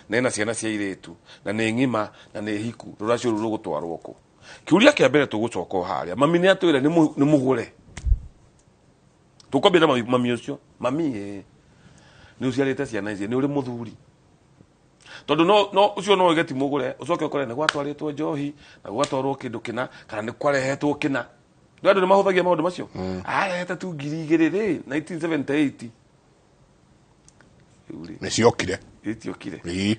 na ena ciana cia irĩtu na nĩ ng'ima na nĩ hiku, rũracio rũu rũgũtwarwo kũ? Kĩũria kĩa mbere tũgũcoka o harĩa mami nĩ atwĩre nĩ mũgũre. Tũkwambia na mami, mami ũcio, mami ĩ nĩ ũciarĩte ciana ici, nĩ ũrĩ mũthuri, tondũ no ũcio no ũige ti mũgũre, ũcoke ũkore nĩ gwatwarĩtwo njohi na gwatwarwo kĩndũ kĩna kana nĩ kwarehetwo kĩna. Nĩ andũ nĩ mahũthagia maũndũ macio. Arehete tu 2000 rĩ, 1978 rĩu rĩ
Nĩ ciokire.
Itiokire.
Ĩĩ.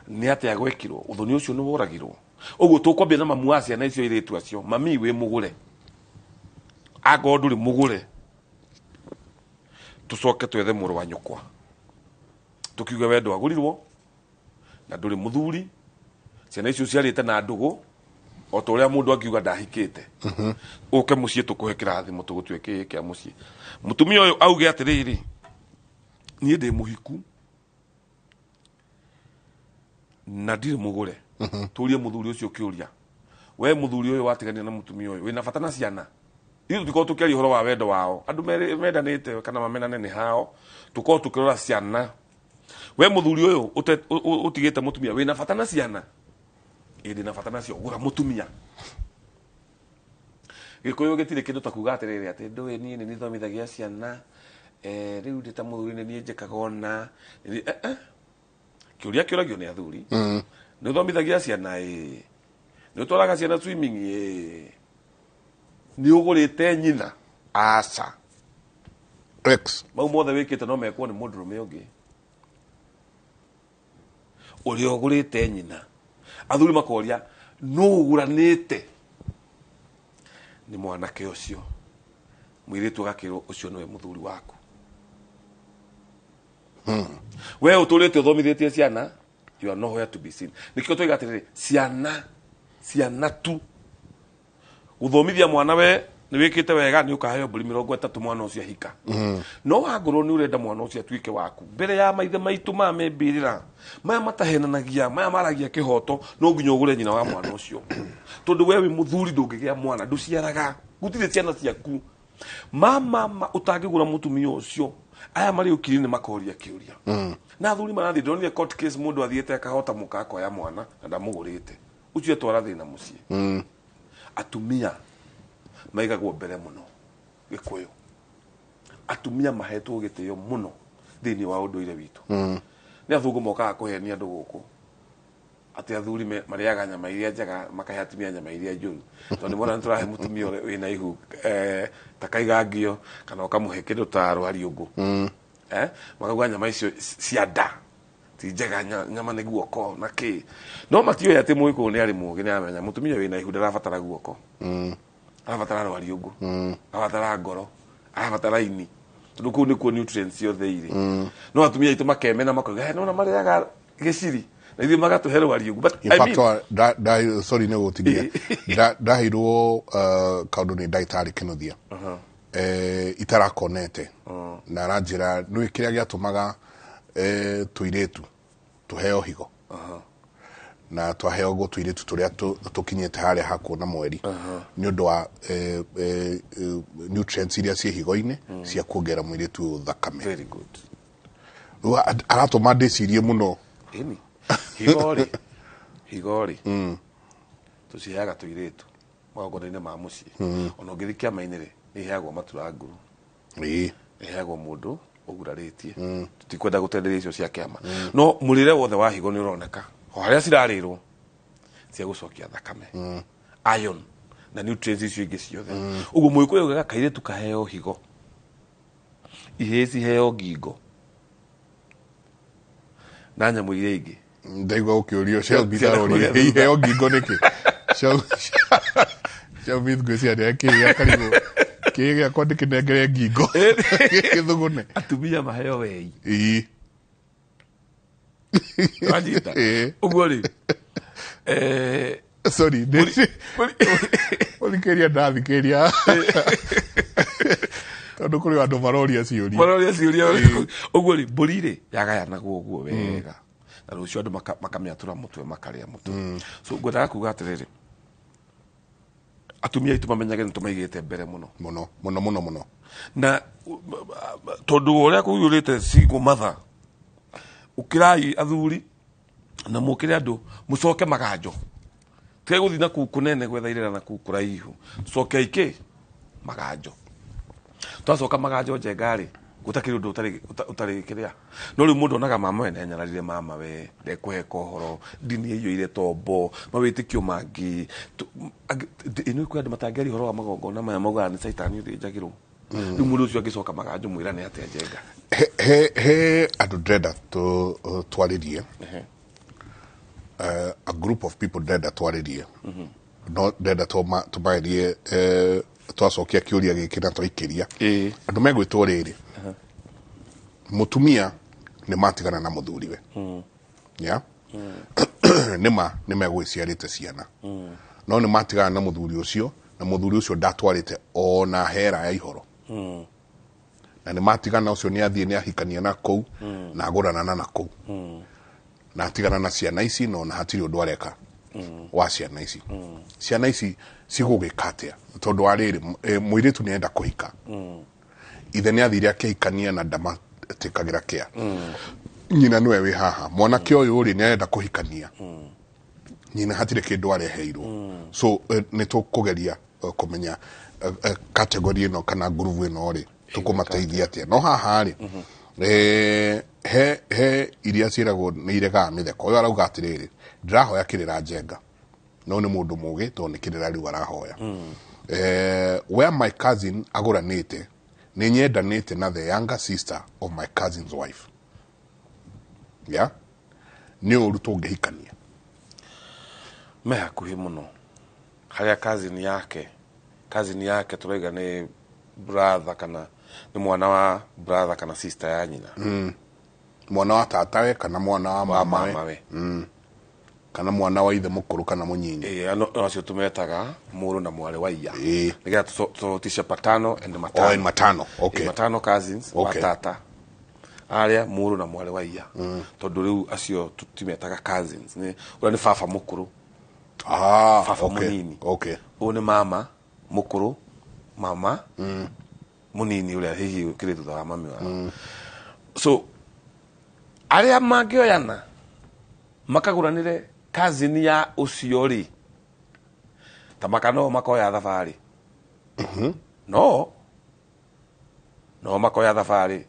Nĩ atĩa gwekirwo ũthoni ũcio nĩ woragirwo. Ũguo tũkwambia na mamu wa ciana icio irĩtu acio. Mami, wĩ mũgũre? Angorwo ndũrĩ mũgũre, tũcoke twethe mũrũ wa nyũkwa, tũkiuge we ndwagũrirwo na ndũrĩ mũthuri, ciana icio ciarĩte na ndũgũ o ta ũrĩa mũndũ angiuga ndahikĩte, ũke mũciĩ tũkũhe kĩrathimo, tũgũtue kĩĩ kĩa mũciĩ. Mũtumia ũyũ auge atĩrĩrĩ, niĩ ndĩ mũhiku na ndirĩ mũgũre. Tũrie mũthuri ũcio kĩũria, we mũthuri ũyũ watiganire na mũtumia ũyũ, wĩna bata na ciana? Ithuĩ tũtikorwo tũkĩaria ũhoro wa wendo wao, andũ mendanĩte kana mamenane nĩ hao, tũkorwo tũkĩrora ciana. We mũthuri ũyũ ũtigĩte mũtumia, wĩna bata na ciana? Ĩ, ndĩna bata nacio. Gũra mũtumia. Gĩkũyũ gĩtirĩ kĩndũ ta kuga atĩrĩrĩ, atĩ ndũĩ niĩ nĩ nithomithagia ciana, rĩu ndĩ ta mũthuri nĩ niĩ njĩkaga ona. Kĩũria kĩũragio nĩ athuri, nĩ ũthomithagia ciana? Ĩ. Nĩ ũtwaraga ciana swimming? Ĩ. Nĩ ũgũrĩte nyina? Aca.
X.
Mau mothe wĩkĩte no mekwo nĩ mũndũrũme ũngĩ ũrĩa ũgũrĩte nyina. Athuri makoria nũ ũgũranĩte? Nĩ mwanake ũcio. Mũirĩtu agakĩrwo ũcio nĩwe mũthuri waku. We ũtũrĩte ũthomithĩtie ciana, you are nowhere to be seen. Nĩkĩo tũiga atĩrĩrĩ, ciana ciana tu gũthomithia mwana, we nĩ wĩkĩte wega, nĩ ũkaheo mbũri 30 mwana ũcio ahika. No wangorwo nĩ ũrenda mwana ũcio atuĩke waku mbere ya maithe maitũ maya me mbĩrĩra, maya matahenanagia, maya maragia kĩhoto, no nginya ũgũre nyina wa mwana ũcio, tondũ we wĩ mũthuri ndũngĩgĩa mwana, ndũciaraga, gũtirĩ ciana ciaku. Ma ũtangĩgũra mũtumia ũcio, aya marĩ ũkiri nĩ makoria kĩũria. Na athuri marathiĩ, ndonire court case, mũndũ athiĩte akahota mũka akoya mwana na ndamũgũrĩte, ũcio atwara thĩna mũciĩ. Atumia maigagwo mbere mũno Gĩkũyũ, atumia mahetwo gĩtĩo mũno thĩinĩ wa ũndũire witũ. Nĩ athũngũ mokaga kũhenia andũ gũkũ atĩ athuri marĩaga nyama iria njega, makahe atumia nyama iria njũru, tondũ nĩ mona nĩ tũrahe mũtumia ũrĩa wĩna ihu ta kaigangio kana ũkamũhe kĩndũ ta rwariũngũ, makauga nyama icio cia nda ti njega, nyama nĩ guoko na kĩ. No matiũĩ atĩ Mũgĩkũyũ nĩ arĩ mũgĩ, nĩ aramenya mũtumia wĩna ihu ndarabatara guoko, arabatara rwariũngũ, arabatara ngoro, arabatara ini, tondũ kũu nĩkuo nutrients ciothe irĩ. No atumia aitũ makemena, makoiga, "Eh, nona marĩaga gĩciri Na ithuĩ magatũhe rwariũngũ. But
In
I
fact,
mean,
sorry nä gå tigia ndaheirwo kaå nä ndagätarä kä itarakonete na aranjä ra nä kä rä a gä atå maga tå irä tu tå heo higo na twaheagwo tå irä tu tå rä a tå kinyä te harä a hakuona mweri nä å ndå wa nutrients iria ciä higo-inä cia kuongerera mwä rä tu thakame.
Very good.
Rĩu aratå ma ndä cirie må no.
Ĩni higo rĩ, higo rĩ, tũciheaga tũirĩtu magongona-inĩ ma mũciĩ. Ona ũngĩthiĩ kĩama-inĩ rĩ, nĩ iheagwo matura nguru. Ĩheagwo mũndũ ũgurarĩtie. Tũtikwenda gũtenderia icio cia kĩama, no mũrĩre wothe wa higo nĩ ũroneka o harĩa cirarĩrwo cia gũcokia thakame, iron na nutrients icio ingĩ ciothe. Ũguo mũgĩkũyũ augaga kairĩtu kaheo higo, ihĩĩ ciheo ngingo na nyamũ iria ingĩ.
Ndaigua å kä å rio.
Ciana kũrĩa
Iheo ngingo nä kä ngwä cia kä gä akarigwo kä gä akwa ndä kä nengere ngingo gä thå gå ne.
Atumia maheo wei.
Ii.
Wanyita?
Ĩĩ.
Ũguo rĩ,
Sorry, å thikä ria ndathikä ria tondå kå rä andå maroria ciå
maroria ciũria. Ũguo rĩ, mbũri rĩ yagayanagwo ũguo wega na rũciũ andũ makamĩatũra mũtwe, makarĩa mũtwe. So ngwendaga kuga atĩrĩrĩ, atumia aitũ mamenyage nĩ tũmaigĩte mbere mũno.
Må no må no må no må no.
Na tondũ ũrĩa kũiyũrĩte single mother, ũkĩrai athuri na mũkĩre andũ mũcoke maganjo, tige gũthiĩ na kũu kũnene gwetha irĩra na kũu kũraihu. Tũcoke ikĩ maganjo, twacoka maganjo njenga rĩ, gũtakĩrĩ ũndũ ũtarĩ kĩrĩa. No rĩu mũndũ onaga mama we nĩanyararire, mama we ndekũheka ũhoro, ndini ĩiyũire tombo mawĩtĩkio mangĩ. Ĩno kwĩ andũ matangĩaria ũhoro wa magongona maya, maugaga nĩ caitani ũthĩnjagĩrwo. Rĩu mũndũ ũcio angĩcoka maganjo, mwĩra nĩ atĩa, njenga?
He andå ndĩrenda twarĩrie, a group of people ndĩrenda twarĩrie, no ndĩrenda tũmagerie twacokia kĩũria gĩkĩ na twaikĩria. Andũ megwĩtwo rĩrĩ, mũtumia nĩ matigana na mũthuriwe, ya nĩma nĩ megwĩciarĩte ciana, no nĩ matigana na mũthuri ũcio, na mũthuri ũcio ndatwarĩte ona hera ya ihoro, na nĩ matigana, ũcio nĩ athiĩ nĩ ahikania na kũu na agũrana na kũu na atigana na ciana ici, no na hatirĩ ũndũ areka wa ciana ici. Ciana ici cigũgĩka atĩa? Tondũ wa rĩrĩ, mũirĩtu nĩ enda kũhika, ithe nĩ athire akĩhikania na ndamatĩkagĩra kĩa nyina, nĩwe wĩ haha. Mwanake ũyũ rĩ, nĩ arenda kũhikania, nyina hatirĩ kĩndũ areheirwo. So nĩ tũkũgeria kũmenya category ĩno kana ngurubu ĩno rĩ, tũkũmateithia atĩa. No haha rĩ, he iria ciĩragwo nĩ iregaga mĩtheko. Ũyũ arauga atĩrĩrĩ, ndĩrahoya kĩrĩra njenga, no nĩ mũndũ mũgĩ tondũ nĩ kĩrĩra rĩu arahoya. Where my cousin agũranĩte, nĩ nyendanĩte na the younger sister of my cousin's wife, yeah? Nĩ ũru tũngĩhikania?
Me hakuhĩ mũno harĩa cousin yake, cousin yake tũraiga nĩ brother kana nĩ mwana wa brother kana sister ya nyina.
Mwana wa tatawe kana mwana wa
wa
mamawe.
Mamawe.
Kana mwana wa ithe mũkũrũ kana mũnyinyi.
Ĩĩ, ano acio tũmetaga mũrũ na mwarĩ wa iya, nĩgetha tũtofautice patano and matano.
Oh, and matano, okay.
Ĩĩ, matano cousins wa tata arĩa mũrũ na mwarĩ wa iya, tondũ rĩu acio tũtimetaga cousins, nĩ ũrĩa nĩ baba mũkũrũ, baba mũnini. Ũyũ nĩ mama mũkũrũ, mama mũnini ũrĩa hihi ũkĩrĩ thutha wa mami wao. So arĩa mangĩoyana makagũranĩre cousin ya ũcio rĩ, ta makano makoya thabarĩ, no makoya thabarĩ.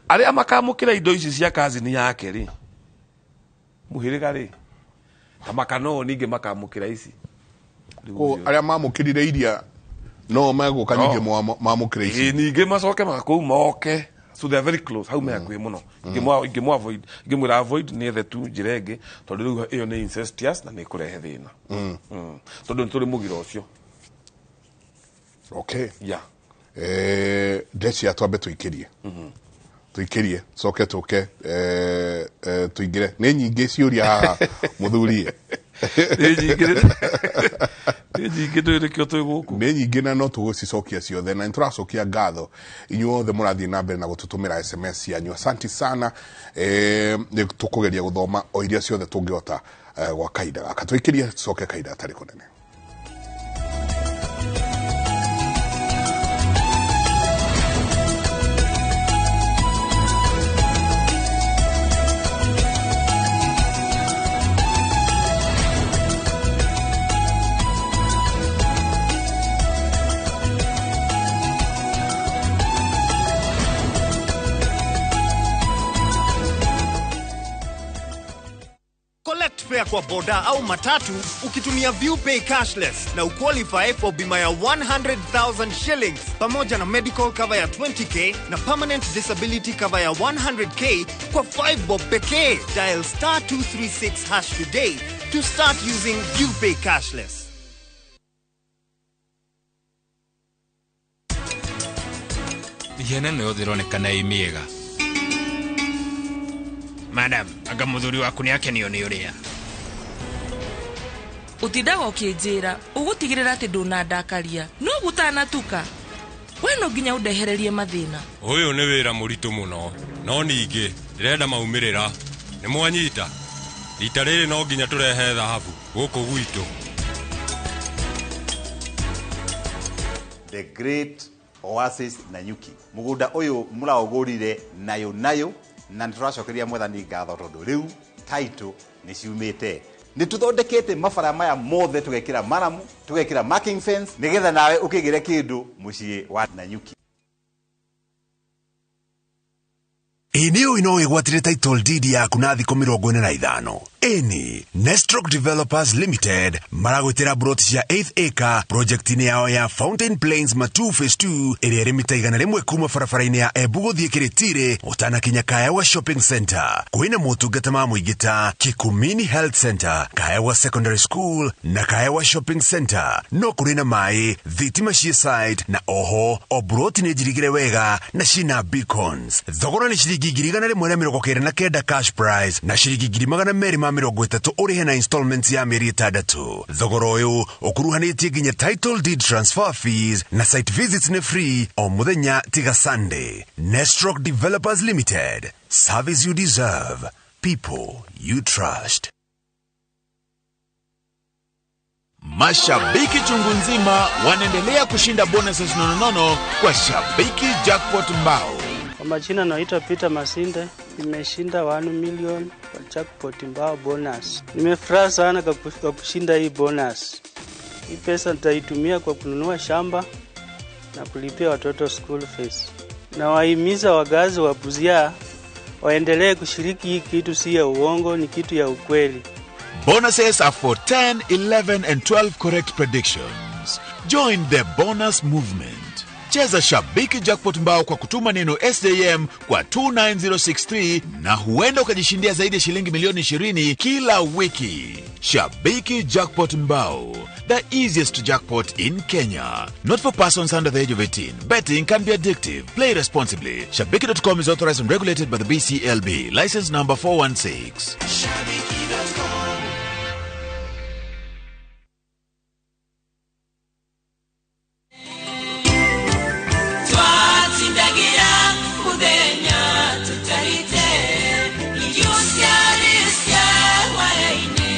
Arĩa makamũkĩra indo ici cia cousin yake rĩ, mũhĩrĩga rĩ, ta makano ningĩ makamũkĩra ici. Rĩu
Ko
ũcio-
arĩa mamũkĩrire iria no megũka ningĩ?
No.
Mamũkĩre ici.
Ĩĩ, ningĩ macoke makũu moke. So they are very close hau, me hakuhĩ mũno. Ingĩmũ avoid, ingĩmwĩra avoid, nĩ ethe tu njĩra ĩngĩ, tondũ rĩu ĩyo nĩ incestuous na nĩ ĩkũrehe thĩna. Tondũ nĩ tũrĩ mũgiro ũcio.
Okay.
Yeah.
Ndecia twambe tũikĩrie. Tuikirie coke tuke tuingire ni nyingi ciuria haha muthuri.
Nĩ nyingĩ, nĩ nyingĩ, ndũĩ nĩkĩo twĩ gũkũ.
Nĩ nyingĩ na no tũgũcicokia ciothe, na nĩtũracokia ngatho inyuothe mũrathiĩ na mbere na gũtũtũmĩra SMS cianyu. Asanti sana. Nĩ tũkũgeria gũthoma o iria ciothe tũngĩhota gwa kahinda gaka. Tũikĩrie, coke kahinda gatarĩ kũnene.
Collect fare kwa boda au matatu ukitumia ViewPay cashless na uqualify for bima ya 100,000 shillings pamoja na medical cover ya 20K na permanent disability cover ya 100K kwa 5 bob pekee. Dial star 236 hash today to start using ViewPay cashless.
Mĩhianano yothe ĩronekana ĩ mĩega.
Madam, anga mũthuri waku nĩ akenio nĩ ũrĩa
Ũtindaga ũkĩnjĩra ũgũtigĩrĩra atĩ ndũnandakaria, no gũtanatuka we no nginya ũndehererie mathĩna.
Ũyũ nĩ wĩra mũritũ mũno, no ningĩ ndĩrenda maumĩrĩra. Nĩ mwanyita rita rĩrĩ, no nginya tũrehe thahabu gũkũ gwitũ.
The Great Oasis Nanyuki, mũgũnda ũyũ mũraũgũrire nayo nayo, na nĩ tũracokeria Mwathani ngatho tondũ rĩu title nĩ ciumĩte. Nĩ tũthondekete mabara maya mothe, tũgekĩra maramu, tũgekĩra marking fence, nĩgetha nawe ũkĩgĩre kĩndũ mũciĩ wa Nanyuki.
Ĩ nĩ ũĩ no wĩgwatĩre title deed yaku na thikũ 45? Ĩni Nestrock Developers Limited maragwĩtĩra broti cia 8 acre project-inĩ yao ya Fountain Plains Matu Phase 2, ĩrĩa ĩrĩ mita 100 kuma barabara-inĩ ya Embu gũthiĩ Kĩrĩtĩrĩ ũtanakinya Kaewa Shopping Center. Kwĩna motungata ma mũingĩ ta Kikumini Health Center, Kaewa Secondary School na Kaewa Shopping Center. No kũrĩ na maĩ, thitima ciĩ site, na oho o broti nĩ njirigĩre wega na cina beacons. Thogora nĩ ciringi 199,000 cash price na ciringi 230,000 ũrĩhe na installments ya mĩeri 6. Thogora ũyũ ũkuruhanĩtie nginya title deed transfer fees, na site visits nĩ free o mũthenya tiga Sunday. Nestrock Developers Limited, service you deserve, people you trust.
Mashabiki chungu nzima wanaendelea kushinda bonuses nononono kwa Shabiki Jackpot Mbao.
Kwa majina naitwa Peter Masinde, nimeshinda 1 million kwa jackpot mbao bonus. Nimefurahi sana kwa kushinda hii bonus. Hii pesa nitaitumia kwa kununua shamba na kulipia watoto school fees. Na wahimiza wakazi wa Busia waendelee kushiriki hii kitu, si ya uongo, ni kitu ya ukweli.
Bonuses are for 10, 11 and 12 correct predictions. Join the bonus movement. Cheza Shabiki Jackpot Mbao kwa kutuma neno SJM kwa 29063 na huenda ukajishindia zaidi ya shilingi milioni 20 kila wiki. Shabiki Jackpot Mbao, the easiest jackpot in Kenya. Not for persons under the age of 18. Betting can be addictive. Play responsibly. Shabiki.com is authorized and regulated by the BCLB. License number 416.
Shabiki.com.
Twatindagira muthenya tutarite irio ciarĩ hwaĩ-inĩ,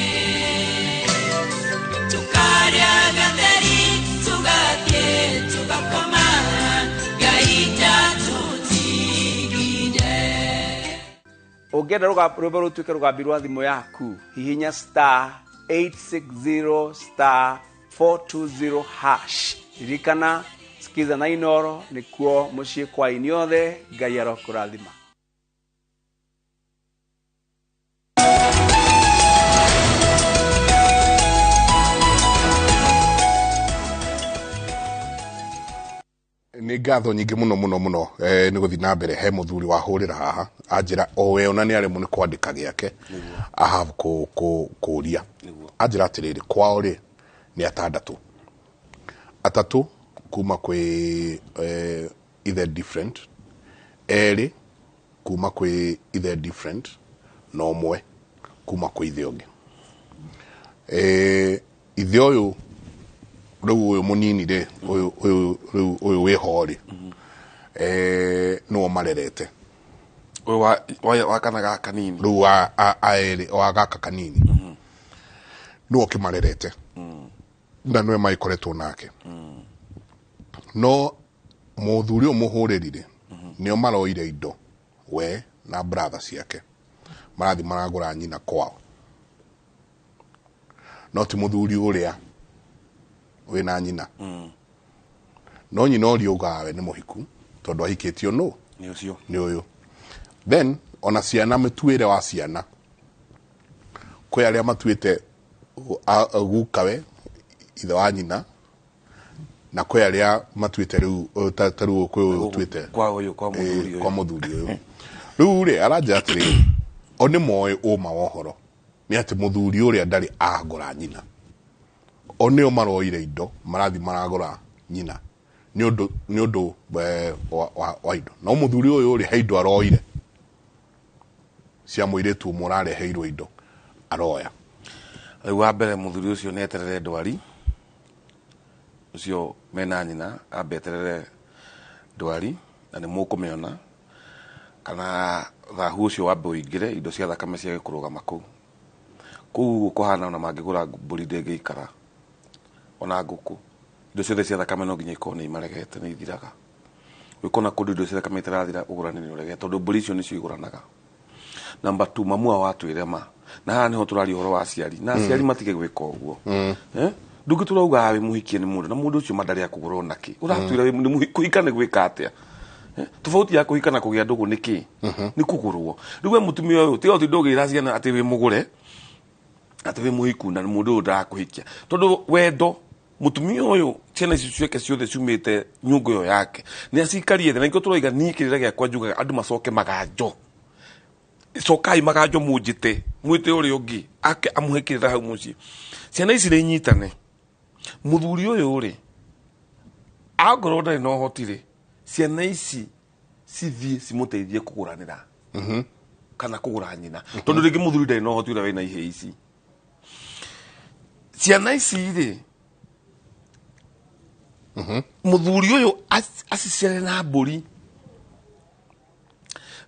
tukarĩa gatheri, tugathiĩ tugakoma, Ngai ndatũtigire.
Ũngĩenda rwĩmbo rũtuĩke rũgambi rwa thimũ yaku, hihinya star 860 star 420 hash. Ririkana, sikiza na Inoro nĩkuo mũciĩ kwa inyuothe. Ngai arokũrathima.
Nĩ ngatho nyingĩ mũno mũno mũno nĩ gũthiĩ na mbere. He mũthuri wahũrĩra haha anjĩra o we ona nĩ aremwo nĩ kwandĩka gĩake ahabu kũria. Anjĩra atĩrĩrĩ, kwao rĩ nĩ atandatũ, atatũ kuma kwĩ ithe different, erĩ Kuma kwĩ ithe different na ũmwe kuma kwĩ ithe ũngĩ. Ithe ũyũ rĩu ũyũ mũnini rĩ, ũyũ ũyũ rĩu ũyũ wĩho rĩ, nĩo marerete.
Ũyũ wa kana gaka kanini.
Rĩu wa erĩ wa gaka kanini nĩwe ũkĩmarerete na nĩwe magĩkoretwo nake. No mũthuri ũyũ mũhũrĩri rĩ, nĩo maroire indo we na brother ciake marathi maragũra nyina kwao, no ti mũthuri ũrĩa wĩna nyina. No nyina ũrĩa ugaga we nĩ mũhiku tondũ ahikĩtio nũ?
Nĩ ũcio.
Nĩ ũyũ. Then ona ciana, mĩtuĩre wa ciana, kwĩ arĩa matuĩte gukawe ithe wa nyina, na kwĩ arĩa matuĩte rĩu ta rĩu kwĩ ũyũ ũtuĩte
kwa ũyũ, kwa mũthuri ũyũ.
Kwa mũthuri ũyũ. Rĩu rĩ, aranjĩra atĩrĩrĩ, o nĩ moĩ ũma wa ũhoro nĩ atĩ mũthuri ũrĩa ndarĩ agũra nyina, o nĩo maroire indo marathi maragũra nyina nĩ ũndũ wa indo. No mũthuri ũyũ rĩ, he indo aroire cia mũirĩtu ũmwe ũrareheirwo indo aroya.
Rĩu wa mbere mũthuri ũcio nĩ eterere ndwari ũcio mena nyina, ambe eterere ndwari na nĩ mũkũmĩona, kana thahu ũcio wambe ũingĩre, indo cia thakame ciage kũrũgama kũu. Kũu kũhana ona mangĩgũra mbũri ndĩngĩikara, ona ngũkũ, indo ciothe cia thakame no nginya ikorwo nĩ imaregete, nĩ ithiraga. Ũngĩkona kũndũ indo cia thakame itarathira, ũgũrani nĩ ũregete, tondũ mbũri icio nĩcio igũranaga. Number 2, mamu wao atwĩre ma. Na haha nĩho tũraria ũhoro wa aciari, na aciari matige gwĩka ũguo. Ndũngĩtũra ugaga wĩ mũhikie nĩ mũndũ, na mũndũ ũcio ma ndarĩ akũgũra ona kĩ. Ũratwĩra wĩ nĩ kũhika nĩ gwĩka atĩa? Tofauti ya kũhika na kũgĩa ndũgũ nĩ kĩ? Nĩ kũgũrwo. Rĩu we mũtumia ũyũ, tiga ũtinde ũgĩra ciana atĩ wĩ mũgũre, atĩ wĩ mũhiku na mũndũ ũyũ ndarakũhikia. Tondũ wendo, mũtumia ũyũ ciana ici ciake ciothe ciumĩte nyũngũ ĩyo yake, nĩ acikarie thĩ. Na nĩkĩo tũroiga niĩ kĩrĩra gĩakwa njugaga andũ macoke maganjo. Cokai maganjo mũnjĩte, mwĩte ũrĩa ũngĩ, ake amũhe kĩrĩra hau mũciĩ. Ciana ici nĩ inyitane. Mũthuri ũyũ rĩ, angorwo ndarĩ na ũhoti rĩ, ciana ici cithiĩ cimũteithie kũgũranĩra. Kana kũgũra nyina. Tondũ rĩngĩ mũthuri ndarĩ na ũhoti ũrĩa wĩna ihĩĩ ici. Ciana ici rĩ, mũthuri ũyũ aciciare na mbũri.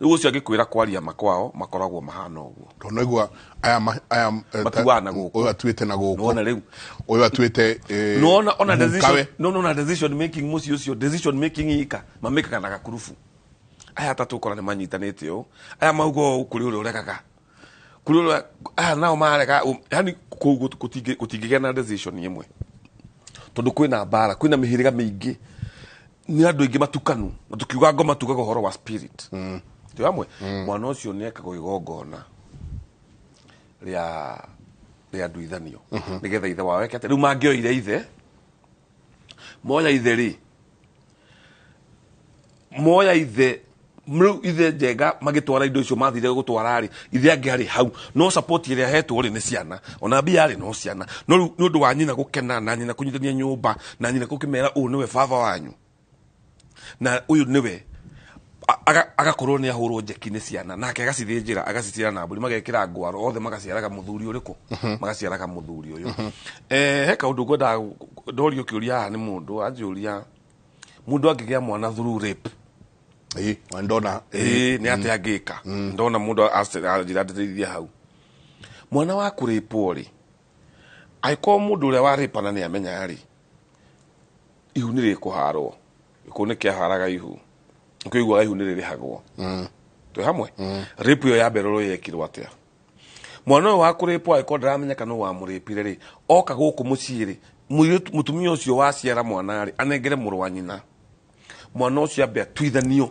Rĩu ũcio angĩkwĩra kwaria makwao makoragwo mahana ũguo.
Tondũ naigua aya aya
Matuaga na gũkũ.
Ũyũ atuĩte na gũkũ.
Nĩwona rĩu.
Ũyũ atuĩte,
Nĩwona ona
gukawe.
decision, no, no, na decision making mũciĩ ũcio, decision making ika, mamĩkaga na gakurubu. Aya atatũ ũkora nĩ manyitanĩte ũũ. Aya mauga ũũ kũrĩ ũrĩa ũregaga. Kũrĩ ũrĩa, aya nao marega, yani kũu gũtingĩgĩa na decision ĩmwe. Tondũ kwĩna mbara, kwĩna mĩhĩrĩga mĩingĩ. Nĩ andũ aingĩ matukanu. Na tũkiuga ngoma tugaga ũhoro wa spirit. Tĩ hamwe? Mwana ũcio nĩ ekagwo igongona rĩa nduithanio. Nĩgetha ithe wao eke atĩa? Rĩu mangĩoire ithe, moya ithe rĩ, moya ithe, rĩu ithe Njenga magĩtwara indo icio mathire gũtwara rĩ, ithe angĩ arĩ hau. No support ĩrĩa ahetwo rĩ nĩ ciana, ona mbia rĩ no ciana. No rĩu nĩ ũndũ wa nyina gũkena na nyina kũnyitania nyũmba na nyina gũkĩmera ũyũ nĩwe baba wanyu na ũyũ nĩwe, agakorwo nĩ ahũrwo njeki nĩ ciana, nake agacithĩnjĩra, agaciciara na mbũri, magekĩra ngwaro othe, magaciaraga mũthuri ũrĩkũ? Magaciaraga mũthuri ũyũ. He kaũndũ ngwendaga ndorio kĩũria haha nĩ mũndũ anjũria, mũndũ angĩgĩa mwana through rape?
Ĩĩ, na ndona,
Ĩĩ, nĩ atĩa angĩka? Ndona mũndũ anjĩra ndĩteithie hau. Mwana wa kũrĩpwo rĩ, angĩkorwo mũndũ ũrĩa warĩpana nĩ amenya rĩ, ihu nĩ rĩkũharwo. Gĩkũyũ nĩ kĩaharaga ihu. Ũkĩiguaga ihu nĩ rĩrĩhagwo. Twĩ hamwe? Rape ĩyo ya mbere ũrĩa yekirwo atĩa? Mwana ũyũ wa kũrĩpwo angĩkorwo ndaramenya kana nũ wamũrĩpire rĩ, oka gũkũ mũciĩ rĩ, mũtumia ũcio waciara mwana rĩ, anengere mũrũ wa nyina. Mwana ũcio ambe atuithanio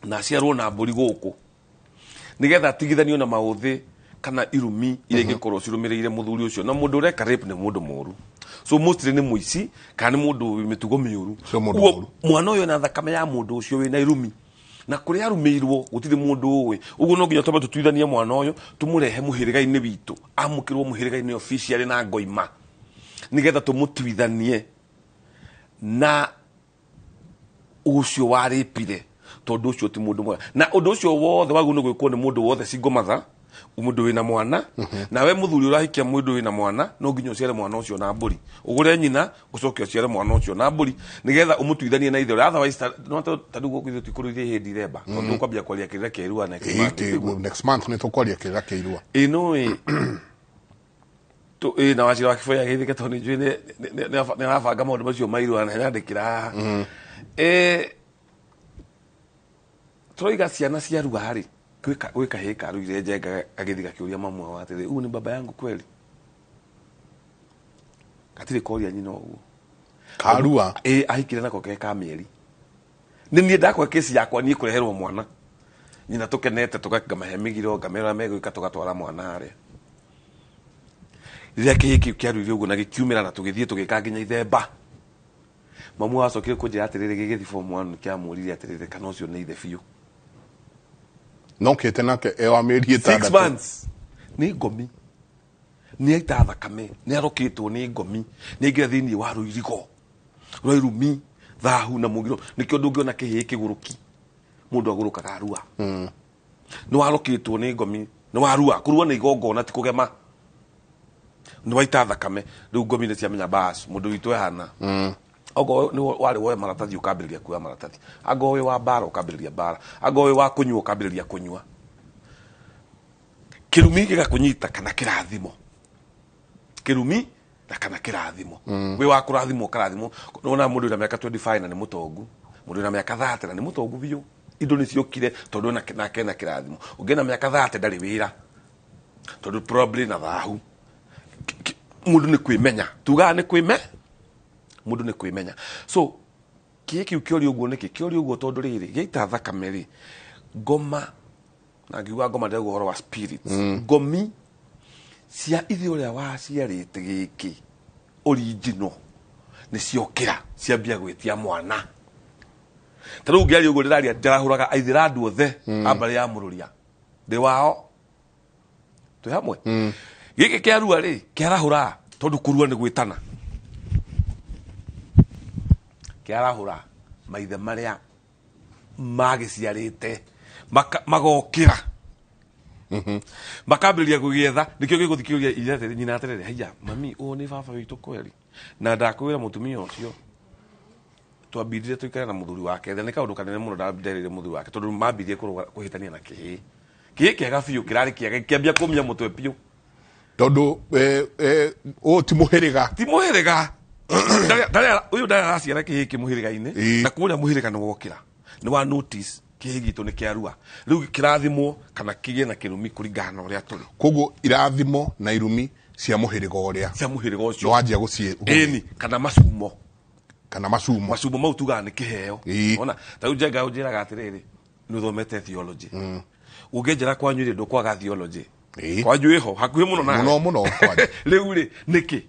na aciarwo na mbũri gũkũ, nĩgetha atigithanio na maũthĩ kana irumi iria ingĩkorwo cirũmĩrĩire mũthuri ũcio. Na mũndũ ũreka rape nĩ mũndũ mũũru, so mostly nĩ mũici kana nĩ mũndũ wĩ mĩtugo mĩũru.
Cio mũndũ
Ũguo,
mũũru.
mwana ũyũ ena thakame ya mũndũ ũcio wĩna irumi, na kũrĩa arumĩirwo gũtirĩ mũndũ ũĩ. Ũguo no nginya twambe tũtuithanie mwana ũyũ, tũmũrehe mũhĩrĩga-inĩ witũ, amũkĩrwo mũhĩrĩga-inĩ officially na ngoima, nĩgetha tũmũtuithanie na ũcio warĩpire. Tondũ ũcio ti mũndũ mwega. Na ũndũ ũcio wothe wagĩrĩirwo nĩ gwĩkwo nĩ mũndũ wothe single mother, mũndũ wĩna mwana. Nawe mũthuri ũrahikia mũndũ wĩna mwana, no nginya ũciare mwana ũcio na mbũri, ũgũre nyina, ũcoke ũciare mwana ũcio na mbũri, nĩgetha ũmũtuithanie na ithe ũrĩa. Otherwise no ta rĩu gũkũ ithuĩ tikũrũithia ihĩndĩ iremba, tondũ ũkwambia kwaria kĩrĩra kĩa irua next month.
Next month nĩ tũkwaria kĩrĩra kĩa irua.
Ĩ no ĩ ĩ na wacira wa kĩboya gĩthike, tondũ nĩ njũĩ nĩ arabanga maũndũ macio ma irua na nyandĩkĩra haha. Tũroiga ciana cia rua rĩ, gwĩ kahĩĩ karuire njenga gagĩthiĩ gakĩũria mamu wao atĩrĩ, "Huyu ni baba yangu kweli?" Gatirĩ koria nyina ũguo.
Karua?
Ĩ, ahikire nako ke ka mĩeri. Nĩ niĩ ndakwa kesi yakwa niĩ kũreherwo mwana nyina tũkenete, tũgamahe mĩgiro, ngamera megwĩka, tũgatwara mwana harĩa. Rĩrĩa kĩhĩĩ kĩu kĩaruire ũguo na gĩkiumĩra na tũgĩthiĩ tũgĩka nginya ithemba, mamu wacokire kũnjĩra atĩrĩrĩ, gĩgĩthiĩ form 1 kĩamũririe atĩrĩrĩ, kana ũcio nĩ ithe biũ.
Nokĩte nake e wa mĩeri
6
6
months. Nĩ ngomi, nĩ aita thakame, nĩ arokĩtwo nĩ ngomi, nĩ aingĩra thĩinĩ wa rũirigo rwa irumi, thahu na mũgiro. Nĩkĩo ndũngĩona kĩhĩĩ kĩgũrũki, mũndũ agũrũkaga arua. Nĩ warokĩtwo nĩ ngomi, nĩ warua. Kũrua nĩ igongona, ti kũgema. Nĩ waita thakame, rĩu ngomi nĩ ciamenya bas mũndũ witũ ehana. Okorwo nĩ warĩ woe maratathi, ũkambĩrĩria kuoya maratathi. Angorwo wĩ wa mbara, ũkambĩrĩria mbara. Angorwo wĩ wa kũnyua, ũkambĩrĩria kũnyua. Kĩrumi gĩgakũnyita kana kĩrathimo, kĩrumi na kana kĩrathimo. Wĩ wa kũrathimwo, ũkarathimwo. Nĩwona mũndũ wĩna mĩaka 25 na nĩ mũtongu, mũndũ wĩna mĩaka 30 na nĩ mũtongu biũ, indo nĩ ciokire tondũ nake ena kĩrathimo. Ũngĩ na mĩaka 30 ndarĩ wĩra, tondũ probably na thahu. Mũndũ nĩ kwĩmenya, tugaga nĩ kwĩme mũndũ nĩ kwĩmenya. So kĩĩ kĩu kĩoria ũguo nĩkĩ kĩoria ũguo? Tondũ rĩrĩ gĩaita thakame rĩ, ngoma, na ngiuga ngoma ndĩrauga ũhoro wa spirits, ngomi cia ithe ũrĩa waciarĩte gĩkĩ original nĩ ciokĩra, ciambia gwĩtia mwana. Ta rĩu ngĩaria ũguo ndĩraria njarahũraga aithĩra andũ othe a mbarĩ ya mũrũria ndĩ wao, twĩ hamwe. Gĩkĩ kĩarua rĩ, kĩarahũra, tondũ kũrua nĩ gwĩtana, kĩarahũra maithe marĩa magĩciarĩte, magokĩra, makambĩrĩria gũgĩetha. Nĩkĩo gĩgũthiĩ kĩũria ithe atĩrĩ, nyina atĩrĩrĩ, "Haiya mami, ũyũ nĩ baba witũ kweri?" Na ndakwĩra mũtumia ũcio twambindire tũikare na mũthuri wake, na nĩ kaũndũ kanene mũno nderĩire mũthuri wake, tondũ mambirie kũhĩtania na kĩhĩĩ. Kĩhĩĩ kĩega biũ, kĩrarĩ kĩega, kĩambia kũmia mũtwe biũ.
Tondũ ũyũ ti mũhĩrĩga.
Ti mũhĩrĩga. Ũyũ ndarĩ araciara kĩhĩĩ kĩ mũhĩrĩga-inĩ, na kũrĩa mũhĩrĩga nĩ wokĩra, nĩ wa notice kĩhĩĩ gitũ nĩ kĩarua, rĩu kĩrathimwo kana kĩgĩe na kĩrumi kũringana na ũrĩa tũrĩ.
Koguo irathimo na irumi cia mũhĩrĩga ũrĩa
cia mũhĩrĩga ũcio
nĩ wanjia gũciĩ
Ĩni, kana macumo.
Kana macumo.
Macumo mau tugaga nĩ kĩheo. Ona ta rĩu njenga ũnjĩraga atĩrĩrĩ, nĩ ũthomete theology. Ũngĩnjĩra kwanyu rĩ, ndũkwaga theology kwanyu ĩho hakuhĩ mũno nawe.
Mũno mũno kwanyu.
Rĩu rĩ, nĩkĩ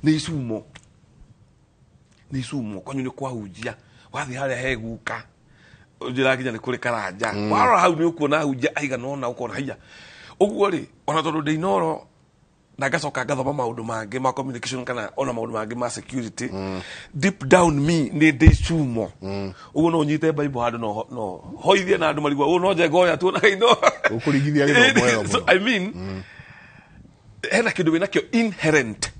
nĩ icumo? Nĩ icumo kwanyu, nĩ kwahunjia wathiĩ harĩa he guka, ũnjĩra nginya nĩ kũrĩ karanja. Warora hau nĩ ũkuona ahunjia aigana ũna, ũkona haiya ũguo rĩ, ona tondũ ndĩ Inoro na ngacoka ngathoma maũndũ mangĩ ma communication kana ona maũndũ mangĩ ma security, deep down me nĩ ndĩ icumo. Ũguo no ũnyite Bible handũ no hoithie na andũ marigwo ũguo no njenga ũrĩa tuonaga ino.
Ũkũringithia gĩthomo wega.
So
Mũno.
I mean, hena kĩndũ wĩnakĩo inherent,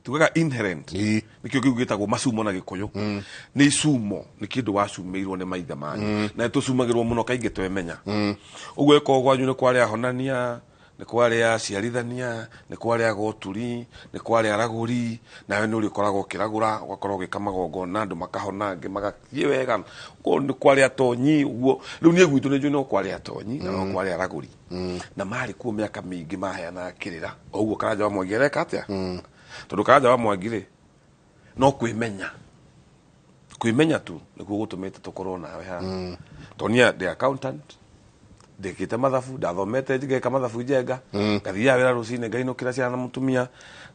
tugaga inherent, nĩkĩo kĩu gĩtagwo macumo na Gĩkũyũ. Nĩ icumo, nĩ kĩndũ wacumĩirwo nĩ maithe manyu, na tũcumagĩrwo mũno kaingĩ twemenya. Ũguo ĩkorwo kwanyu nĩ kwarĩ ahonania, nĩ kwarĩ aciarithania, nĩ kwarĩ agoturi, nĩ kwarĩ aragũri, nawe nĩ ũrĩ ũkoragwo ũkĩragũra, ũgakorwo ũgĩka magongona, andũ makahona, angĩ magathiĩ wega. Ũguo nĩ kwarĩ atonyi ũguo. Rĩu niĩ gwitũ nĩ njũĩ no kwarĩ atonyi na no kwarĩ aragũri, na marĩ kuo mĩaka mĩingĩ, maheanaga kĩrĩra o ũguo. Karanja wa Mwangi areka atĩa? Tondũ Karanja wa Mwangi rĩ, no kwĩmenya, kwĩmenya tu nĩkuo gũtũmĩte tũkorwo nawe haha. Tondũ niĩ ndĩ accountant, ndĩkĩte mathabu, ndathomete ngeka mathabu njenga, ngathiaga wĩra rũcinĩ, ngainũkĩra ciana na mũtumia,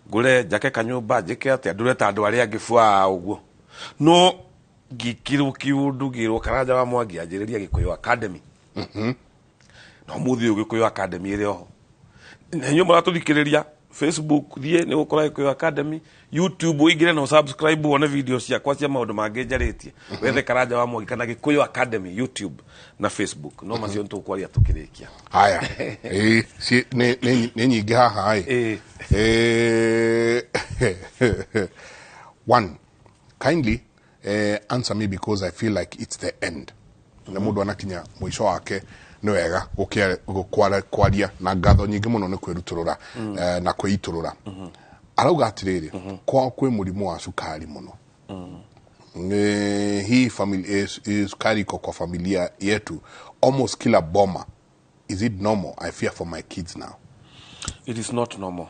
ngũre, njake kanyũmba, njĩke atĩa, ndũre ta andũ arĩa angĩ bwa ũguo. No ngĩkĩrwo kĩũndũ, ngĩrwo Karanja wa Mwangi anjĩrĩria Gĩkũyũ Academy. Na ũmũthĩ ũyũ Gĩkũyũ Academy ĩrĩ oho, na inyuĩ mũratũthikĩrĩria. Facebook thiĩ nĩ ũgũkora Gĩkũyũ Academy, YouTube ũingĩre na subscribe wone video ciakwa cia maũndũ mangĩ njarĩtie. Wethe Karanja wa Mwangi kana Gĩkũyũ Academy YouTube na Facebook. No macio nĩtũkwaria tũkĩrĩkia.
Haya. Ĩĩ, nĩ nyingĩ haha ĩ. One, kindly answer me because I feel like it's the end. Na mũndũ anakinya mũico wake nĩ wega kwaria na ngatho nyingĩ mũno nĩ kwĩrutũrũra na kwĩitũrũra. Arauga atĩrĩrĩ, kwao kwĩ mũrimũ wa cukari mũno. Hii sukari iko kwa familia yetu almost kila boma. Is it normal? I fear for my kids now.
It is not normal.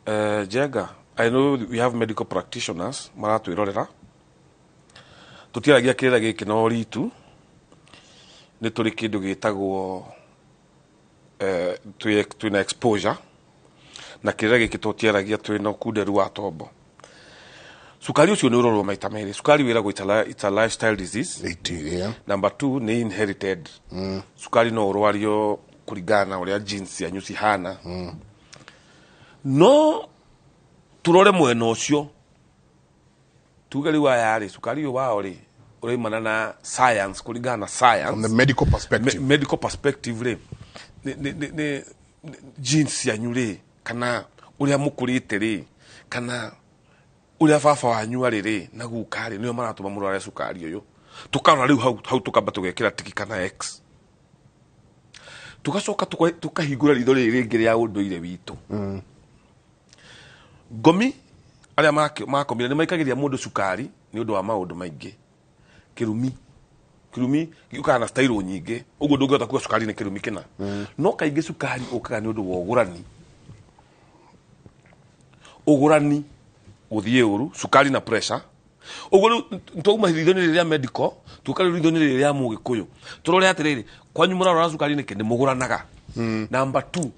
Jega, I know we have medical practitioners maratwĩrorera. Tũtiaragia kĩrĩra gĩkĩ na ũritu. Nĩ tũrĩ kĩndũ gĩtagwo twĩna exposure na kĩrĩra gĩkĩ tũtiaragia twĩna ũkunderu wa tombo. Cukari ũcio nĩ ũrorwo maita merĩ. Cukari wĩragwo it's a lifestyle disease.
It is, yeah.
Number 2 nĩ inherited. Cukari no ũrwario kũringana na ũrĩa genes cianyu cihana. No turore mwena ũcio tuge rĩu aya rĩ, cukari ũyũ wao rĩ ũraimana na science, kũringana na science.
From the medical perspective.
Medical perspective rĩ, nĩ genes cianyu rĩ, kana ũrĩa mũkũrĩte rĩ, kana ũrĩa baba wanyu arĩ rĩ na guka rĩ, nĩo maratũma mũrware cukari ũyũ. Tũkarora rĩu hau tũkamba tũgekĩra tiki kana X. Tũgacoka tũkahingũra ritho rĩrĩ rĩngĩ rĩa ũndũire witũ. Ngomi arĩa makomire nĩ maikagĩria mũndũ cukari nĩ ũndũ wa maũndũ maingĩ. Kĩrumi. Kĩrumi gĩũkaga na style nyingĩ. Ũguo ndũngĩhota kuga cukari nĩ kĩrumi kĩna. No kaingĩ cukari ũkaga nĩ ũndũ wa ũgũrani. Ũgũrani gũthiĩ ũru, cukari na pressure. Ũguo rĩu twauma ritho-inĩ rĩrĩa medical, tũka rĩu ritho-inĩ rĩrĩa rĩa mũgĩkũyũ. Tũrore atĩrĩrĩ, kwanyu mũrarora cukari nĩkĩ? Nĩ mũgũranaga. Number 2,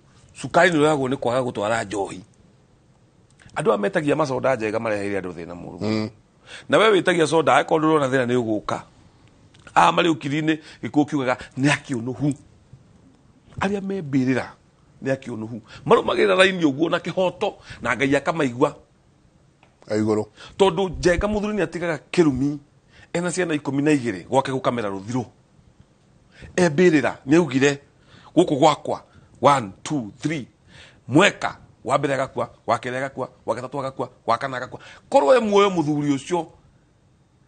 cukari nĩ ũrehagwo nĩ kwaga gũtwara njohi. Andũ aya metagia macoda njega mareheire andũ thĩna mũru. Na we wĩtagia soda, angĩkorwo ndũrona thĩna nĩ ũgũka. Aya marĩ ũkiri-inĩ, gĩkũyũ kiugaga nĩ akĩũnũhu. Arĩa me mbĩrĩra nĩ akĩũnũhu. Marũmagĩrĩra raini ũguo na kĩhoto na Ngai akamaigua.
Igũrũ.
Tondũ Njenga mũthuri nĩ atigaga kĩrumi ena ciana 12 gwake gũkamera rũthirũ. E mbĩrĩra nĩ augire gũkũ gwakwa 1 2 3 mweka wa mbere agakua, wa kerĩ agakua, wa gatatũ agakua, wa kana agakua. Korwo e muoyo mũthuri ũcio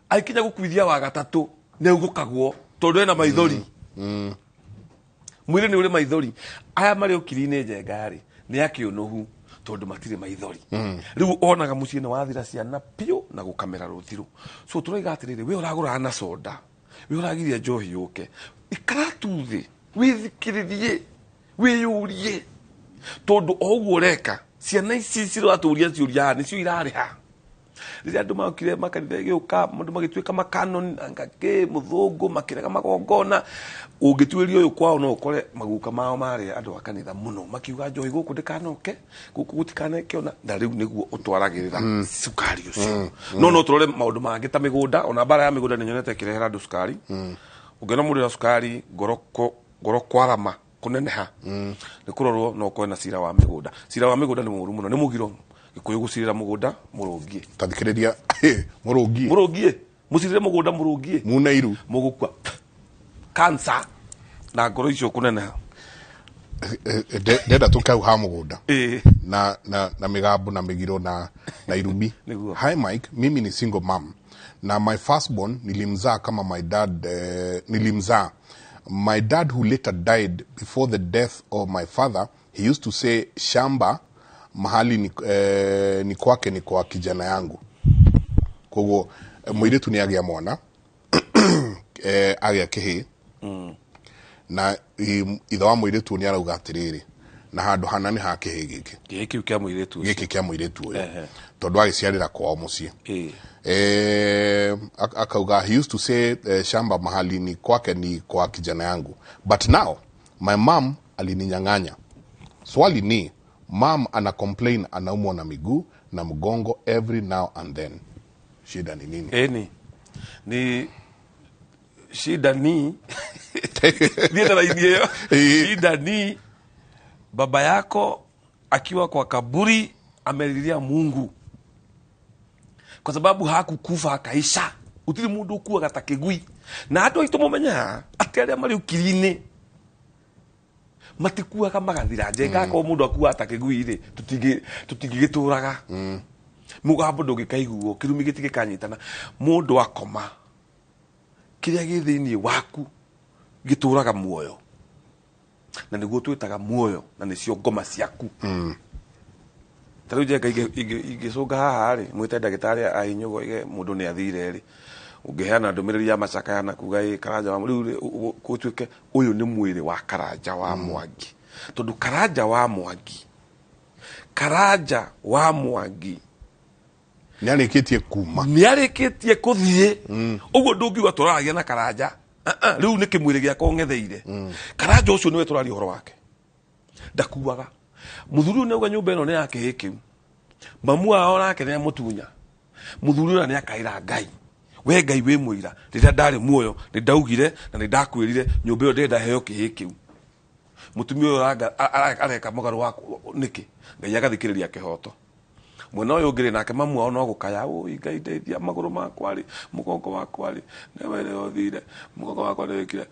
aikinya gũkuithia wa gatatũ nĩ augũkagwo tondũ ena maithori. Mwĩrĩ nĩ ũrĩ maithori. Aya marĩ ũkiri-inĩ Njenga rĩ nĩ akĩũnũhu tondũ matirĩ maithori. Rĩu onaga mũciĩ nĩ wathira ciana piũ na gũkamera rũthirũ. So tũroiga atĩrĩrĩ, we ũragũraga na soda, we ũragiria njohi yũke, ikara tu thĩ wĩthikĩrĩrie wĩyũrie, tondũ o ũguo ũreka ciana ici ciratũria ciũria nĩcio irarĩha. Rĩrĩa andũ makire makanitha ĩgĩũka, andũ magĩtuĩka makanoni, anga kĩ, mũthũngũ, makĩrega magongona. Ũngĩtuĩria ũyũ kwao no ũkore maguka mao marĩ andũ a kanitha mũno, makiuga njohi gũkũ ndĩkanoke, gũkũ gũtikaneke ona, na rĩu nĩguo ũtwaragĩrĩra cukari ũcio. No tũrore maũndũ mangĩ ta mĩgũnda, ona mbara ya mĩgũnda nĩ nyonete ĩkĩrehera andũ cukari. Ũngĩona mũndũ wĩna cukari, ngoro kwarama, kũneneha, nĩ kũrorwo no ũkorwo na cira wa mĩgũnda. Cira wa mĩgũnda nĩ mũũru mũno, nĩ mũgiro Gĩkũyũ gũcirĩra mũgũnda mũrũngie.
Ta thikĩrĩria, mũrũngie.
Mũrũngie. Mũcirĩre mũgũnda mũrũngie.
Mune iru.
Mũgũkua. Cancer na ngoro icio kũneneha.
Ndenda tũke hau ha mũgũnda. Na mĩgambo na mĩgiro na irumi.
Nĩguo.
Hi Mike, mimi ni single mom. Na my firstborn nilimzaa kama my dad, nilimzaa. My dad who later died before the death of my father, he used to say shamba mahali ni kwake ni kwa kijana yangu. Koguo mũirĩtu nĩ agĩa mwana, agĩa kĩhĩ. Na ithe wa mũirĩtu nĩ arauga atĩrĩrĩ, na handũ hana nĩ ha kĩhĩ gĩkĩ.
Kĩhĩ kĩu kĩa mũirĩtu ũcio.
Gĩkĩ kĩa mũirĩtu ũyũ. Tondũ agĩciarĩra kwao mũciĩ. Akauga, he used to say shamba mahali ni kwake ni kwa kijana yangu. But now my mom alininyang'anya. Swali ni, mom ana complain anaumwa na miguu na mgongo every now and then. Shida ni nini?
Ni shida ni Niĩ ndaraini ĩyo. Shida ni baba yako Akiwa kwa kaburi amelilia Mungu kwa sababu hakukufa akaisha. Utiri mundu ukuaga ta kĩgui. Na andũ aitũ mũmenyaga atĩ arĩa marĩ ũkiri-inĩ matikuaga magathira. Njenga akorwo mũndũ akuaga ta kĩgui rĩ, tũtingĩgĩtũraga. Mũgambo ndũngĩkaiguo, kĩrumi gĩtingĩkanyitana. Mũndũ akoma, kĩrĩa gĩ thĩinĩ waku gĩtũraga muoyo, na nĩguo twĩtaga muoyo, na nĩcio ngoma ciaku. Ta rĩu Njenga ingĩcũnga haha rĩ, mwĩte ndagĩtarĩ ahinyũgwo ige mũndũ nĩ athire rĩ, ũngĩheana ndũmĩrĩri ya macakaya na kuga ĩ Karanja wa rĩu rĩ, gũtuĩke ũyũ nĩ mwĩrĩ wa Karanja wa Mwangi, tondũ Karanja wa Mwangi, Karanja wa Mwangi
nĩarĩkĩtie kuma,
nĩarĩkĩtie kũthiĩ. Ũguo ndũngiuga tũraragia na Karanja. Rĩu nĩ kĩmwĩrĩ gĩakwa ũng'etheire. Karanja ũcio nĩwe tũraria ũhoro wake, ndakuaga. Mũthuri ũyũ nĩauga nyũmba ĩno nĩ ya kĩhĩ kĩu, mamu wao nake nĩ amũtunya. Mũthuri ũrĩa nĩ akaĩra Ngai, we Ngai wĩ mũira, rĩrĩa ndarĩ muoyo nĩ ndaugire na nĩ ndakwĩrire nyũmba ĩyo ndĩrenda heo kĩhĩ kĩu. Mũtumia ũyũ areka mũgarũ wa nĩkĩ? Ngai agathikĩrĩria kĩhoto. Mwena ũyũ ũngĩ rĩ, nake mamu wao no gũkaya, ũi Ngai ndeithia, magũrũ makwa rĩ, mũgongo wakwa rĩ, nĩwe rĩ ũthire, mũgongo wakwa nĩ wĩkire.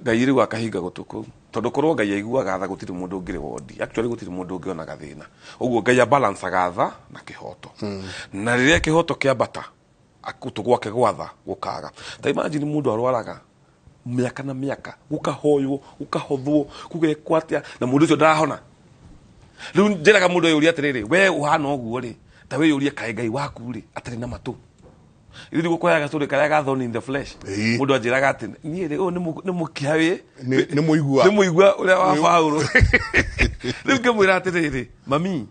Ngai rĩu akahinga gũtũ kũu, tondũ korwo Ngai aiguaga tha gũtirĩ mũndũ ũngĩrĩ wondi. Actually gũtirĩ mũndũ ũngĩona gathĩna. Ũguo Ngai abalancaga tha na kĩhoto, na rĩrĩa kĩhoto kĩambata gũtũ gwake gwatha gũkaga. Ta imagine mũndũ arwaraga mĩaka na mĩaka, gũkahoywo, gũkahothwo, gũgekwo atĩa, na mũndũ ũcio ndarahona. Rĩu njĩraga mũndũ eyũrie atĩrĩrĩ, we ũhana ũguo rĩ, ta wĩyũrie kaĩ Ngai waku rĩ atarĩ na matũ. Ithuĩ nĩgũkoyaga story karĩa ga thorn in the flesh. Mũndũ anjĩraga atĩ niĩ rĩ, ũyũ nĩ mũkiha wĩ
nĩ mũigua,
nĩ mũigua ũrĩa wa Paũlũ. Rĩu ngĩmwĩra atĩrĩrĩ, mami,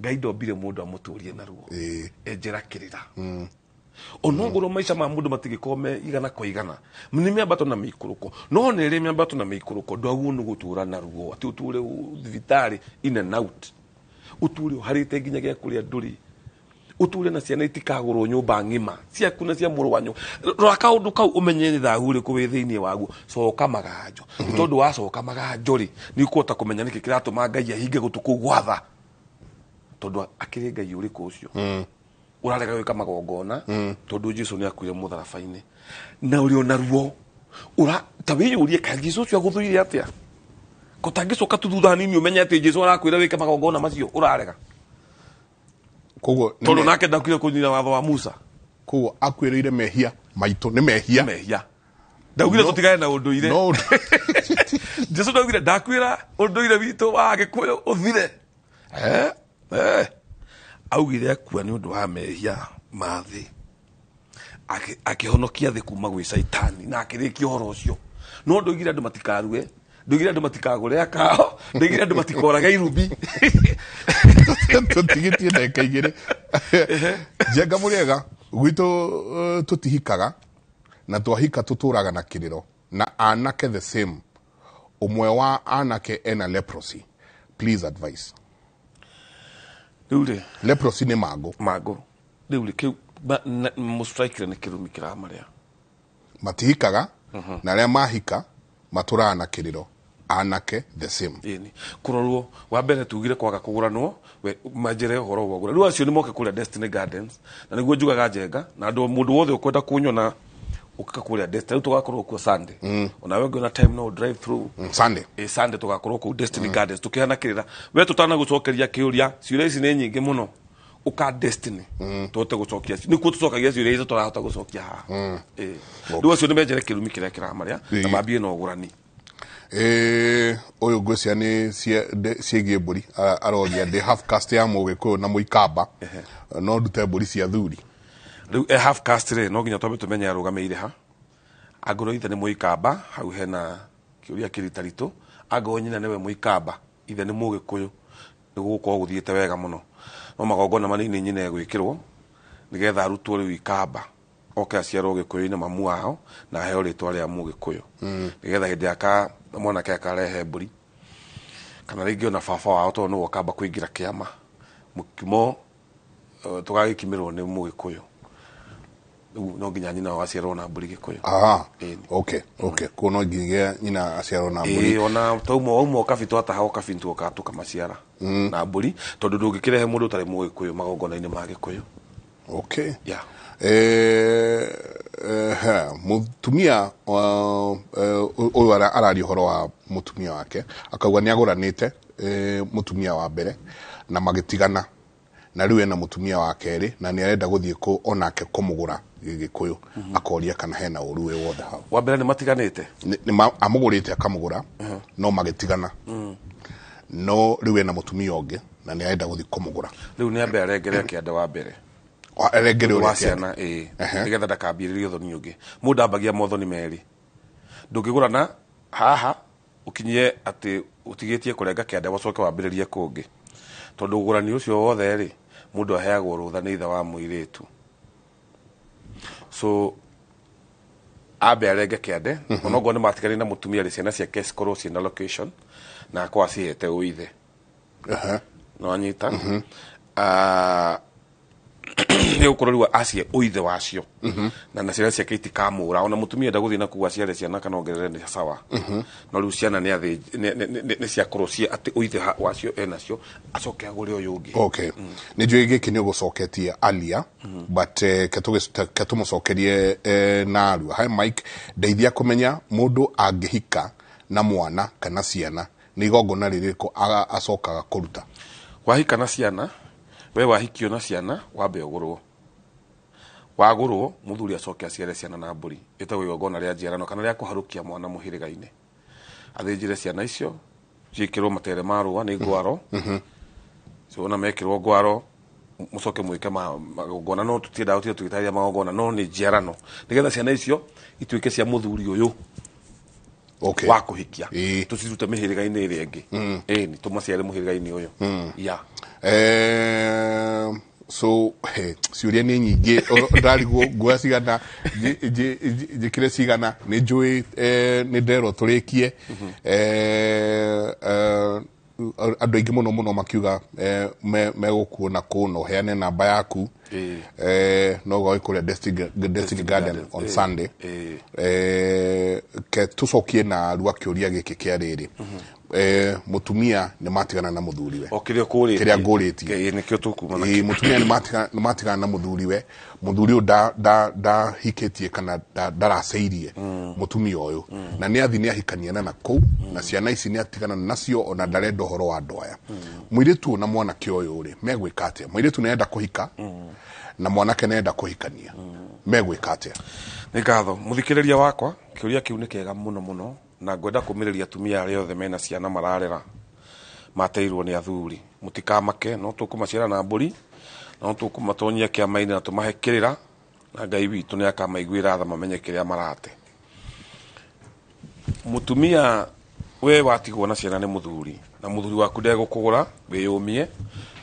Ngai ndombire mũndũ amũtũrie na ruo, enjera kĩrĩra. Onongorwo maica ma mũndũ matingĩkorwo me igana kwa igana, nĩ mĩambato na mĩikũrũko, no nĩ ĩrĩ mĩambato na mĩikũrũko, ndwagwo nĩ gũtũra na ruo atĩ ũtũre thibitarĩ in and out, ũtũre ũharĩte nginya gĩa kũrĩa ndũrĩ, ũtũre na ciana itikagũrwo nyũmba ng'ima ciaku na cia mũrũ wanyu. Rora kaũndũ kau ũmenye nĩ thahu ũrĩkũ wĩ thĩinĩ waguo. Coka maganjo, nĩ tondũ wacoka maganjo rĩ, nĩ ũkũhota kũmenya nĩkĩ kĩratũma Ngai ahinge gũtũ kũu gwatha, tondũ akĩrĩ Ngai ũrĩkũ ũcio ũrarega gwĩka magongona, tondũ Jesu nĩ akuire mũtharaba-inĩ na ũrĩ ona ruo. Ũra ta wĩyũrie kaĩ Jesu ũcio agũthũire atĩa, ko tangĩcoka tu thutha hanini ũmenye atĩ Jesu arakwĩra wĩke magongona macio ũrarega.
Koguo
tondũ nake ndakuire kũnyina watho wa Musa.
Koguo akwĩrĩire mehia maitũ nĩ mehia,
mehia ndaugire tũtigane na ũndũire. Jesu ndaugire ndakwĩra ũndũire witũ wa Gĩkũyũ ũthire. Augire akua nĩ ũndũ wa mehia ma thĩ, akĩhonokia thĩ kuma gwĩ Caitani na akĩrĩkia ũhoro ũcio. No ndoigire andũ matikarue, ndoigire andũ matikagũre akao, ndoigire andũ matikorage irubi.
Tũtigĩtie ndagĩka igĩrĩ. Njenga mũrĩega gwitũ, tũtihikaga na twahika tũtũraga na kĩrĩro na anake the same. Ũmwe wa anake ena leprosy, please advice.
Rĩu rĩ,
leprosy nĩ mangũ.
Mangũ rĩu rĩ, kĩu mũstrikire nĩ kĩrumi kĩramarĩa.
Matihikaga na arĩa mahika matũraga na kĩrĩro, anake the same.
Ĩni kũrorwo wa mbere tugire kwaga kũgũranwo, manjĩre ũhoro wa ũgũra. Rĩu acio nĩ moke kũrĩa Destiny Gardens, na nĩguo njugaga Njenga na andũ, mũndũ wothe ũkwenda kũnyona ũka kũrĩa Destiny. Rĩu tũgakorwo kuo Sunday, ona we ũngĩona time no drive through.
Sunday.
Sunday tũgakorwo kũu Destiny Gardens tũkĩhana kĩrĩra. We tũtanagũcokeria kĩũria, ciũria ici nĩ nyingĩ mũno, ũka Destiny tũhote gũcokia, nĩkuo tũcokagia ciũria icio tũrahota gũcokia haha. Rĩu acio nĩ menjere kĩrumi kĩrĩa kĩramarĩa na mambie na ũgũrani.
Ũyũ ngwĩciria nĩ ciĩgiĩ mbũri. Aroria ndĩ half caste ya Mũgĩkũyũ na Mũikamba, no ndute mbũri cia thuri?
Rĩu half caste rĩ, no nginya twambe tũmenye arũgamĩire ha. Angorwo ithe nĩ Mũikamba, hau hena kĩũria kĩritaritũ. Angorwo nyina nĩwe Mũikamba, ithe nĩ Mũgĩkũyũ, nĩ gũgũkorwo gũthiĩte wega mũno. No magongona manini nyina egwĩkĩrwo nĩgetha arutwo rĩu Ikamba, oke aciarwo Gĩkũyũ-inĩ mamu wao na aheo rĩtwa rĩa Mũgĩkũyũ, nĩgetha hĩndĩ aka mwanake akarehe mbũri kana rĩngĩ ona baba wao, tondũ nĩwe ũkamba kũingĩra kĩama mũkimo, tũgagĩkimĩrwo nĩ Mũgĩkũyũ. Rĩu no nginya nyina wao aciarwo na mbũri Gĩkũyũ.
Aha. Okay, kuo no nginya nyina aciarwo na mbũri.
Ĩĩ, ona tauma wauma ũkabi twataha ũkabi tuoka tũkamaciara. Na mbũri, tondũ ndũngĩkĩrehe mũndũ ũtarĩ mũgĩkũyũ magongona-inĩ ma gĩkũyũ.
Okay.
Yeah.
Mutumia ũyũ araria ũhoro wa mutumia wake, akauga nĩ agũranĩte mutumia wa mbere na magĩtigana, na rĩu ena mutumia wa kerĩ na nĩ arenda gũthiĩ kũ onake kũmũgũra gĩgĩkũyũ. Akoria kana hena ũru wĩ wothe hau.
Wa mbere nĩ matiganĩte?
Amũgũrĩte akamũgũra, no magĩtigana, no rĩu ena mutumia ũngĩ na nĩ arenda gũthiĩ kũmũgũra.
Rĩu nĩ ambe arengere kĩanda wa mbere.
Arengere
wa
ũrĩa
ciana, ĩĩ, nĩgetha ndakambĩrĩrie ũthoni ũngĩ. Mũndũ ambagia mothoni merĩ. Ndũngĩgũrana haha ũkinyie atĩ ũtigĩtie kũrenga kĩanda ũcoke wambĩrĩrie kũngĩ, tondũ ũgũrani ũcio wothe rĩ, mũndũ aheagwo rũtha nĩ ithe wa mũirĩtu. So ambe arenge kĩande, onokorwo nĩ matiganire na mũtumia rĩ, ciana ciake cikorwo ciĩna location na akorwo acihete ũithe. No anyita nĩ gũkorwo rĩu acihe ũithe wacio, na ciana ciake itikamũra. Ona mũtumia enda gũthiĩ na kũu aciare ciana kana ongerere nĩ sawa, no rĩu ciana nĩ ciakorwo ciĩ atĩ ũithe wacio enacio, acoke agũre ũyũ ũngĩ.
Okay, nĩ njũĩ gĩkĩ nĩ ũgũcoketie alia, but ke tũmũcokerie narua. Hi Mike, ndeithia kũmenya mũndũ angĩhika na mwana kana ciana nĩ igongona rĩrĩkũ acokaga kũruta.
Wahika na ciana, we wahikio na ciana, wambe ũgũrwo. Wagũrwo, mũthuri acoke aciare ciana na mbũri, ĩtagwo igongona rĩa njiarano kana rĩa kũharũkia mwana mũhĩrĩga-inĩ. Athĩnjĩre ciana icio ciĩkĩrwo matere ma rũa nĩ ngwaro. So ona mekĩrwo ngwaro, mũcoke mwĩke magongona, no tũtiendaga gũtinda tũgĩtarĩria magongona, no nĩ njiarano nĩgetha ciana icio ituĩke cia mũthuri ũyũ wa kũhikia, tũcirute mĩhĩrĩga-inĩ ĩrĩa ĩngĩ. Ĩni tũmaciare mũhĩrĩga-inĩ ũyũ. Yeah.
So ciũria nĩ nyingĩ, ndarigwo nguoya cigana, njĩkĩre cigana. Nĩ njũĩ nĩ nderwo tũrĩkie. Andũ aingĩ mũno mũno makiuga megũkuona kũ na ũheane namba yaku. No ũgoe kũrĩa Destiny Garden on Sunday. Ke tũcokie na rua kĩũria gĩkĩ kĩa rĩrĩ, mũtumia nĩ matigana na mũthuriwe.
O kĩrĩa ũkũrĩtie.
Kĩrĩa ngũrĩtie.
Ĩĩ, nĩkĩo tũkuma nakĩo.
Ĩĩ, mũtumia nĩ matigana na mũthuriwe, mũthuri ũyũ ndahikĩtie kana ndaraceirie mũtumia ũyũ, na nĩ athi nĩ ahikania na nakũu, na ciana ici nĩ atigana nacio, ona ndarenda ũhoro wa andũ aya. Mũirĩtu ũyũ na mwanake ũyũ rĩ, megwĩka atĩa? Mũirĩtu nĩarenda kũhika na mwanake nĩarenda kũhikania, megwĩka atĩa?
Nĩ ngatho mũthikĩrĩria wakwa, kĩũria kĩu nĩ kĩega mũno mũno, na ngwenda kũmĩrĩria atumia arĩa othe mena ciana mararera mateirwo nĩ athuri. Mũtikamake, no tũkũmaciara na mbũri, no tũkũmatonyia kĩama-inĩ na tũmahe kĩrĩra, na Ngai witũ nĩ akamaiguĩra tha mamenye kĩrĩa marate. Mũtumia we watigwo na ciana nĩ mũthuri, na mũthuri waku ndegũkũgũra, wĩyũmie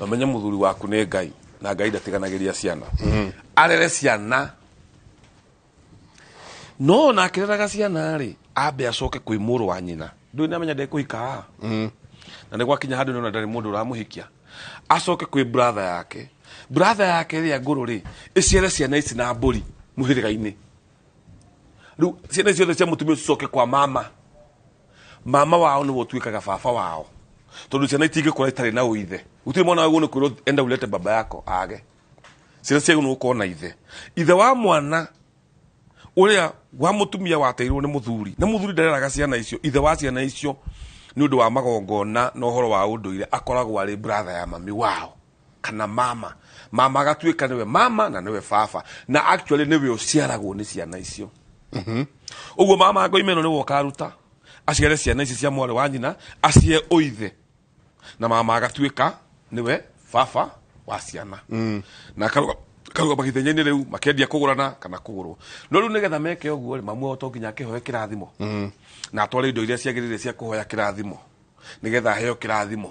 na ũmenye mũthuri waku nĩ Ngai, na Ngai ndatiganagĩria ciana. Arere ciana, no ona akĩreraga ciana rĩ, ambe acoke kwĩ mũrũ wa nyina. Ndũĩ nĩamenya ndekũhika haha, na nĩ gwakinya handũ nĩona ndarĩ mũndũ ũramũhikia, acoke kwĩ brother yake. Brother yake ĩrĩa ngũrũ rĩ, ĩciare ciana ici na mbũri mũhĩrĩga-inĩ. Rĩu ciana ici ciothe cia mũtumia ũcio cicoke kwa mama. Mama wao nĩwe ũtuĩkaga baba wao, tondũ ciana itingĩkũra itarĩ na ũithe. Gũtirĩ mwana wagĩrĩirwo nĩ kwĩrwo enda ulete baba yako age. Ciana ciagĩrĩirwo nĩ gũkorwo na ithe. Ithe wa mwana ũrĩa wa mũtumia wateirwo nĩ mũthuri, na mũthuri ndareraga ciana icio, ithe wa ciana icio nĩ ũndũ wa magongona na ũhoro wa ũndũire akoragwo arĩ brother ya mami wao kana mama. Mama agatuĩka nĩwe mama na nĩwe baba, na actually nĩwe ũciaragwo nĩ ciana icio. Ũguo mama ngoima ĩno nĩwe ũkaruta aciare ciana ici cia mwarĩ wa nyina, acihe ũithe, na mama agatuĩka nĩwe baba wa ciana. Na akarũgama gĩthenya-inĩ rĩu makendia kũgũrana kana kũgũrwo. No rĩu nĩgetha meke ũguo rĩ, mamu wao to nginya akĩhoe kĩrathimo, na atware indo iria ciagĩrĩire cia kũhoya kĩrathimo, nĩgetha aheo kĩrathimo.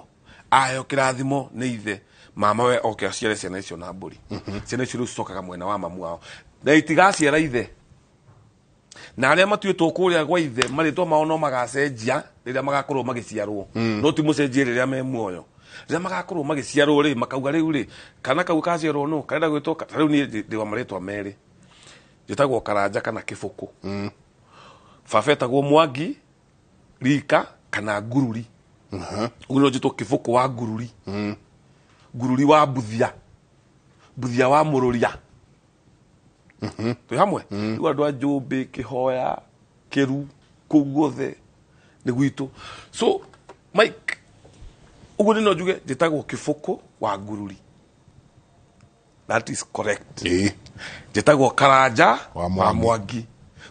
Aheo kĩrathimo nĩ ithe, mama we oke aciare ciana icio na mbũri. Ciana icio rĩu cicokaga mwena wa mamu wao, na itigaciara ithe. Na arĩa matuĩtwo kũrĩa gwa ithe, marĩtwa mao no magacenjia rĩrĩa magakorwo magĩciarwo. No ti mũcenjie rĩrĩa me muoyo. Rĩrĩa magakorwo magĩciarwo rĩ, makauga rĩu rĩ, kana kau kaciarwo nũ, karenda gwĩtwo ta rĩu niĩ ndĩ wa marĩtwa merĩ. Njĩtagwo Karanja kana Kĩbũkũ. Baba etagwo Mwangi, Rika kana Ngururi. Ũguo no njĩtwo Kĩbũkũ wa Ngururi, Ngururi wa Mbuthia, Mbuthia wa Mũrũria. Twĩ hamwe. Rĩu andũ a Njũmbĩ, Kĩhoya, Kĩru, kũu guothe nĩ gwitũ. So Mike, ũguo nĩ no njuge njĩtagwo Kĩbũkũ wa Ngururi. That is correct. Njĩtagwo Karanja wa Mwangi,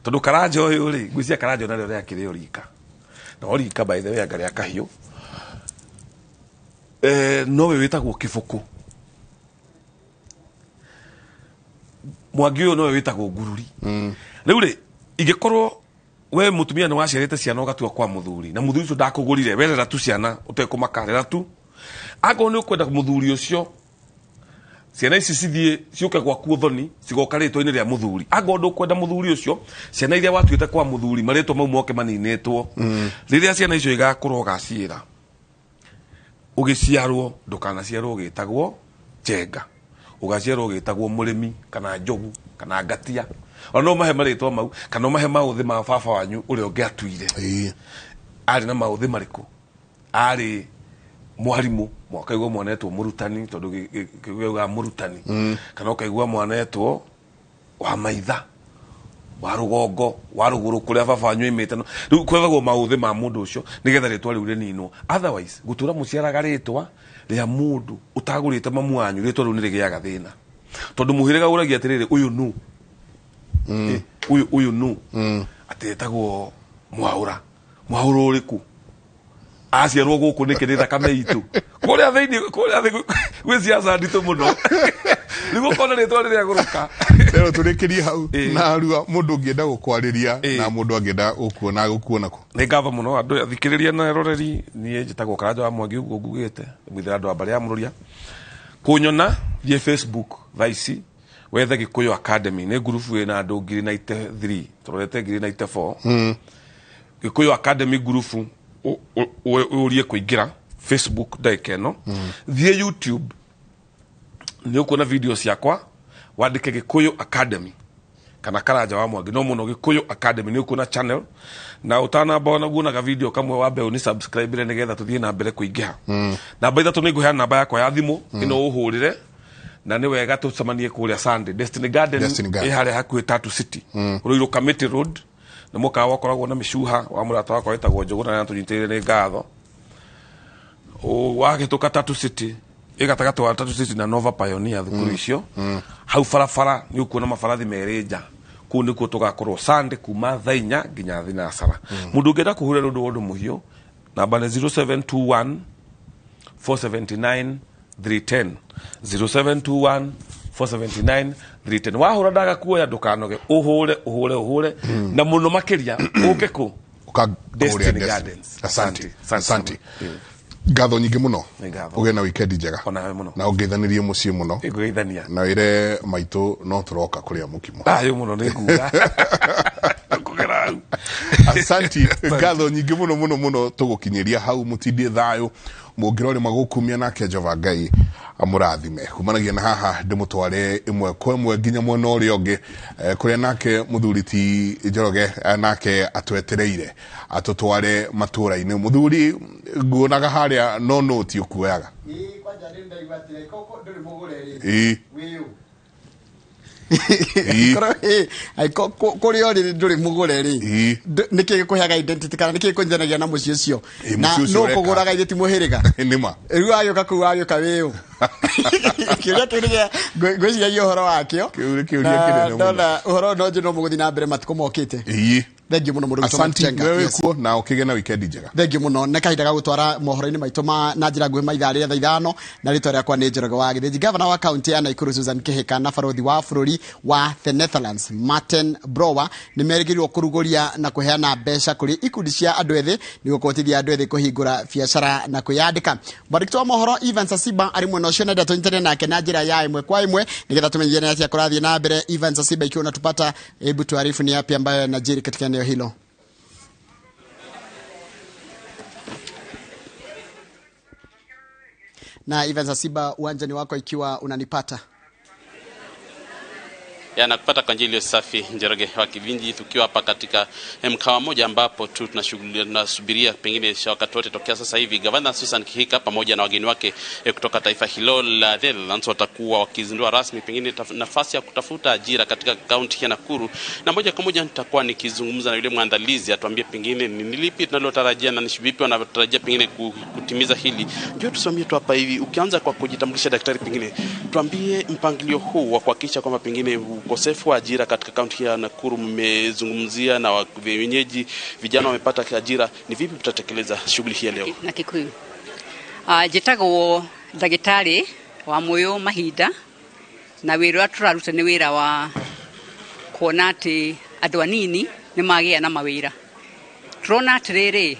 tondũ Karanja ũyũ rĩ, ngwĩciria Karanja onarĩo rĩakĩrĩ o rika, na o rika, by the way, anga rĩa kahiũ. Nowe wĩtagwo Kĩbũkũ Mwangi, ũyũ nowe wĩtagwo Ngururi. Rĩu rĩ, ingĩkorwo we mũtumia nĩ waciarĩte ciana ũgatua kwa mũthuri, na mũthuri ũcio ndakũgũrire, werera tu ciana ũtekũmaka, rera tu. Akorwo nĩ ũkwenda mũthuri ũcio, ciana ici cithiĩ ciũke gwaku ũthoni, cigoka rĩtwa-inĩ rĩa mũthuri. Angorwo ndũkwenda mũthuri ũcio, ciana iria watuĩte kwa mũthuri, marĩtwa mau moke maninĩtwo. Rĩrĩa ciana icio igakũra, ũgaciĩra ũgĩciarwo ndũkanaciarwo ũgĩtagwo Njenga, ũgaciarwo ũgĩtagwo Mũrĩmi kana Njogu kana Ngatia. Ona no mahe marĩtwa mau, kana ũmahe maũthĩ ma baba wanyu ũrĩa ũngĩatuire. Arĩ na maũthĩ marĩkũ? Arĩ mwarimũ, ũkaigua mwanetwo Mũrutani, tondũ kĩugaga mũrutani, kana ũkaigua mwanetwo wa Maitha, wa Rũgongo, wa Rũgũrũ, kũrĩa baba wanyu oimĩte. Rĩu kwethagwo maũthĩ ma mũndũ ũcio nĩgetha rĩtwa rĩu rĩninwo. Otherwise gũtũra mũciaraga rĩtwa rĩa mũndũ ũtagũrĩte mamu wanyu, rĩtwa rĩu nĩ rĩgĩaga thĩna, tondũ mũhĩrĩga ũragia atĩrĩrĩ, ũyũ nũ? Ũyũ nũ atĩ etagwo Mwaũra? Mwaũra ũrĩkũ? Aciarwo gũkũ nĩkĩ? Nĩ thakame itũ kũrĩa thĩinĩ, kũrĩa thĩ gwĩ ciaca nditũ mũno. Rĩu ũkona rĩtwa rĩrĩa gũrũka.
Rero tũrĩkĩrie hau na arua. Mũndũ ũngĩenda gũkwarĩria na mũndũ angĩenda gũkuona, gũkuona kũ?
Nĩ ngatho mũno, andũ athikĩrĩria na eroreri. Niĩ njĩtagwo Karanja wa Mwangi, ũguo ngugĩte, mwithĩra andũ a mbarĩ ya Mũrũria. Kũnyona, thiĩ Facebook thaa ici, wethe Gĩkũyũ Academy. Nĩ ngurubu ĩna andũ ngiri 93, tũrorete ngiri 94. Gĩkũyũ Academy ngurubu, ũrie kũingĩra Facebook ndagĩka ĩno. Thiĩ YouTube, nĩ ũkuona video ciakwa. Wandĩke Gĩkũyũ Academy kana Karanja wa Mwangi, no mũno Gĩkũyũ Academy, nĩ ũkuona channel. Na ũtanamba ona guonaga video kamwe, wambe ũni subscribe nĩgetha tũthiĩ na mbere kũingĩha. Namba 3, nĩ ngũheana namba yakwa ya thimũ ĩno, ũhũrĩre. Na nĩ wega tũcemanie kũrĩa Sunday Destiny Garden.
Destiny Garden.
Ĩ harĩa hakuhĩ Tatu City, Ruiru Committee Road. Nĩ mũkawa ũkoragwo na mĩcuha wa mũrata wakwa wĩtagwo Njũgũ, na tũnyitĩrĩire, nĩ ngatho. Wahĩtũka Tatu City, ĩ gatagatĩ wa Tatu City na Nova Pioneer, thukuru icio hau barabara, nĩ ũkuona mabarathi merĩ nja. Kũu nĩkuo tũgakorwo Sunday kuma thaa 4 nginya thinacara. Mũndũ ũngĩenda kũhũrĩra nĩ ũndũ wa ũndũ mũhiũ, namba nĩ 0721 479 310, 0721 479 310. Wahũra ndaga kuoya, ndũkanoge, ũhũre, ũhũre, ũhũre, na mũno makĩria ũke kũ? Destiny Gardens.
Asante, asante, ngatho nyingĩ mũno.
Nĩ ngatho.
Ũgĩe na weekend njega.
Onawe mũno.
Na ũngeithanĩrie mũciĩ mũno.
Ngũgeithania.
Na wĩre maitũ no tũroka kũrĩa mũkimo.
Thayũ mũno, nĩ nguga.
Asanti, ngatho nyingĩ mũno mũno mũno. Tũgũkinyĩria hau, mũtindie thayũ, mũngĩrorĩma gũkumia nake Jehova Ngai amũrathime. Kumanagia na haha, ndĩmũtware ĩmwe kwa ĩmwe nginya mwena ũrĩa ũngĩ, kũrĩa nake mũthuri ti Njoroge, nake atwetereire atũtware matũra-inĩ. Mũthuri, nguonaga harĩa no nũti ũkuoyaga.
Kwanja nĩ ndaigua atĩ koko ndũrĩ mũgũre rĩ. Wĩũ. Kũrĩa ũrĩ ndũrĩ mũgũre rĩ, nĩkĩ gĩkũheaga identity kana nĩkĩ gĩkũnyitanagia na mũciĩ ũcio? Na
Mũciĩ ũcio
nũ
ũreka.
kũgũraga ithe ti mũhĩrĩga?
Nĩma.
Rĩu wagĩũka kũu, wagĩũka wĩũ? Kĩũria kĩu nĩgĩa ngwĩciragia ũhoro wakĩo.
Kĩu nĩ kĩũria
Na
kĩnene mũno.
ndona ũhoro ũyũ no njũ no mũgũthiĩ na mbere matukũ mokĩte. Thengiũ mũno mũndũ gwĩtwo
Asanti.
Mike Njenga.
Wewe
Yes.
kuo na ũkĩgĩe na weekend njega.
Thengiũ mũno. Nĩ kahinda ga gũtwara mohoro-inĩ maitũ ma na njĩra nguhĩ ma ithaa rĩa thaa 5, na rĩtwa rĩakwa nĩ Njoroge wa Gĩthĩnji. Gavana wa kaunti ya Nakuru Susan Kihika na barothi wa bũrũri wa the Netherlands Martin Brower nĩ merĩgĩrĩirwo kũrugũria na kũheana mbeca kũrĩ ikundi cia andũ ethĩ nĩguo kũhotithia andũ ethĩ kũhingũra biacara na kwĩyandĩka. Mwandĩki wa mohoro Evans Asiba arĩ mwena ũcio, nenda tũnyitane nake na njĩra ya ĩmwe kwa ĩmwe nĩgetha tũmenyithanie nĩ atĩa kũrathiĩ na mbere. Evans Asiba, ikiwa unatupata, hebu tuarifu ni yapi ambayo yanajiri katika eneo hilo. Na Evans Asiba, uwanjani wako ikiwa unanipata.
Ya, nakupata kwa njia iliyo safi, Njoroge wa Kivinji, tukiwa hapa katika mkawa mmoja ambapo tu tunasubiria pengine wakati wote tokea sasa hivi Gavana Susan Kihika pamoja na wageni wake kutoka taifa hilo la Netherlands watakuwa wakizindua rasmi pengine nafasi ya kutafuta ajira katika kaunti ya Nakuru, na moja kwa moja nitakuwa nikizungumza na yule mwandalizi atuambie pengine ni lipi tunalotarajia na ni vipi wanatarajia pengine kutimiza hili. Njoo tusimamie tu hapa hivi, ukianza kwa kujitambulisha daktari, pengine tuambie mpangilio huu wa kuhakikisha kwamba pengine ukosefu wa ajira katika kaunti ya Nakuru mmezungumzia na wenyeji vijana wamepata ajira, ni vipi mtatekeleza shughuli hii ya leo?
Na Kikuyu njĩtagwo ndagĩtarĩ wa Mũyũ Mahinda, na wĩra ũrĩa tũraruta nĩ wĩra wa kuona atĩ andũ anini nĩ magĩa na mawĩra. Tũrona atĩrĩrĩ,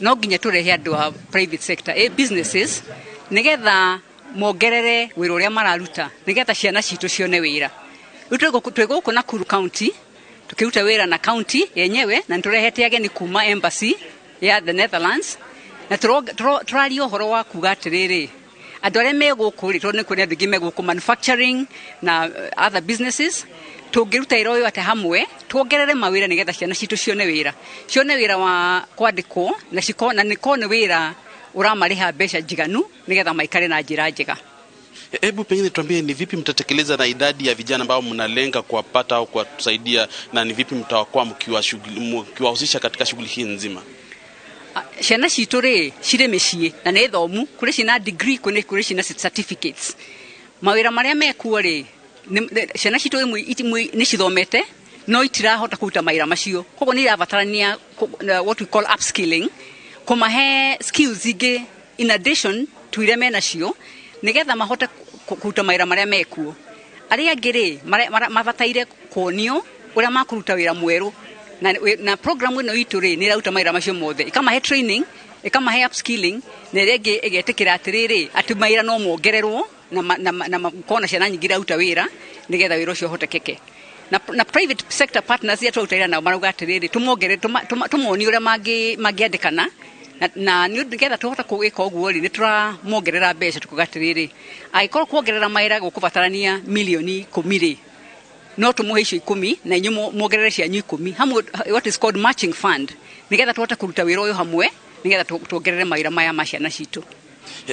no nginya tũrehe andũ a private sector, businesses, nĩgetha mongerere wĩra ũrĩa mararuta, nĩgetha ciana citũ cione wĩra. Rĩu twĩ gũkũ Nakuru County tukĩruta wĩra na county yenyewe, na nĩtũrehete ageni kuma embassy ya the Netherlands, na tũraria ũhoro wa kuga atĩrĩrĩ, andũ arĩa me gũkũ rĩ, tondũ nĩ kũrĩ andũ aingĩ me gũkũ manufacturing na other businesses, tũngĩruta wĩra ũyũ atĩ hamwe tuongerere mawĩra nĩgetha ciana citũ cione wĩra, cione wĩra wa kwandĩkwo, na cikorwo na nĩkorwo nĩ wĩra ũramarĩha mbeca njiganu nĩgetha maikare na njĩra njega.
Hebu pengine tuambie ni vipi mtatekeleza na idadi ya vijana ambao mnalenga kuwapata au kuwasaidia, na ni vipi mtakuwa mkiwahusisha katika shughuli hii nzima?
Ciana citũ rĩ cirĩ mĩciĩ na nĩ thomu, kũrĩ ciĩna degree, kũrĩ ciĩna certificates. Mawĩra marĩa mekuo rĩ, ciana citũ imwe nĩ cithomete no itirahota kũruta mawĩra macio, koguo nĩ irabatarania what we call upskilling, kũmahe skills ingĩ in addition to iria menacio nĩgetha mahote kũruta mawĩra marĩa mekuo. Arĩa angĩ rĩ, mabataire kuonio ũrĩa makũruta wĩra mwerũ, na program ĩno itũ rĩ nĩ ĩraruta mawĩra macio mothe, ĩkamahe training, ĩkamahe upskilling, na ĩrĩa ĩngĩ ĩgetĩkĩra atĩrĩrĩ atĩ mawĩra no mongererwo na gũkorwo na ciana nyingĩ iraruta wĩra nĩgetha wĩra ũcio ũhotekeke. Na private sector partners iria tũraruta wĩra nao marauga atĩrĩrĩ tũmonie ũrĩa mangĩandĩkana, na nĩ ũndũ nĩgetha tũhote gwĩka ũguo rĩ, nĩ tũramongerera mbeca, tukuga atĩrĩrĩ angĩkorwo kuongerera mawĩra gũkũbatarania milioni 10 rĩ, no tũmũhe icio 10 na inyuĩ muongerere cianyu 10 hamwe, what is called matching fund, nĩgetha tũhote kũruta wĩra ũyũ hamwe nĩgetha tuongerere mawĩra maya ma ciana citũ.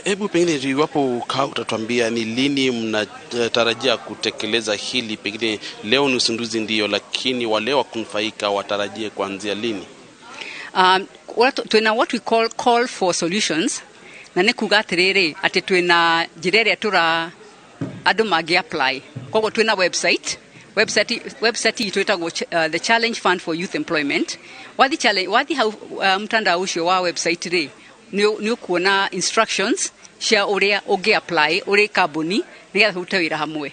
Hebu pengine iwapo utatuambia ni lini mnatarajia kutekeleza hili, pengine leo ni uzinduzi ndio, lakini wale wa kunufaika watarajie kuanzia lini?
Twina what we call call for solutions, na nĩ kuga atĩrĩrĩ atĩ twina njĩra ĩrĩa tũra andũ mangĩ apply. Koguo twina website itũ ĩtagwo the Challenge Fund for Youth Employment. Wathi challenge, wathi hau mtandao ũcio wa website rĩ, nĩ ũkuona instructions cia ũrĩa ũngĩ apply ũrĩ kambuni nĩgetha tũrute wĩra hamwe.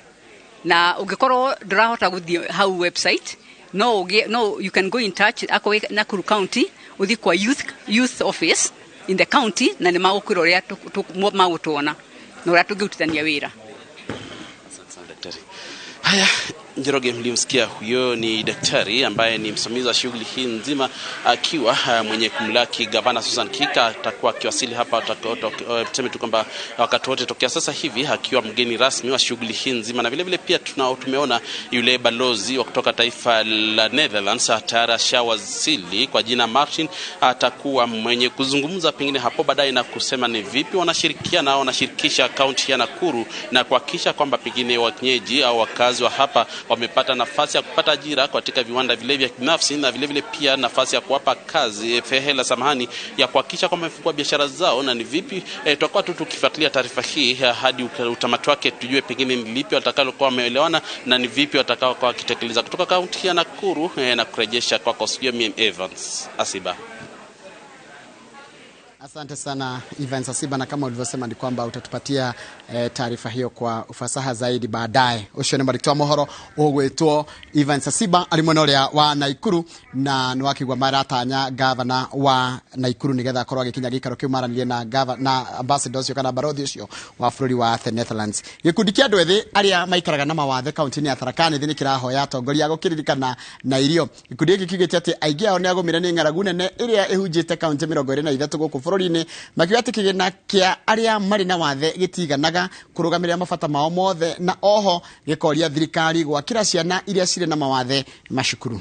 Na ũngĩkorwo ndũrahota gũthiĩ hau website, no ũgĩe, no you can go in touch akorwo wĩ Nakuru County, ũthiĩ kwa youth office in the county, na nĩ magũkwĩra ũrĩa magũtuona na ũrĩa tũngĩrutithania wĩra.
Asante sana daktari. Haya, Njoroge, mlimsikia huyo ni daktari ambaye ni msimamizi wa shughuli hii nzima, akiwa mwenye kumlaki Gavana Susan Kihika. Atakuwa akiwasili hapa, tuseme tu kwamba wakati wote tokea sasa hivi, akiwa mgeni rasmi wa shughuli hii nzima. Na vile vile pia tumeona yule balozi wa kutoka taifa la Netherlands tayari ashawasili kwa jina Martin, atakuwa mwenye kuzungumza pengine hapo baadaye na kusema ni vipi wanashirikiana au wanashirikisha kaunti ya Nakuru na kuhakikisha kwamba pengine wenyeji au wakazi wa hapa wamepata nafasi ya kupata ajira katika viwanda vile vya binafsi, na vile vile pia nafasi ya kuwapa kazi hela samahani ya kuhakikisha kwamba wamefungua biashara zao. Na ni vipi tutakuwa tu tukifuatilia taarifa hii hadi utamati wake, tujue pengine ni lipi watakalokuwa wameelewana na ni vipi watakaokuwa wakitekeleza. Kutoka kaunti ya Nakuru na kurejesha kwako studio, mimi Evans Asiba.
Asante sana Evans Asiba, na kama ulivyosema ni kwamba utatupatia taarifa hiyo kwa ufasaha zaidi baadaye. Ucio ni mwandĩki wa mohoro ũgwĩtwo Evans Asiba arĩ mwena ũrĩa wa Naikuru, na nĩ wakigua maratanya gavana wa Naikuru nĩgetha akorwo agĩkinya gĩikaro kĩu maranĩrie na gavana, na ambassador ũcio kana barothi ũcio wa bũrũri wa the Netherlands. Gĩkundi kĩa andũ ethĩ arĩa maikaraga na mawathe kaunti-inĩ ya Tharaka Nithi nĩ kĩrahoya atongoria gũkĩririkana na irio. Gĩkundi gĩkĩ kiugĩte atĩ aingĩ ao nĩ agũmire nĩ ng'aragu nene ĩrĩa ĩhunjĩte kaunti 23 gũkũ bũrũri. bũrũri-inĩ makiuga atĩ kĩgĩna kĩa arĩa marĩ na wathe gĩtiganaga kũrũgamĩrĩra mabata mao mothe na oho gĩkoria thirikari gwakĩra ciana iria cirĩ na mawathe macukuru.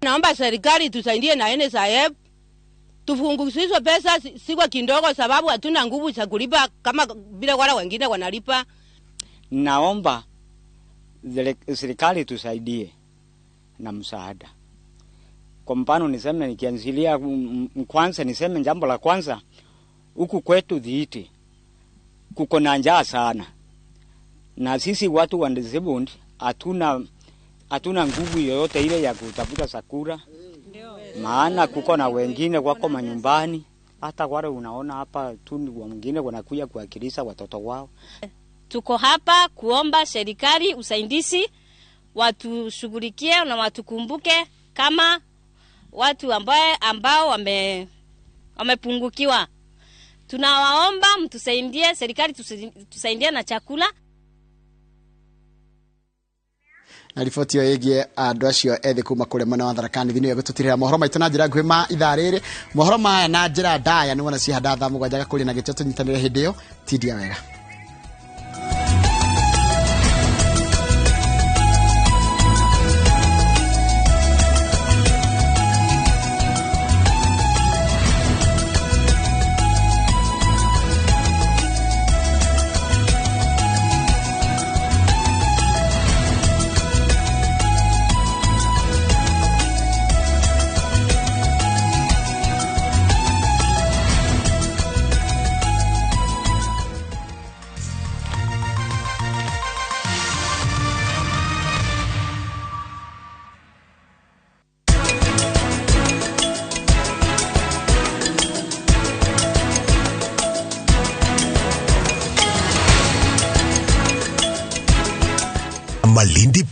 Naomba serikali tusaidie na NSSF tufunguzwe pesa si kwa kidogo, sababu hatuna nguvu za kulipa kama vile wale wengine wanalipa.
Naomba serikali tusaidie na msaada. Kwa mfano niseme, nikianzilia kwanza, niseme jambo la kwanza, huku kwetu Dhiiti kuko na njaa sana, na sisi watu wa disabled hatuna nguvu yoyote ile ya kutafuta chakula, maana kuko na wengine wako manyumbani, hata wale unaona hapa tu wengine wanakuja kuwakilisha watoto wao.
Tuko hapa kuomba serikali usaidizi, watushughulikie na watukumbuke kama watu ambao wamepungukiwa. Tunawaomba mtusaidie, serikali tusaidie na chakula.
Na riboti ĩyo ĩgiĩ andũ acio ethĩ kuma kũrĩa mwena wa Tharaka Nithi nĩyo ĩgũtũtirĩra mohoro maitũ na njĩra nguhĩ ma ithaa rĩrĩ. Mohoro maya na njĩra ndaya nĩ wona ciahanda thaa 7 gakũria na gĩtĩo tũnyitanĩre hĩndĩ ĩyo. Tindia wega.
Malindi.